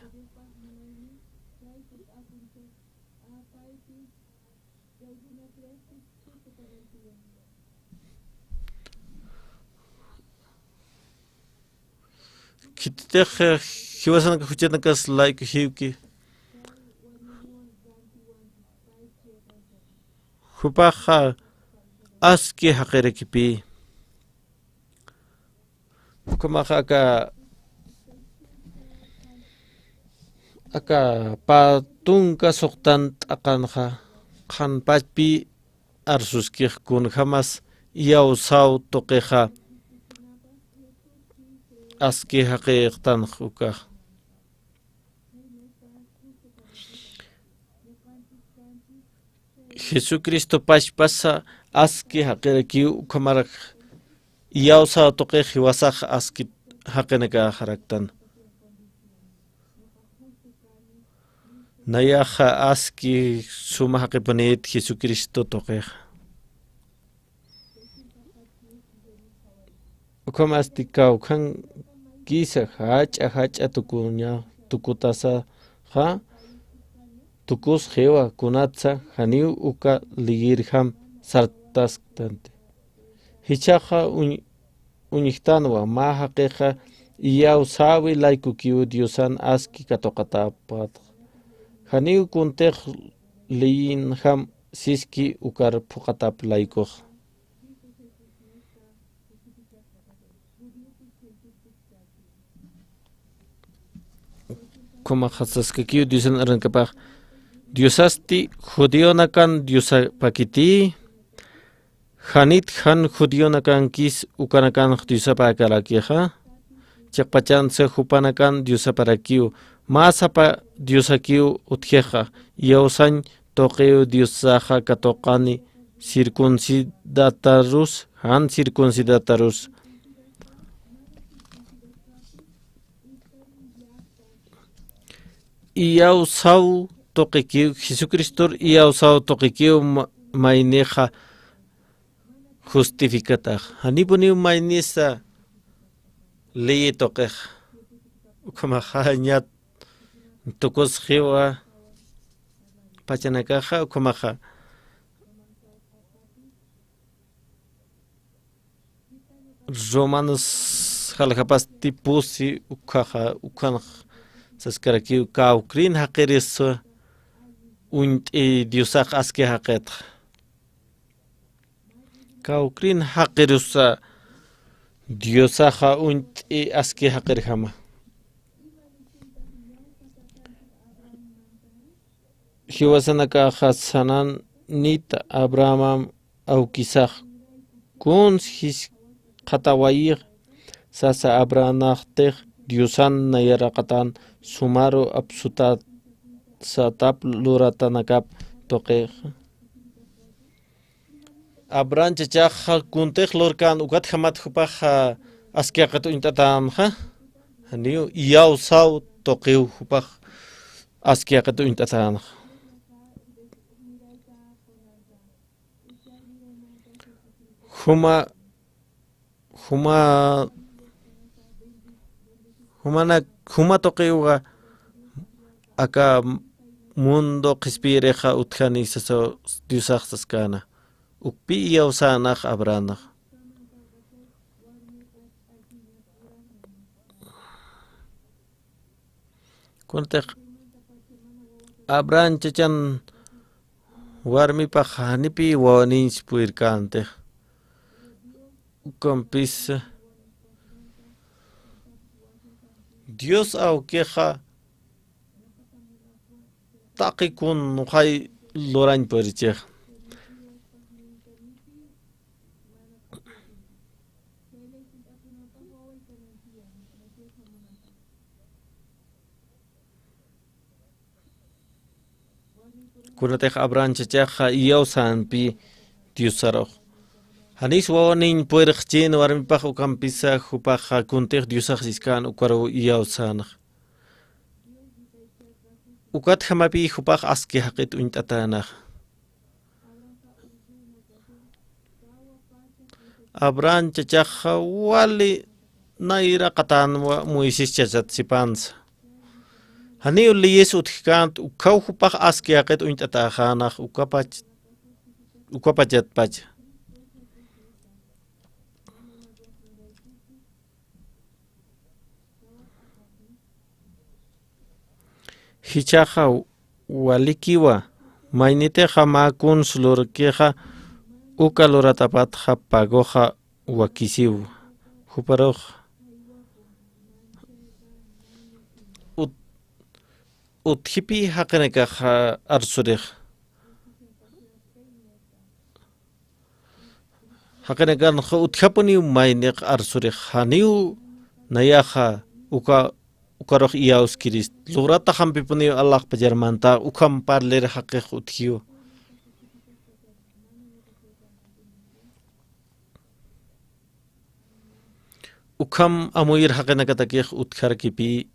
Khititix, eh, jiwasanaka juchanakas layku jiwki. Jupaxa aski jaqirakipï. Ukhamaxa aka, aka pä tunka suxtan t'aqanxa qhanpachpï arsuskix kunjämas iyawsaw tuqixa aski jaqirtanx ukax. Jesucristo pachpasa aski jaqirakiw ukhamarak iyawsaw tuqix jiwasax aski jaqinakaxaraktan. Nayaxa aski suma jaqipunït Jesucristo tuqix. Ukhamasti kawkhankisa jach'a jach'a tukuña, tukutasaxa tukusxiwa kunatsa janiw uka liyirjam sartasktanti. Jichhaxa uñ-, uñjtanwa mä jaqixa iyawsäwi laykukiw Diosan aski katuqatäpxatxa. Janiw kuntix liyinjam siski ukar phuqatap laykux. Ukhamaxa saskakiw Diosan arunakapax, Diosasti judionakan Diosapakiti, janit jan judionakankis ukanakanx Diosapäkarakixa, chiqpachansa jupanakan Diosaparakiw, mä sapa Diosakiw utjixa, iyawsañ tuqiw Diosaxa katuqani circuncidatarus, jan circuncidatarus. Iyawsaw tuqikiw, Jesucristor iyawsaw tuqikiw ma-, maynixa justificatax. Janipuniw maynisa ley tuqix. Ukhamaxa ñat tukusxiwa pachanakaxa, ukhamaxa Romanos jaljapasti pusi ukhaxa, ukhanx saskarakiw kawkrin jaqiris uñt'i Diosax aski jaqitxa. Kawkrin jaqirusa Diosaxa uñt'i aski jaqirjama. Jiwasanakaxa sananïta Abrahamam awkisax kuns jiskxatawayix sasa Abrahamtix Diosan nayaraqatan sumaru apsutat satap luratanakap tuqix. Abraham chachaxa kuntix lurkan ukatjamat jupax aski jaqit uñt'atänxa, janiw iyawsaw tuqiw jupax aski jaqit uñt'atänxa. Juma, juma, jumana, juma tuqiwa aka mundo qhispiyirixa utjani sasa Diosax saskana. Ukpi iyawsanax Abrahamnax. Kuntix Abraham chachan warmipax janipi wawaniñs puyirkantix. Ukampisa Dios awkixa taqi kun nuqay lurañ purichixa. Kunatix Abraham chachaxa iyawsänpi Diosarux. Janis wawaniñ puyrxchin warmipax ukampisa jupaxa kuntix Diosax siskän ukaruw iyawsänxa. Ukatjamapi jupax aski jaqit uñt'atänaxa. Abraham chachaxa wali nayraqatänwa Moisés chachat sipansa. Janiw leyes utjkänti, ukkhaw jupax aski jaqit uñt'atäxänax, ukapach-, ukapachatpacha. Jichhaxa walikiwa, maynitixa mä kuns lurkixa uka luratapatxa pagoxa wakisiw. Juparux ut-, utjipi jaqinakaxa arsurix. Jaqinakanxa utjapuniw maynix arsurix janiw nayaxa uka, ukarux iyawskirist. Lurataxampipuniw alaxpacharmanta ukham parlir jaqix utjiw. Ukham amuyir jaqinakatakix utjarkipi.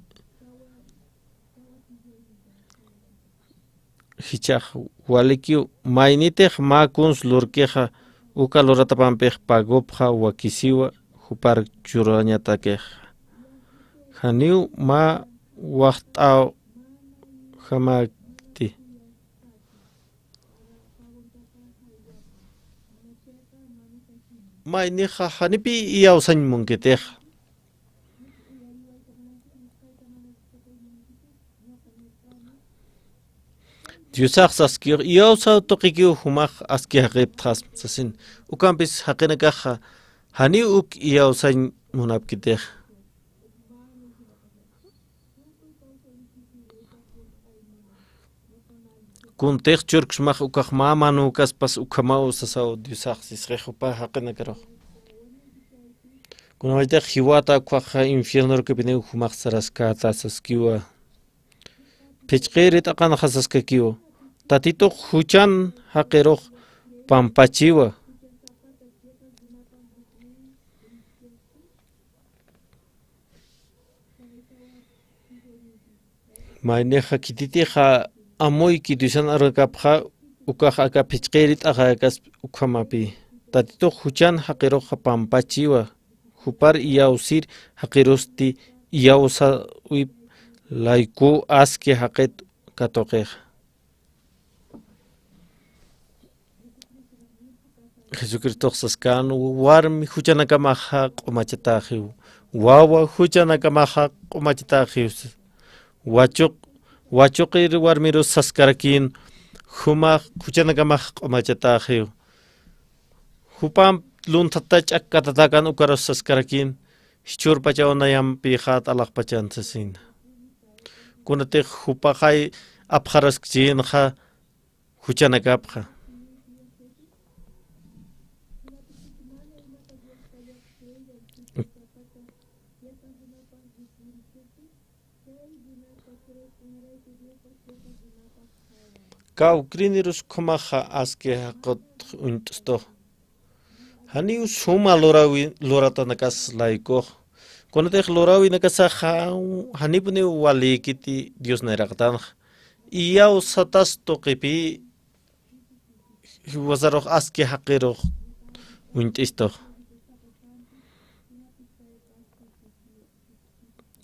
Jichhax walikiw, maynitix mä kuns lurkixa uka luratapampix pagopxa wakisiwa jupar churañatakixa. Janiw mä waxt'äw jamäkti. Maynixa janipi iyawsañ munkitixa. Diosax saskiw, iyawsaw tuqikiw jumax aski jaqiptxasma sasin. Ukampis jaqinakaxa janiw uk iyawsañ munapkitixa. Kuntix churksmax ukax mä manukaspas ukhamaw sasaw Diosax sisxix jupa jaqinakarux. Kunawaytix jiwata ukkhaxa infiernorukipiniw jumax saraskäta saskiwa. Phichqirit'aqanxa saskakiw. Tatitux juchan jaqirux pampachiwa. Maynixa khititixa amuyki Diosan arunakapxa ukax aka phichqirit'axäkasp ukhamapi. Tatitux juchan jaqiruxa pampachiwa, jupar iyawsir jaqirusti iyawsäwip layku aski jaqit katuqixa. Jesucristox saskän, warmi juchanakamaxa q'umachatäxiw, wawa juchanakamaxa q'umachatäxiw. Wachuq, wachuqir warmirus saskarakïn, jumax juchanakamax q'umachatäxiw. Jupamp lunthatta ch'akkatatäkän ukarus saskarakïn, jichhürpachaw nayampïxät alaxpachan sasina. Kunatix jupaxay apxaraskchïnxa, juchanakapxa. Kawkrinirus ukhamaxa aski jaqit uñt'stux. Janiw suma lurawi-, luratanakas laykux. Kunatix lurawinakasaxa janipuniw walïkiti Dios nayraqatanxa. Iyawsatas tuqipi jiwasarux aski jaqirux uñt'istux.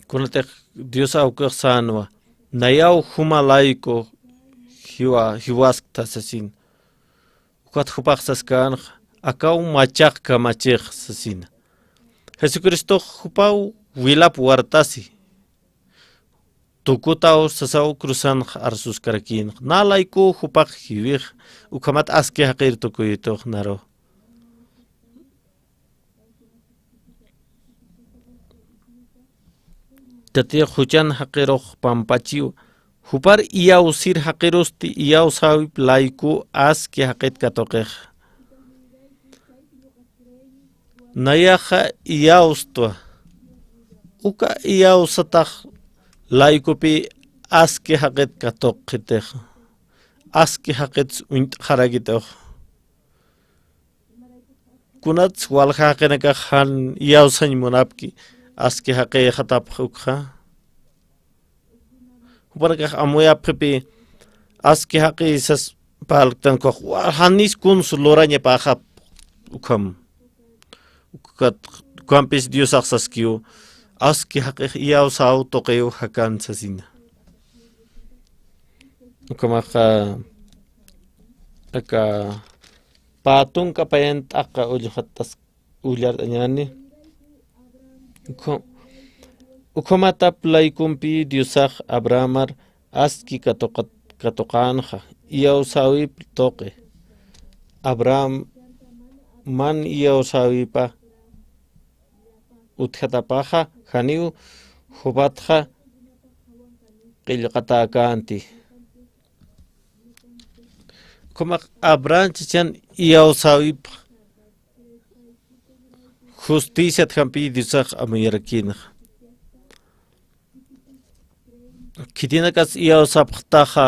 Kunatix Dios awkix sänwa, nayaw juma layku jiwa-, jiwasktxa sasin. Ukat jupax saskänxa, akaw machaq kamachix sasina. Jesucristox jupaw wilap wartasi. Tukutaw sasaw cruzanx arsuskarakïnxa. Nä laykuw jupax jiwix, ukhamat aski jaqir tukuytux naru. Yatix juchan jaqirux pampachiw, jupar iyawsir jaqirusti iyawsäwip layku aski jaqit katuqix. Nayaxa iyawstwa, uka iyawsatax laykupi aski jaqit katuqxitix, aski jaqit uñt'xarakitux. Kunats walja jaqinakax jan iyawsañ munapki, aski jaqixatapx ukxa. Jupanakax amuyapxipi, aski jaqi sas parlktan ukax, wa-, janis kuns lurañapaxap ukham. Ukat, ukhampis Diosax saskiw, aski jaqix iyawsaw tuqiw jakan sasina. Ukhamaxa, aka, pä tunka payan t'aqa ullxatas ullart'añäni. Ukhu-, ukhamatap laykumpi Diosax Abrahamar aski katuqat-, katuqänxa, iyawsäwip tuqi. Abraham man iyawsäwipa utjatapaxa, janiw jupatxa qillqatäkänti. Ukhamax Abraham chachan iyawsäwip justiciat jampi Diosax amuyarakïnxa. Khitinakas iyawsapxtaxa,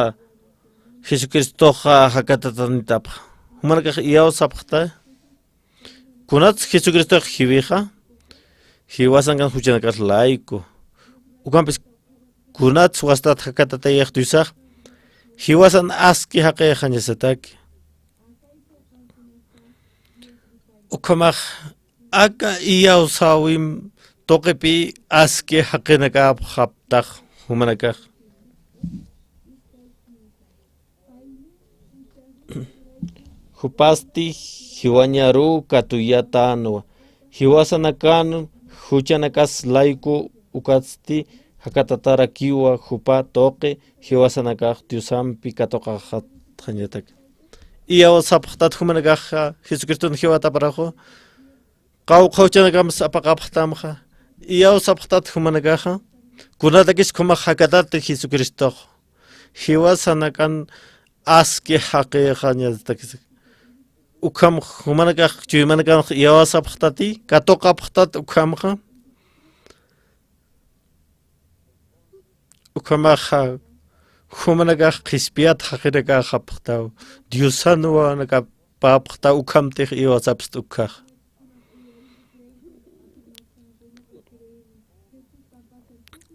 Jesucristoxa jakatatanitapxa. Jumanakax iyawsapxta, kunats Jesucristox jiwixa, jiwasankan juchanakas layku. Ukhampis kunats wastat jakatatayix Diosax, jiwasan aski jaqixañasataki. Ukhamax aka iyawsäwim tuqipi aski jaqinakapxaptax jumanakax. Jupasti jiwañaruw katuyatänwa, jiwasanakan juchanakas layku ukatsti jakatatarakiwa jupa tuqi jiwasanakax Diosampi katuqaxatxañatak. Iyawsapxtat jumanakaxa Jesucriston jiwataparaxu, qawqha juchanakampis apaqapxtamxa, iyawsapxtat jumanakaxa, kunatakis ukhamax jakatati Jesucristox, jiwasanakan aski jaqixañatakis. Ukham jumanakax chuymanakanax iyawsapxtati, katuqapxtat ukhamxa. Ukhamaxa, jumanakax qhispiyat jaqinakaxapxtaw, Diosan wawanakapäpxtaw, ukhamtix iyawsapxta ukkhax.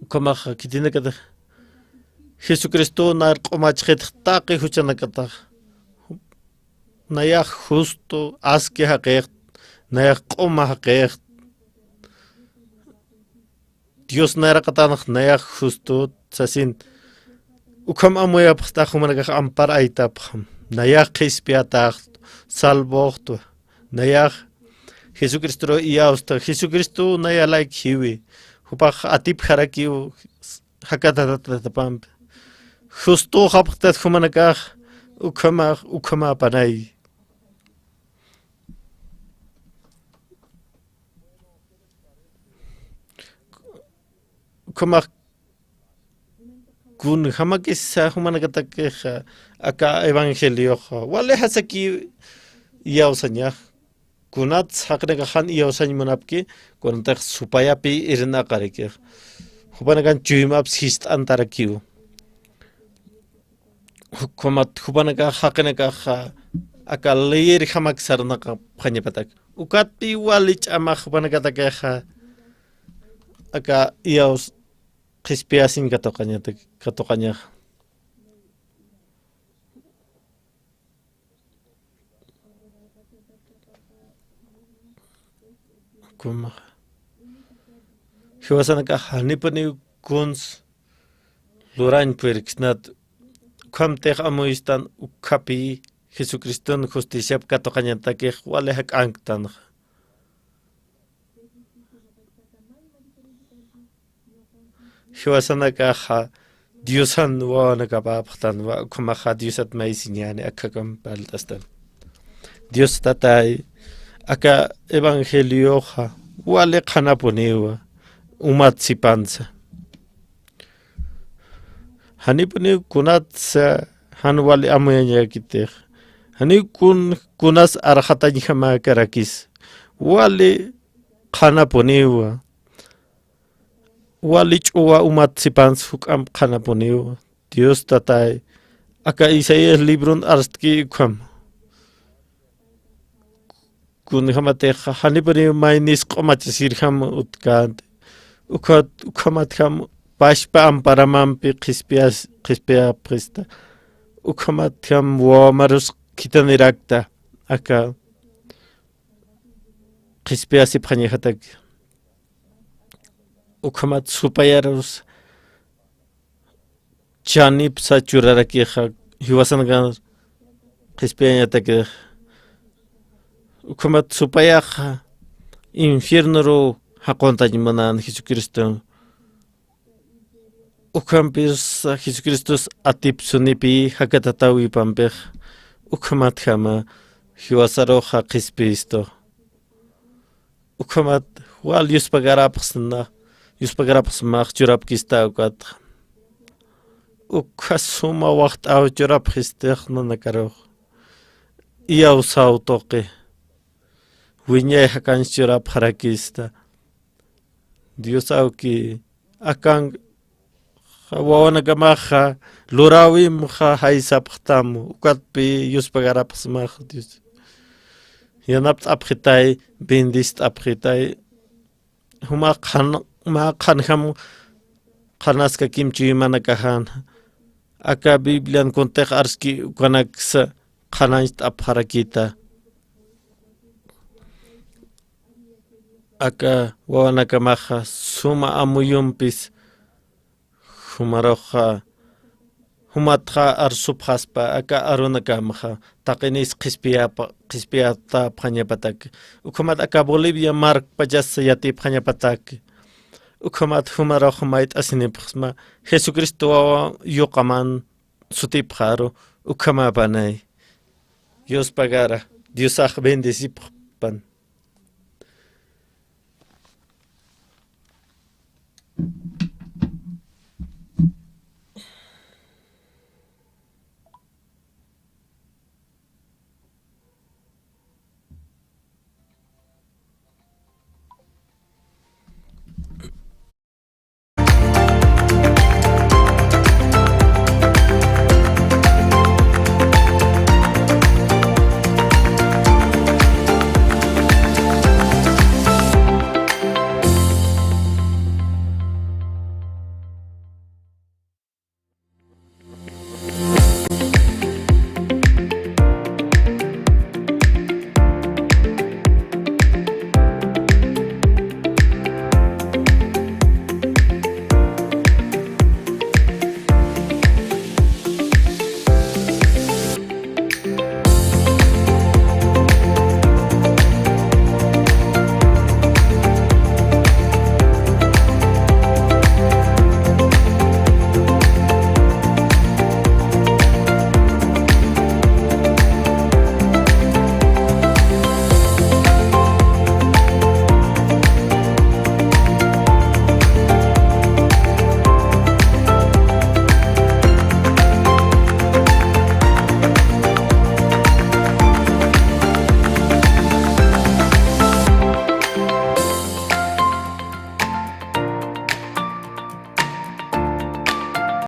Ukhamaxa, khitinakatix Jesucristo nar q'umachxitx taqi juchanakatax. Nayax justo, aski jaqixt, nayax q'uma jaqixt. Dios nayraqatanx nayax justo sasin. Ukham amuyapxtax jumanakax ampar aytapxam. Nayax qhispiyatax, salvoxtwa. Nayax Jesucristoru iyawsta, Jesucristo naya layk jiwi. Jupax atipjarakiw jakatatatapampi. Justo japxtat jumanakax, ukhamax, ukhamapanay. Ukhamax kunjamakisa jumanakatakixa aka evangelioxa, wali jasaki iyawsañax. Kunats jaqinakax jan iyawsañ munapki, kunatix supayapi irnaqarikix. Jupanakan chuymaps jist'antarakiw. Ukhamat jupanakax jaqinakaxa aka leyirjamak sarnaqapxañapatak. Ukatpi wali ch'amax jupanakatakixa aka iyaws qhispiyasiñ katuqañatak, katuqañax. Ukhamaxa. Jiwasanakax janipuniw kuns lurañ puyirksnat, ukhamtix amuystan ukkhapi Jesucriston justiciap katuqañatakix wali jak'anktanxa. Jiwasanakaxa Diosan wawanakapäpxtanwa, ukhamaxa Diosat maysiñäni, akhakamp parlt'astan. Dios Tatay, aka evangelioxa wali qhanapuniwa, umat sipansa. Janipuniw kunatsa jan wali amuyañäkitix. Janiw kun, kunas arxatañjamäkarakis. Wali qhanapuniwa. Wali ch'uwa umat sipans juk'amp qhanapuniwa. Dios Tatay, aka Isaías libron arstki ukham. Kunjamatixa janipuniw maynis q'umachasirjam utkänti. Ukhat, ukhamatjam pachpa amparamampi qhispiyas, qhispiyapxista. Ukhamatjam wawamarus khithanirakta. Aka qhispiyasipxañajataki. Ukhamat supayarus chanipsa churarakixa jiwasanakan qhispiyañatakix. Ukhamat supayaxa infiernoru jaquntañ munan Jesucristo. Ukhampis Jesucristos atipsunipi jakatatawipampix. Ukhamatjama jiwasaruxa qhispistu. Ukhamat wal yuspagarapxsna, yuspagarapxsmax churapkista ukatxa. Ukha suma waxt'aw churapxistix nanakarux. Iyawsaw tuqi. Wiñay jakanch churapxarakista. Dios awki, akan wawanakamaxa luräwimxa jaysapxtam, ukatpi yuspagarapxsmax Dios. Yanapt'apxitay, bendist'apxitay. Juma qhan, mä qhanjam qhanaskakim chuymanakaxan. Aka Biblian kuntix arski ukanaksa qhanañcht'apxarakita. Aka wawanakamaxa suma amuyumpis jumaruxa, jumatxa arsupxaspa aka arunakamxa, taqinis qhispiyapa, qhispiyatapxañapatak. Ukhamat aka Bolivia markpachas yatipxañapatak. Ukhamat jumarux mayt'asinipxsma, Jesucristo wawa yuqaman sutipxaru, ukhamapanay. Dios pagara, Diosax bendecipxpan.